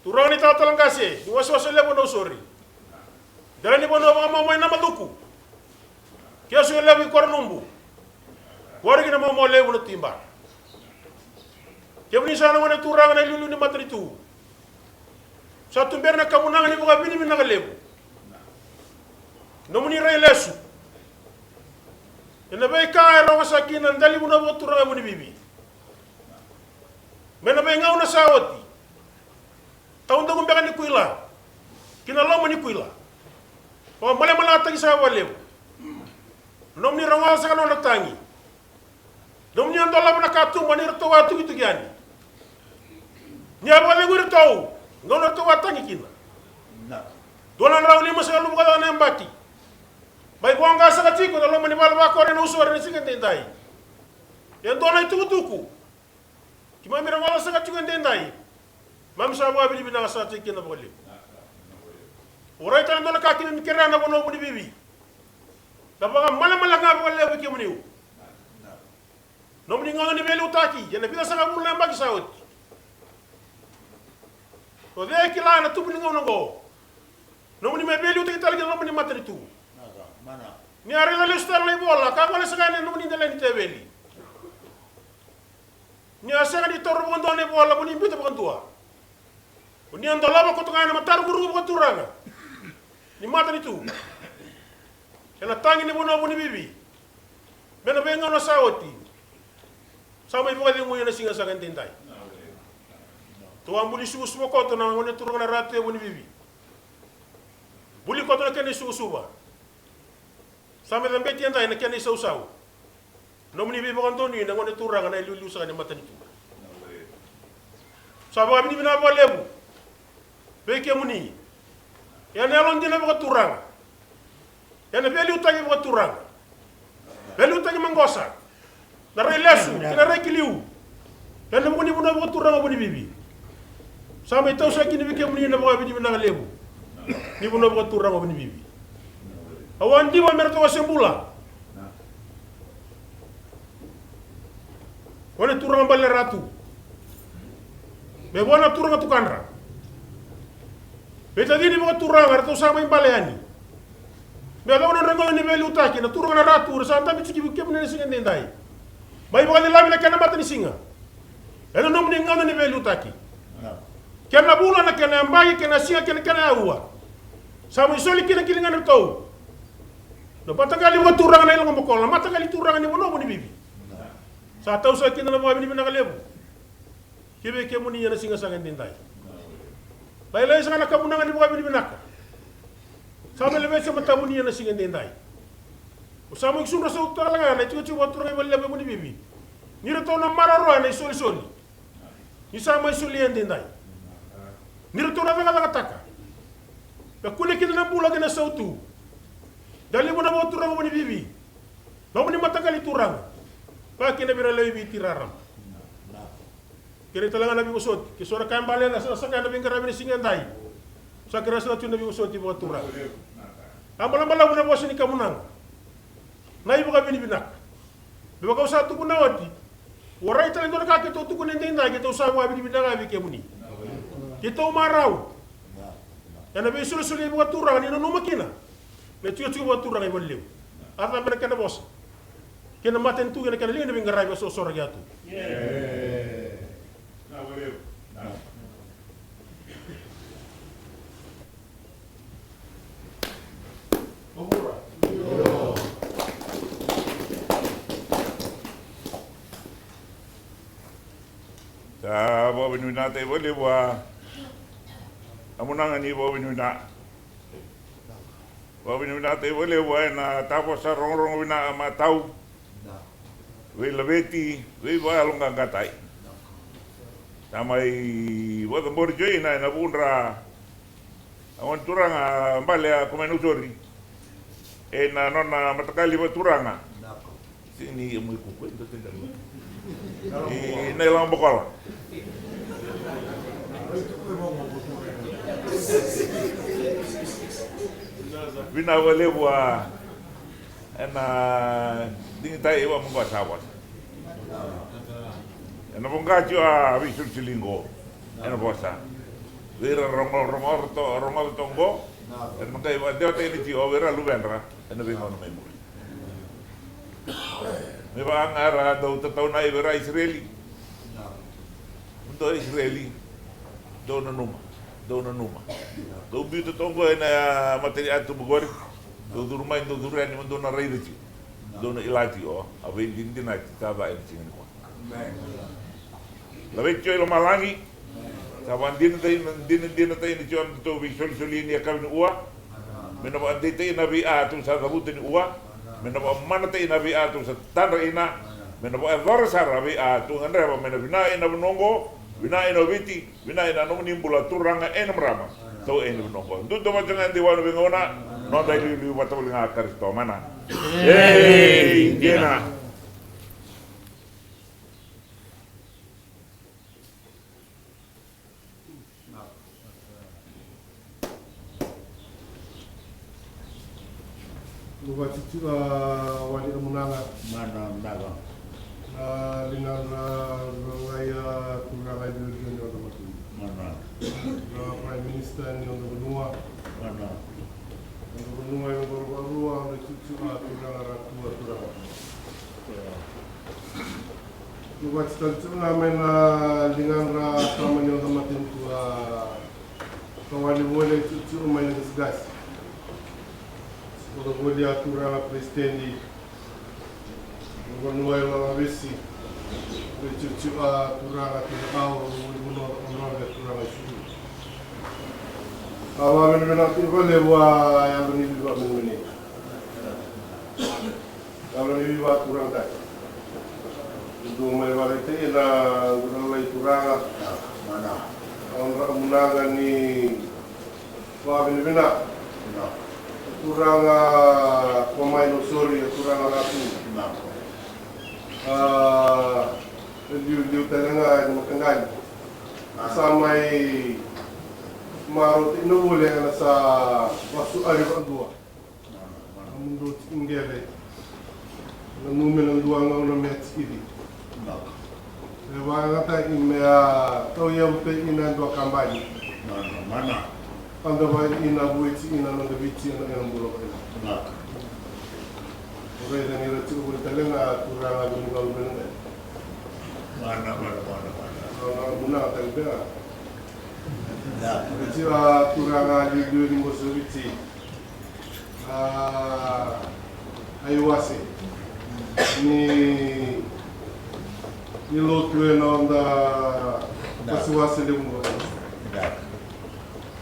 Turaga ni talatala qase ni wasewase levu o Nausori. Dela ni vanua vakamau mai Namacuku, ke so e levu i Koronubu, wari ki na mamawa levu na Tui Ba. Kemuni sa na gone turaga na iliuliu ni matanitu, sa tubera na kamunaga ni vakavinavinaka levu. Nomuni rai lesu ena veika e rogo saka kina na dalivanua vakaturaga e Vunivivi mai na veigauna sa oti. Taudaku beka ni kuila ki na loma ni kuila. Vakamalemaleqataki saka vakalevu. Nomuni rogoca saka na nodra tagi. Nomuni a dolava na katuba ni ratou a tukituki yani. Ni a vakacegui iratou gauna ratou a tagi kina. Dua na drau lima sagavulu ka lima na yabaki. Mai voqa saka tiko na loma ni vale vakakore e Nausori ena siga edaidai. E dua na itukutuku keimami rogoca saka tiko edaidai. Mami sa vakavinavinaka saka tiko kina vakalevu. Orai tale dua na ka keimami kerea na vanua o Vunivivi. Na vakamalemale ga vakalevu vei kemuni. Nomuni gauna ni veiliutaki ena vica sagavulu na yabaki sa oti. O cei e kila ena tubu ni gauna oqo? Nomuni mai veiliutaki tale ki na loma ni matanitu. Ni a raica lesu tale na ivola ka gole saka yani ena nomuni delai ni teveli. Ni a sega ni taura vakadua na ivola mo ni biuta vakadua. O ni a dolava koto ga ena matarukuruku vakaturaga ni matanitu ena tagi ni vanua o Vunivivi mai na veigauna sa oti. Sa mai vakacegui ena siga saka edaidai. Tou a buli suvasuva koto na gone turaga na Ratu e Vunivivi. Buli koto na kena isuvasuva. Sa mai cabeti edai na kena isausau. Nomuni veivakadonui na gone turaga na iliuliu saka ni matanitu. Sa vakavinavinaka vakalevu vei kemuni ena yalodina vakaturaga, ena veiliutaki vakaturaga, veiliutaki maqosa, na rai lesu kei na rai ki liu ena vuku ni vanua vakaturaga o Vunivivi. Sa mai tau saka kina vei kemuni na vakavinavinaka levu ni vanua vakaturaga o Vunivivi. Au a diva me ratou a se bula. Gone turaga bale na Ratu, me vua na turaga tukadra, veitacini vakaturaga ratou sa mai bale yani. Me yacova na nodra gauna ni veiliutaki na turaga na Ratu, ra sa dabe tiko vei kemuni ena siga edaidai. Mai vakacilavi na kena matanisiga ena nomuni gauna ni veiliutaki. Kena vula, na kena yabaki, kena siga, kena, kena aua. Sa mai soli kina ki ligadratou na mataqali vakaturaga na iLoko Bokola, na mataqali turaga ni vanua o Vunivivi. Sa tau saka kina na vakavinavinaka levu ki vei kemuni ena siga saka edaidai. Lailai saka na kamunaga ni vakavinavinaka sa mai laveti e matamuni ena siga edaidai. O sa mai sudra sautu tale ga na itikotiko vakaturaga i Valelevu e Vunivivi, ni ratou na maroroya na isolisoli ni sa mai solia edaidai. Ni ratou na cakacakataka me kune kina na bula kei na sautu. Dalivanua vakaturaga o Vunivivi, nomuni mataqali turaga, vakakina vei ira na lewe i Viti raraba. Kerei tale ga na veivosoti, ke so na ka e bale ena sa saka ena veiqaravi ena siga edai. Sa kerei saka tu na veivosoti vakaturaga. A balabalavu na vosa ni kamunaga, na ivakavinavinaka. Me vaka au sa tukuna oti, orai tale dua na ka keitou tukuna edaidai, keitou sa vakavinavinaka vei kemuni. Keitou marau ena veisolisoli vakaturaga ni nanuma kina na itikotiko vakaturaga i Valelevu. A cava na kena vosa? Kei na matanitu kei na kena liga ni veiqaravi a sosoraki tu. Sa vakavinavinakataki vakalevu a kamunaga ni vakavinavinaka. Vakavinavinakataki vakalevu ena tavosa rogorogo vinaka matau, veilaveti, veivakayaloqaqatai. Sa mai vakacabori joina ena vukudra a gone turaga bale a Komai Nausori ena nona mataqali vakaturaga. Sini mai kuku e dua tena. E na iLoko Bokola. Vinaka vakalevu a ena digitaki vakamoqoa sa vosa. Ena voqa tiko a veisolisoli qo ena vosa. Vei ira rogo, rogo, rogoca toka qo. Ena maqai vakadewataki tiko vei ira luvedra ena veigauna mai muri. Me vaka ga era dau tataunaki vei ira Isireli. Dou Isireli, dou nanuma, dou nanuma. Dou biuta toka qo ena mata ni atubu qori. Dou curu mai, dou curu yani, mo dou na raica tiko. Dou na kila tiko a veidinadinati ka ca ena siga nikua. Laveti tiko i lomalagi. Sa vakadinadinataki, dinadinataki tiko na nodatou veisolisoli ni yakavi nikua. Me na vakadeitaki na vei a tou sa cavuta nikua. Me na vakamanataki na vei a tou sa tadra kina. Me na vakayacora sara vei a tou gadreva me na vinaka ina vanua oqo, vinaka ina Viti, vinaka ina nomuni bula turaga kei na marama. Tou ena vanua oqo. Dou tomata ga de vua na veigauna. Noda iliuliu vata voli ga Karisito mana. Ei, dina. Luvati tiko a wali a munaga. Mana maka. Na ligana na lai a turaga i liuliu ni oda matui. Mana. Na Prime Minister ni oda vanua. Mana. Oda vanua i oda varua, oda tiko a turaga Ratu a turaga. Luvati tale tiko ga mai na ligana tama ni oda matanitu a Kawani voli e tiko mai na qasikasi. Oda voli a turaga peresitedi. Oda vanua e Lavesi. Oda tiko a turaga kei na au, oda voli vanua oda voli a turaga i Suva. A vavinavinaka tiko vakalevu a yalo ni vivamemeni. Yalo ni veivaturagataki. Dou mai varaitaki na guna lai turaga. Mana. Audra munaga ni vavinavinaka. Turaga ko mai no sori, turaga Ratu. A liuliu tale ga ni mataqali. Sa mai marautaki na vuli ena sa vasu ari vakadua. Na mudrau tiki qele. Na numera dua gauna me a tikiri. E vakayagataki me a tauyavu tei ina dua kabani. Mana, mana. Kada vakaina vueti ina noda Viti ena ena bula vakaina. Mana. O raica ni ra tiko voli tale ga turaga voli galu me na qai. Mana, mana, mana, mana. Mana, mana, tale beka. Mana. Tiko a turaga liuliu ni Moskoviti. A, a iwase ni, ni lotu ena noda pasiwase levu qo.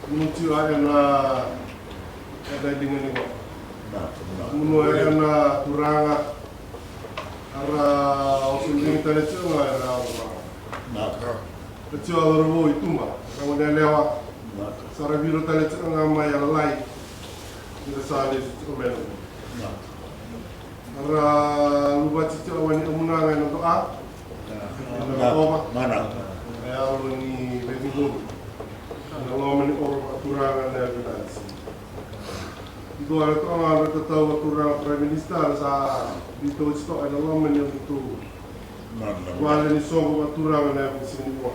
Muti a ena, ena liga ni qo. Munu ena turaga. Ara oso dini tale tiko ga era. Tiko a cauravou i tuba, ra gone yalewa. Sa ra viro tale tiko ga mai a lalai. Ni ra sa lesu tiko mai na. Ra luvati tiko a wani a munaga ena doa. Ena doa. Mana. E yalo ni veiviqomi. Ena loma ni oro vakaturaga na yavinansi. Dua na turaga na tatau a turaga Prime Minister sa biuta oti toka ena loma ni nodatou vale ni soqo vakaturaga na yavunisiga ni vua.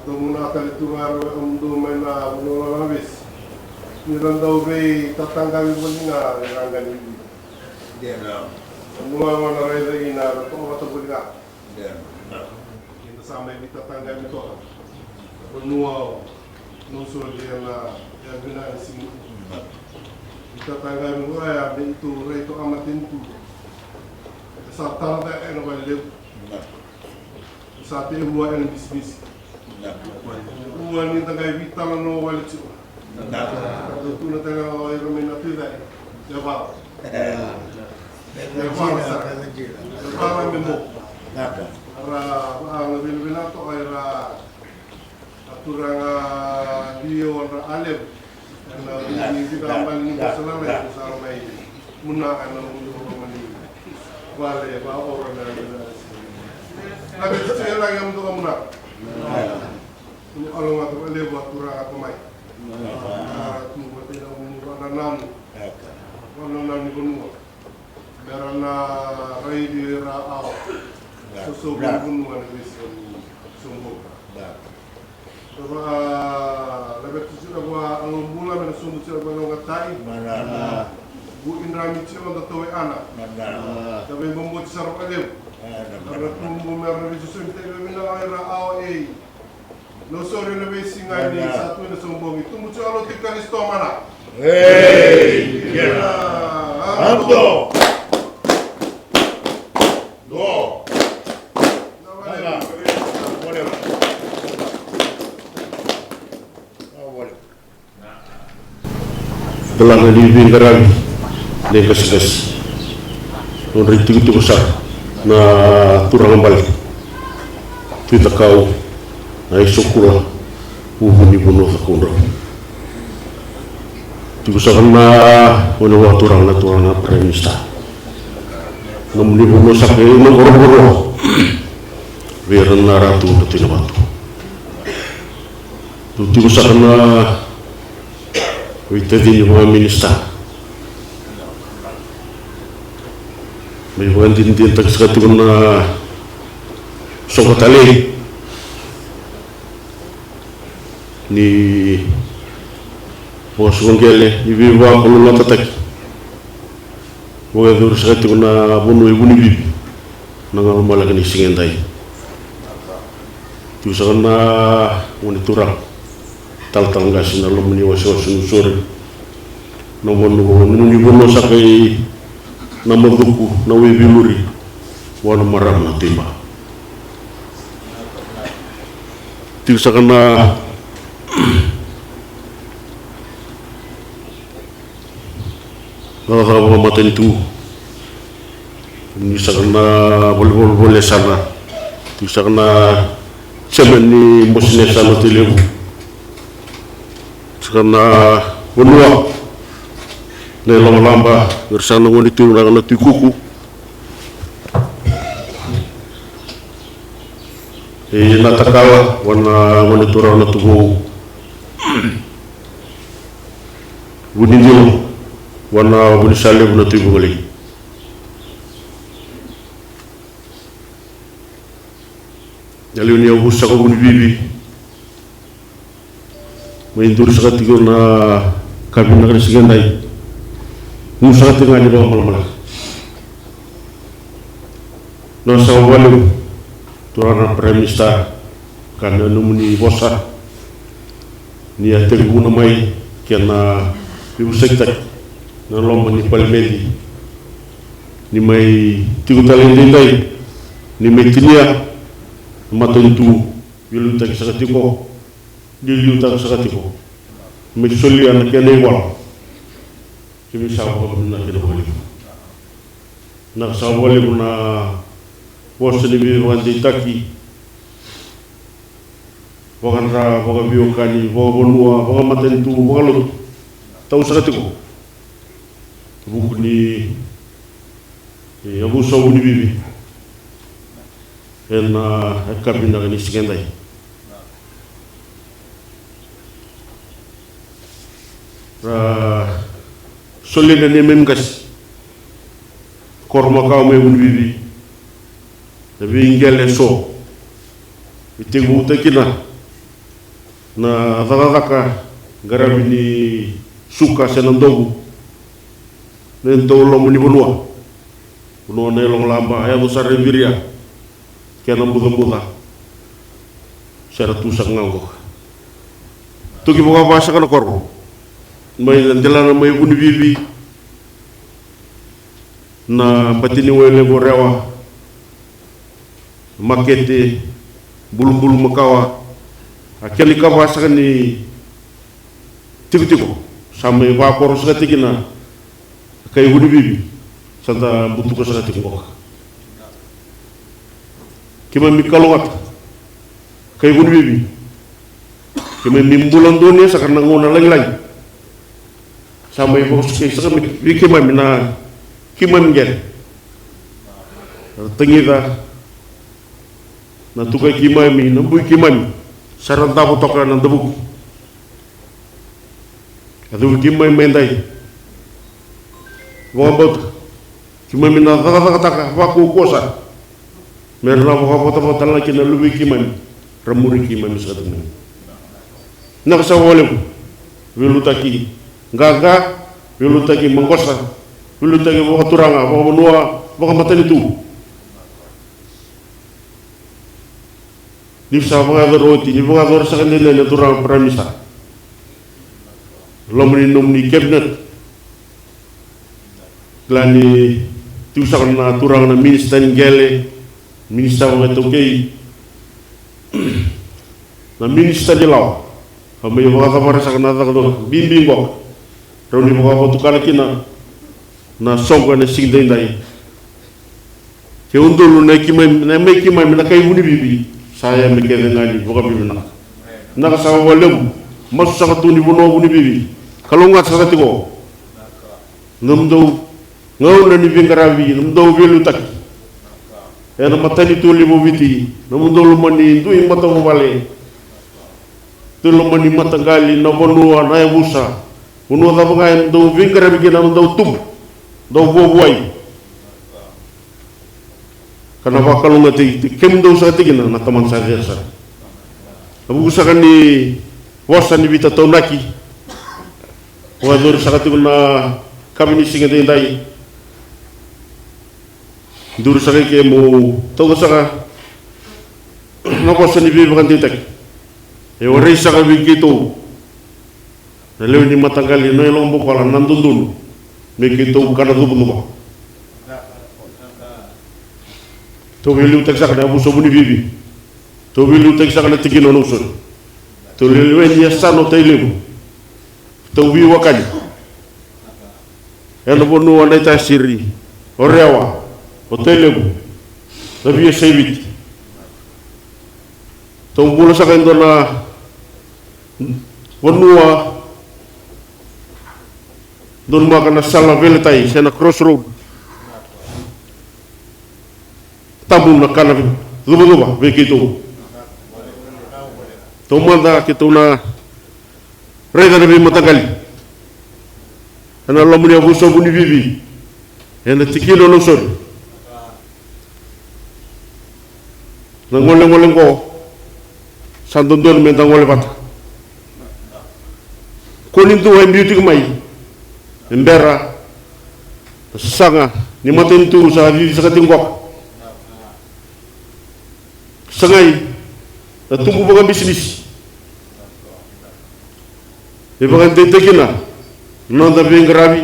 Dou muna tale tu ga ra vei amudou mai na vanua lavesi. Ni ra dau veitataqavi voli ga e ra qai ni vuli. Dina. Mua ga na raica ina ra toka vata voli ga. Eda sa mai veitataqavi toka. Vanua o Nausori ena, ena vinaka ni siga. Veitataqavi vua ya me itou rai toka matanitu. E sa tara ena vale levu. E sa tei vua ena bisinisi. Vua ni da qai veitalanoa wale tiko. Dou tukuna tale ga o ira mai na tuicake. E vala. E vala sara. E vala me moku. Ra, ra, na vinavinaka toka o ira a turaga Lio, ra a levu. Na vinavinaka ni basa lalai ko sa mai. Muna a na mudu ko mani. Vale, va ora na vinavinaka. Na vinavinaka ni mudu ko muna. Au lomaocaoca vakalevu a turaga tamai. A tu vata ina vanua vakanananu, vakanananu ni vanua, me ra na raici ira awa. Sosovu ni vanua na veisiga ni soqo. Vakalaveta tiko na vakayago bula me na sobu tiko na vakayagataki. Vu i drami tiko na tawe ana. Ka veiboboti sara vakalevu. Ka ra tubu me ra na veisosomitaki vei na awa era awa ei. Losori na veisiga ni sa tu ena soqoqo. Tubu tiko na lotu i Karisito mana. Ei, kena. Amuto. Do. Dalaga ni veiqaravi, na iqasiqasi, nodra itikotiko sara na turaga bale, Tui Cakau, na Isokula, Vuvu ni Vanua Cakaudrove. Tiko saka na gone vakaturaga na turaga na Prime Minister. Nomuni vanua saka e na qoroqoro vei ira na ratu na Tui Navatu. Tiko saka na veitacini vakaminista. Me vakadinadinataki saka tiko na soqo talei ni vakasoqo qele ni veivakalougatataki. Vakayacori saka tiko na vanua e Vunivivi na galu maleka ni siga edai. Tiko saka na gone turaga, talatala qase na loma ni wasewase ni Nausori. Na vanua, nomuni vanua saka i Namacuku, na Waiveiluri, vua na marama na Tui Ba. Tiko saka na cakacaka vakamatanitu. Ni saka na valevolevole sana. Ni saka na chairman ni Bose ni Yasana Tailevu. Saka na vanua na Yalomalaba, era saka na gone turaga na Tui Kuku. E na takala vua na gone turaga na Tuvou. Vunidilo vua na Vunisalevu na Tui Vugalei. Na lewe ni yavusa saka Vunivivi. Mai duri saka tiko na ka vinaka ni siga edai. Mu saka tiko ga ni vakamalamalaka. Na saka vakalevu turaga na Prime Minister, ka na nomuni vosa ni a tekivuna mai kei na veivosakitaki na loma ni palimedi. Ni mai tiko tale edaidai ni mai tinia na matanitu, veiliutaki saka tiko, liuliutaki saka tiko, me solia na kena ivola. Keimami sa vakavinavinaka kina vakalevu. Na sa vakalevu na vosa ni veivakadeitaki, vakadra, vakaveiwekani, vakavanua, vakamatanitu, vakalotu. Tau saka tiko vuku ni, e, yavusa Vunivivi ena, e, ka vinaka ni siga edai. Ra solia na neimami qase, koro makawa mai Vunivivi, na veiqele eso e tekivutaki kina na cakacaka qaravi ni suka se na dovu, na dau loma ni vanua. Vanua na Yalomalaba, yaco sara e Viria kei na Bucabuca. Sera tu saka ga oqo. Toki vakava saka na koro mai na delana mai Vunivivi, na bati ni wai levu o Rewa, makete, bulubulu makawa, a kena ikava saka ni tikotiko sa mai vakoro saka tiko kina kai Vunivivi, sa da butuka saka tiko qoka. Keimami kalougata kai Vunivivi, keimami bula donuya saka na gauna lagilagi. Sa mai vakasukai saka mai vei keimami na keimami qele. Ra tagica na tukai keimami, na bui keimami. Sa ra davo toka na davuki. A cuvi keimami mai dai. Vakabauta keimami na cakacakataka vakaukauwa sara me ra na vakavotavota tale ga kina na luvei keimami, ra muri keimami saka tiko mai. Vinaka saka vakalevu. Veiliutaki qaqa, veiliutaki maqosa, veiliutaki vakaturaga, vakavanua, vakamatanitu. Ni sa vakayacora oti, ni vakayacora saka daidai na turaga Prime Minister. Loma ni nomuni cabinet. Kila ni tiko saka na turaga na minisita ni qele, minisita vakaitaukei, na minisita ni lawa. Au mai vakacavara saka na cakacaka bibi qoka. Rau ni vakavatukana kina na soqo ena siga daidai. Ke udolu na keimami, na mai keimami na kai Vunivivi, sa ya me kece ga ni vakavinavinaka. Vinaka saka vakalevu. Masu saka tu ni vanua Vunivivi. Kalougata saka tiko. Nomudou gauna ni veiqaravi, nomudou veiliutaki ena matanitu levu o Viti, nomudou loma ni dui matavuvale, dou loma ni mataqali, na vanua, na yavusa, vanua cava ga e dou veiqaravi kina, dou tubu, dou vuavuai. Ka na vakalougatataki kemudou saka tiko kina na Tamana sa cecere sara. Na vuku saka ni vosa ni veitataunaki vakayacori saka tiko na yakavi ni siga daidai. Duri saka i ke meu tauca saka na vosa ni veivakadeitaki. E warai saka vei keitou na lewe ni mataqali na iLoko Bukola na dodonu me keitou kana cuvacuva. Tou veiliutaki saka na yavusa Vunivivi. Tou veiliutaki saka na tikina o Nausori. Tou lewe ni yasana o Tailevu. Tou veiwekani ena vanua o Naitasiri, o Rewa, o Tailevu, na veiyasai Viti. Tou bula saka e dua na vanua donumaka na sala veilatai se na crossroad. Tabu na kana cuvacuva vei keitou. Taumada keitou na raica na veimataqali ena loma ni yavusa Vunivivi, ena tikina o Nausori. Na golegole oqo sa dodonu me da gole vata. Ko ni dua e biu tiko mai e bera na sasaga ni matanitu sa cici saka tiko qoka. Sagai na tubu vakabisinisi. E vakadeitaki kina na noda veiqaravi.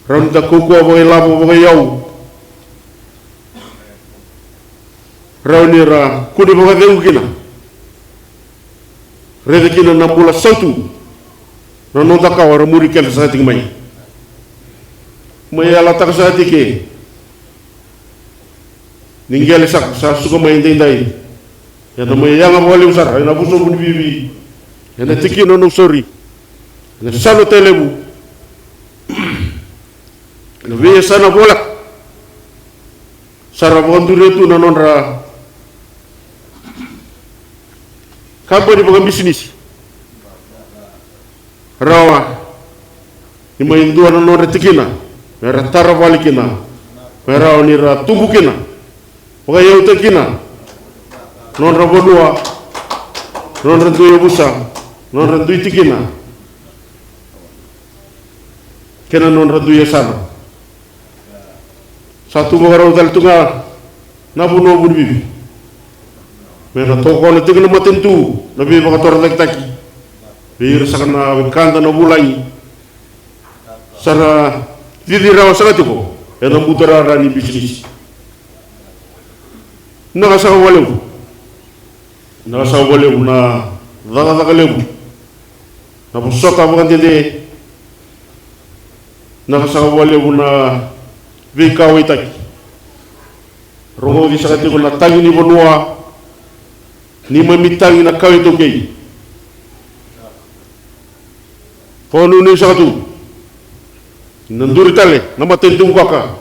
Rawa ni da kaukauwa vakailavo, vakaiyau. Rawa ni ra kune vakacegu kina. Raica kina na bula sautu na noda kawa ra muri keda saka tiko mai. Mai yalataka saka tiko ke ni qele saka sa suka mai daidai. Eda mai yaga vakalevu sara ena yavusa Vunivivi, ena tikina o Nausori, ena yasana o Tailevu, ena veiyasana voleka. Sa ra vakaduria tu na nodra kabani vakabisinisi. Rawa ni mai dua na nodra tikina me ra tara vale kina, me rawa ni ra tubu kina, vakaiyautaki kina nodra vanua, nodra dui yavusa, nodra dui tikina kei na nodra dui yasana. Sa tu vakarau tale tu ga na vanua Vunivivi me na tokona tiko na matanitu na veivakatorocaketaki vei ira saka na wekada na vulagi. Sa ra cici rawa saka tiko ena buturara ni bisinisi. Vinaka saka vakalevu. Vinaka saka vakalevu na cakacaka levu, na vosota vakadede. Vinaka saka vakalevu na veikauwaitaki. Rogoci saka tiko na tagi ni vanua, neimami tagi na kawa iTaukei. Vakanuinui saka tu ni na duri tale na matanitu qoka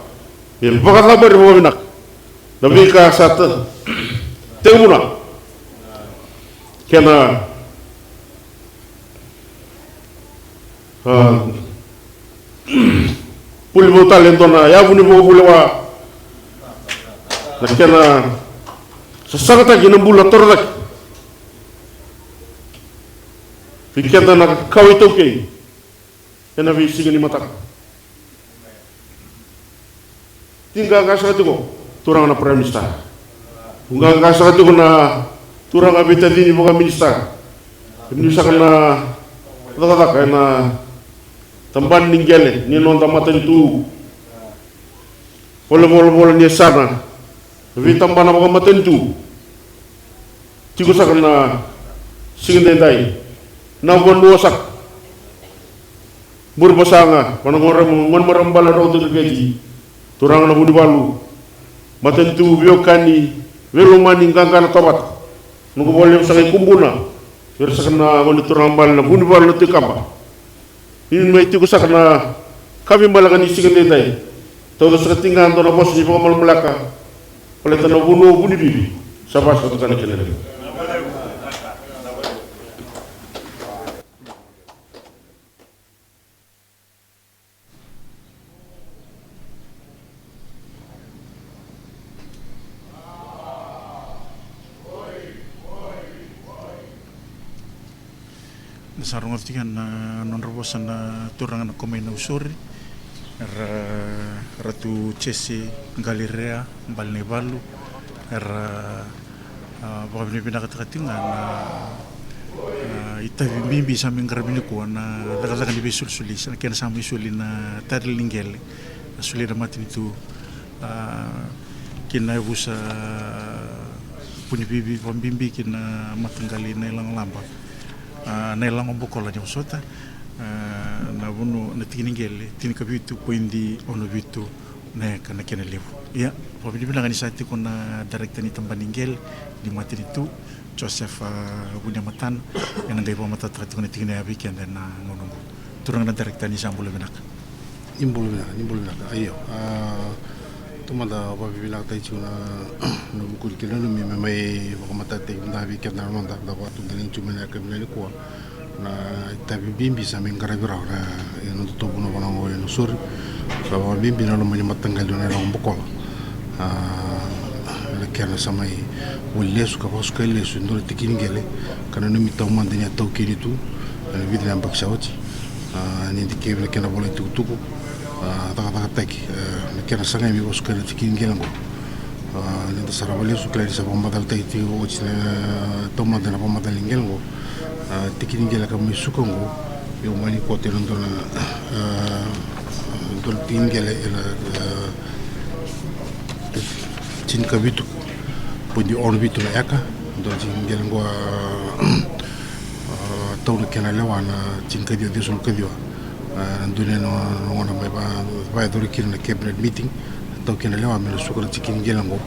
me vakacabori vakavinaka na veika sa ta-, tekivuna. kena, a, puli vou tale e dua na yavu ni vakavulewa na kena sasagataki na bula torocake vei keda na kawa iTaukei ena veisiga ni mataka. Tiqaqa saka tiko turaga na Prime Minister. Tiqaqa saka tiko na turaga veitacini vakaminisita. Kemuni saka na cakacaka ena tabana ni qele ni noda matanitu. Volavola ni yasana na veitabana vakamatanitu. Tiko saka na siga daidai na vanua saka Burebasaga, vana gone marama bale rau tadriketi, turaga na Vunivalu, matanitu veiwekani, veilomani, qaqa na tovata. Noqu vakalevu saka i Kubuna, vei ira saka na gone turaga bale na Vunivalu na Tui Kaba. Ni mai tiko saka na kavi baleka ni siga daidai. Tauca saka tiko ga dua na vosa ni vakamalamalaka. Baleta na vanua o Vunivivi sa vasa tu ga na kena levu. Na sa rogoca tiko na nodra vosa na turaga na Komai Nausori, era Ratu Jese Qalirea Balenaivalu, era a, vakavinavinakataka tiko ga na, a, itavi bibi sa mai qaravi nikua na cakacaka ni veisolisoli, sa na kena sa mai soli na title ni qele, a, soli na matanitu, a, ki na yavusa Vunivivi, vakabibi ki na mataqali Nailagolaba, a, Nailagobokola ni vosota, a, na vanua, na tiki ni qele, tinikavitu poidi ono vitu na eka na kena levu. Ia, vakavinavinaka ni sa tiko na director ni tabana ni qele ni matanitu, Joseph, a, Vuniamatana, ena qai vakamatatataka tiko na tikina ya vei keda ena gauna oqo. Turaga na director, ni sa bula vinaka. Ni bula vinaka, ni bula vinaka. Io, a, taumada vakavinavinakataki tiko na, na vuku ni kena nanumi me mai vakamatatataki mada vei keda na noda, da vakatudalani tiko mai na yakavi nikua. Na itavi bibi sa mai qaravi rawa na, e, nodatou vanua vaka oqo e Nausori. Sa vakabibi na loma ni mataqali o Nailagobokola. A, na kena sa mai voli lesu ka vakasukai lesu e dua na tiki ni qele ka nanumi taumada ni a taukeni tu ena vica na yabaki sa oti. A, ni dikevi na kena volai tukutuku, a, cakacakataki, e, na kena sagai me vakasukai na tiki ni qele oqo. A, ni da sarava lesu, kila ni sa vakamacalataki tiko oti na taumada na vakamacala ni qele oqo. A, tiki ni qele ka mai suka oqo, e umani koto ena dua na, a, dua na tiki ni qele ena, a, tinikavitu poidi ono vitu na eka, dua na tiki ni qele oqo, a, a, tau na kena lewa na tinikaciwa ciwasagavulu kaciwa. A, na dua na, na, na gauna mai va, vakayacori kina na cabinet meeting, tau kina lewa me na suka na tiki ni qele oqo.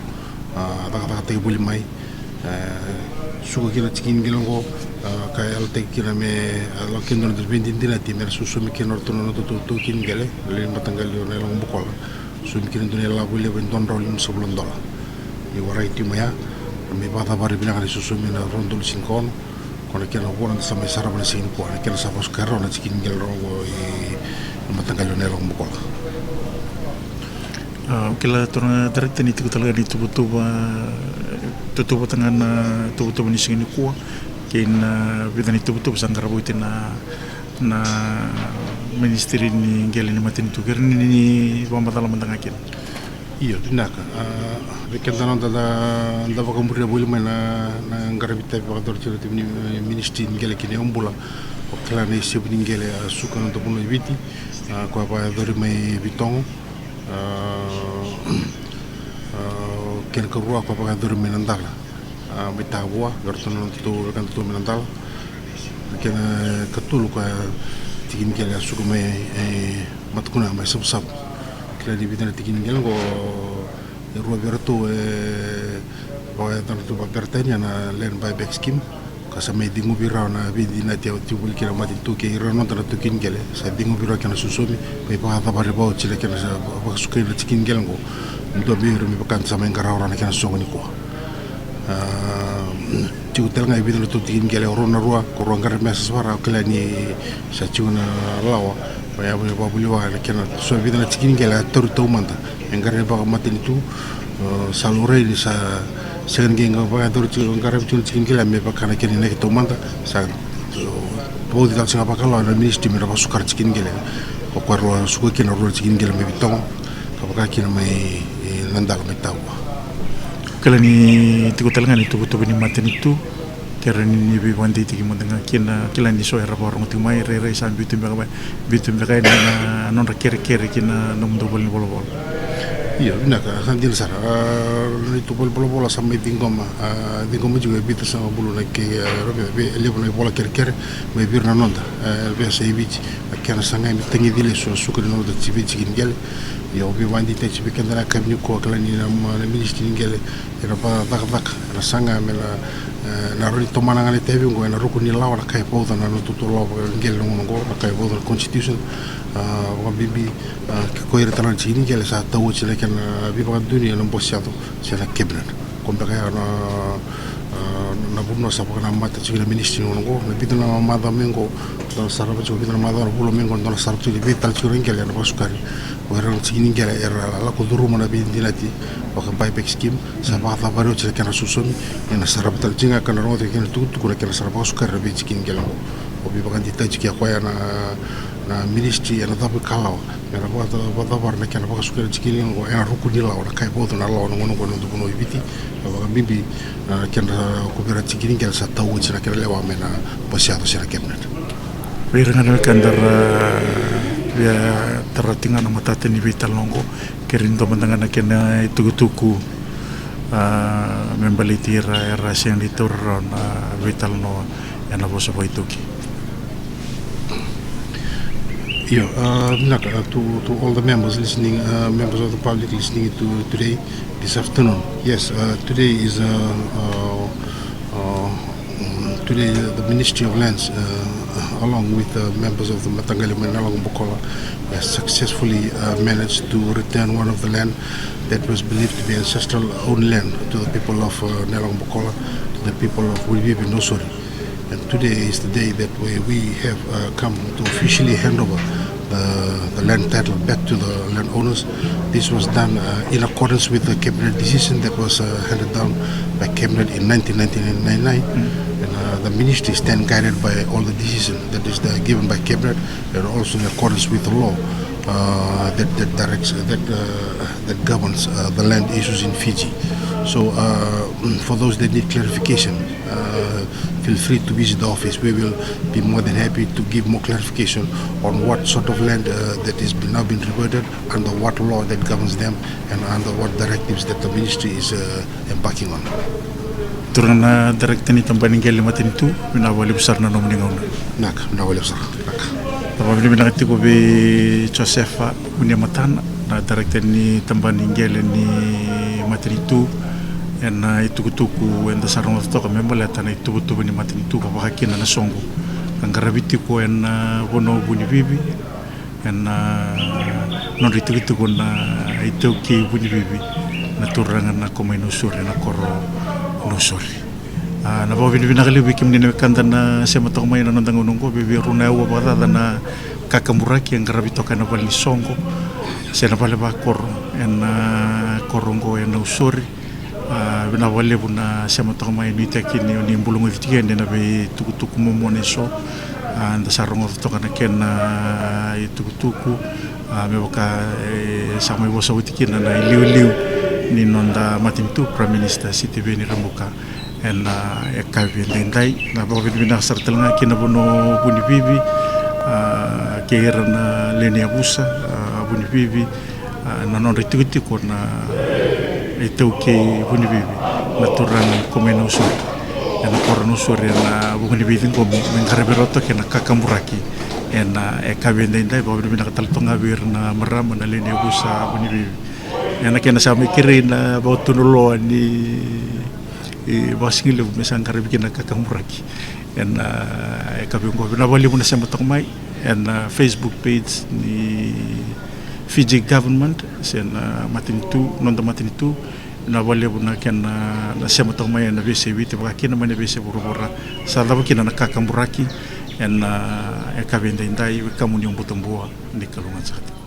A, cakacakataki voli mai, e, suka kina na tiki ni qele oqo, a, ka yalataki kina me, a, lako kina dua na veidinadinati me na sausaumi kina o ratou na nodatou taukei ni qele, na lewe ni mataqali o Nailagobokola. Saumi kina dua na ilavo levu e dua na drau limasagavulu na dola. Ni warai tiko mai ya, me vakacavari vinaka na sausaumi ena rua na udolu tinikaono. Ko na kena vuna da sa mai sarava na siga nikua, na kena sa vakasukai rawa na tiki ni qele oqo i, i mataqali o Nailagobokola. A, au kila turaga director ni tiko tale ga na ituvatuva, tuvatuva talega na tuvatuva ni siga nikua kei na vica na ituvatuva sa qarava oti na, na ministry ni qele ni matanitu, kei ira ni, ni vakamacala mada ga kina. Io, vinaka. A, vei keda na noda da, da vakamuria voli mai na, na qaravi itavi vakayacori tiko na itavi ni, e, ministry ni qele kei na yaubula. O kila na isevu ni qele a suka na noda vanua i Viti, a, koya vakayacori mai Vitogo. A, a, kena karua koya vakayacori mai Nadala. A, mai Tavua, vei ratou na nodatou, vei keda tu mai Nadala. Kena katolu koya tiki ni qele a suka mai, e, Matakunea mai Savusavu. Kila ni vica na tiki ni qele oqo, e rua vei iratou, e, vakayacana tu vakaperitania na land buyback scheme. Ka sa mai ciqomi rawa na veidinati a tiko voli kina na matanitu kei ira na noda na taukei ni qele. Sa ciqomi rawa kena sausaumi, mai vakacavari vakaoti na kena sa vakasukai na tiki ni qele oqo. Dua vei ira me vaka sa mai qarava rawa na kena soqo nikua. A, Tiko tale ga e vica na tou tikiniqele, o rua na rua, ko rua qara me sa savara, o kila ni sa tiko na lawa. Ko ya vei vakavuliwa na kena so vica na tikiniqele a tauri taumada. E qara ni vakamatanitu, sa laurai ni sa sega ni qai vakayacori tiko, qaravi tiko na tikiniqele me vaka na kena inaki taumada. Sa vauci tale tiko ga vakalawa na ministry me ra vakasuka na tikiniqele. Ko koya rau suka kina rua na tikiniqele mai Vitogo ka vaka kina mai Nadala mai Tavua. Kila ni tiko tale ga ni tuvatuva ni matanitu, kere ni veivakadeitaki mada ga kina, kila ni so era vakarorogo tiko mai, rairai sa biuti beka mai, biuti beka yani na nodra kerekere kina nomudou valenivolavola. Io, vinaka, sa dina sara. A, neitou valenivolavola sa mai ciqoma, a, ciqoma tiko e vica sagavulu na kei, a, levu na ivola kerekere mai vei ira na noda, e, vei sa i Viti. A kena sagai me tagici lesu na suka ni noda tikiniqele. Io, veivakadeitaki vei keda na yakavi nikua, kila ni na ministry ni qele era vakacakacaka, era saga me na, e, na rawa ni tomana ga na itavi oqo ena ruku ni lawa, na ka e vauca na nodatou lawa vakaqele na gauna oqo, na ka e vauca na constitution. A, vakabibi, a, ke ko ira tale na tikiniqele sa tau oti na kena veivakadonui ena bose yaco se na cabinet. Ko beka ya na, a, na vanua sa vakanamata tiko na ministry na gauna oqo, na vica na macawa mai oqo, da sarava tiko vica na macawa na vula mai oqo, da na sarava tiko ni vei tale tiko na qele ena vakasukari. O ira na tikiniqele era lako curuma na veidinati vaka buyback scheme, sa vakacavari oti na kena sosomi, ena sarava tale tiko ga ka na rogoca kena tukutuku na kena sara vakasukari na veitikiniqele oqo. O veivakadeitaki tiko ya koya na, na ministry ena cavu ikalawa. Era vakacavara na kena vakasuka na tikiniqele oqo ena ruku ni lawa, na ka e vauca na lawa na gauna oqo ena noda vanua o Viti. Vakabibi na kena kuvera tikiniqele sa tau oti na kena lewa mai na bose yaco se na cabinet. Vei ira ga na weka da ra via tara tiko ga na matata ni veitalanoa oqo, kere ni dua mada ga na kena itukutuku, a, me baleti ira era sega ni taura rawa na veitalanoa ena vosa vakaiTaukei. Io, a, vinaka, a, to, to all the members listening, a, members of the public listening to today, this afternoon. Yes, a, today is, a, a, a, mm, today the Ministry of Lands, a, along with the members of the Mataqali mai Nalongo Bukola, has successfully, a, managed to return one of the land that was believed to be ancestral owned land to the people of, a, Nalongo Bukola, to the people of Vunivivi, Nausori. And today is the day that we, we have, uh, come to officially hand over the, the land title back to the landowners. This was done, uh, in accordance with the cabinet decision that was, uh, handed down by cabinet in nineteen ninety-nine. And, uh, the ministry stand guided by all the decisions that is, uh, given by cabinet, and also in accordance with the law, uh, that, that directs, that, uh, that governs, uh, the land issues in Fiji. So, uh, for those that need clarification, uh, feel free to visit the office. We will be more than happy to give more clarification on what sort of land, uh, that is now been reverted, under what law that governs them, and under what directives that the ministry is, uh, embarking on. Turaga na director ni tabana ni qele matanitu, vinaka vakalevu sara na nomuni gauna. Vinaka, vinaka vakalevu sara. Vinaka. Vakavinavinaka tiko vei Josefa Vuniamatana, na director ni tabana ni qele ni matanitu, ena itukutuku eda sa rogoca toka me baleta na ituvatuva ni matanitu ka vaka kina na soqo ka qaravi tiko ena vanua o Vunivivi, ena nodra itikotiko na iTaukei Vunivivi, na turaga na Komai Nausori, na koro Nausori. A, na vakavinavinaka levu vei kemuni na wekada na sema toka mai ena noda gauna oqo, vei, vei rau na aua vakacaca na kakaburaki e qaravi toka ena vale ni soqo se na vale vakoro ena koro oqo e Nausori. A, vinaka vakalevu na sema toka mai, nuitaki ni o ni bulagoci tiko yani ena veitukutuku momona eso. A, da sa rogoca toka na kena itukutuku, a, me vaka, e, sa mai vosa oti kina na iliuliu ni noda matanitu, Prime Minister Sitiveni Rabuka, ena, a, yakavi edaidai. Na vakavinavinaka sara tale ga ki na vanua o Vunivivi, a, kei ira na lewe ni yavusa, a, Vunivivi, a, na nodra itikotiko na iTaukei Vunivivi, na turaga Komai Nausori, ena koro Nausori, ena vuku ni veiciqomi me qaravi rawa toka na kakaburaki ena, a, yakavi edaidai. Vakavinavinaka tale toka ga vei ira na marama, na lewe ni yavusa Vunivivi. Ena kena sa mai kerei na vakatunuloa ni, e, vakasigalevu me sa qaravi kina na kakaburaki ena, a, yakavi oqo. Vinaka vakalevu na sema toka mai ena, a, Facebook page ni Fiji government, se na matanitu, noda matanitu, Vinaka vakalevu na kena na sema toka mai ena veiyasai Viti, vaka kina mai na veiyasai vuravura. Sa cava kina na kakaburaki ena, e, yakavi edaidai, vei kemuni o Butabua, ni kalougata saka tiko.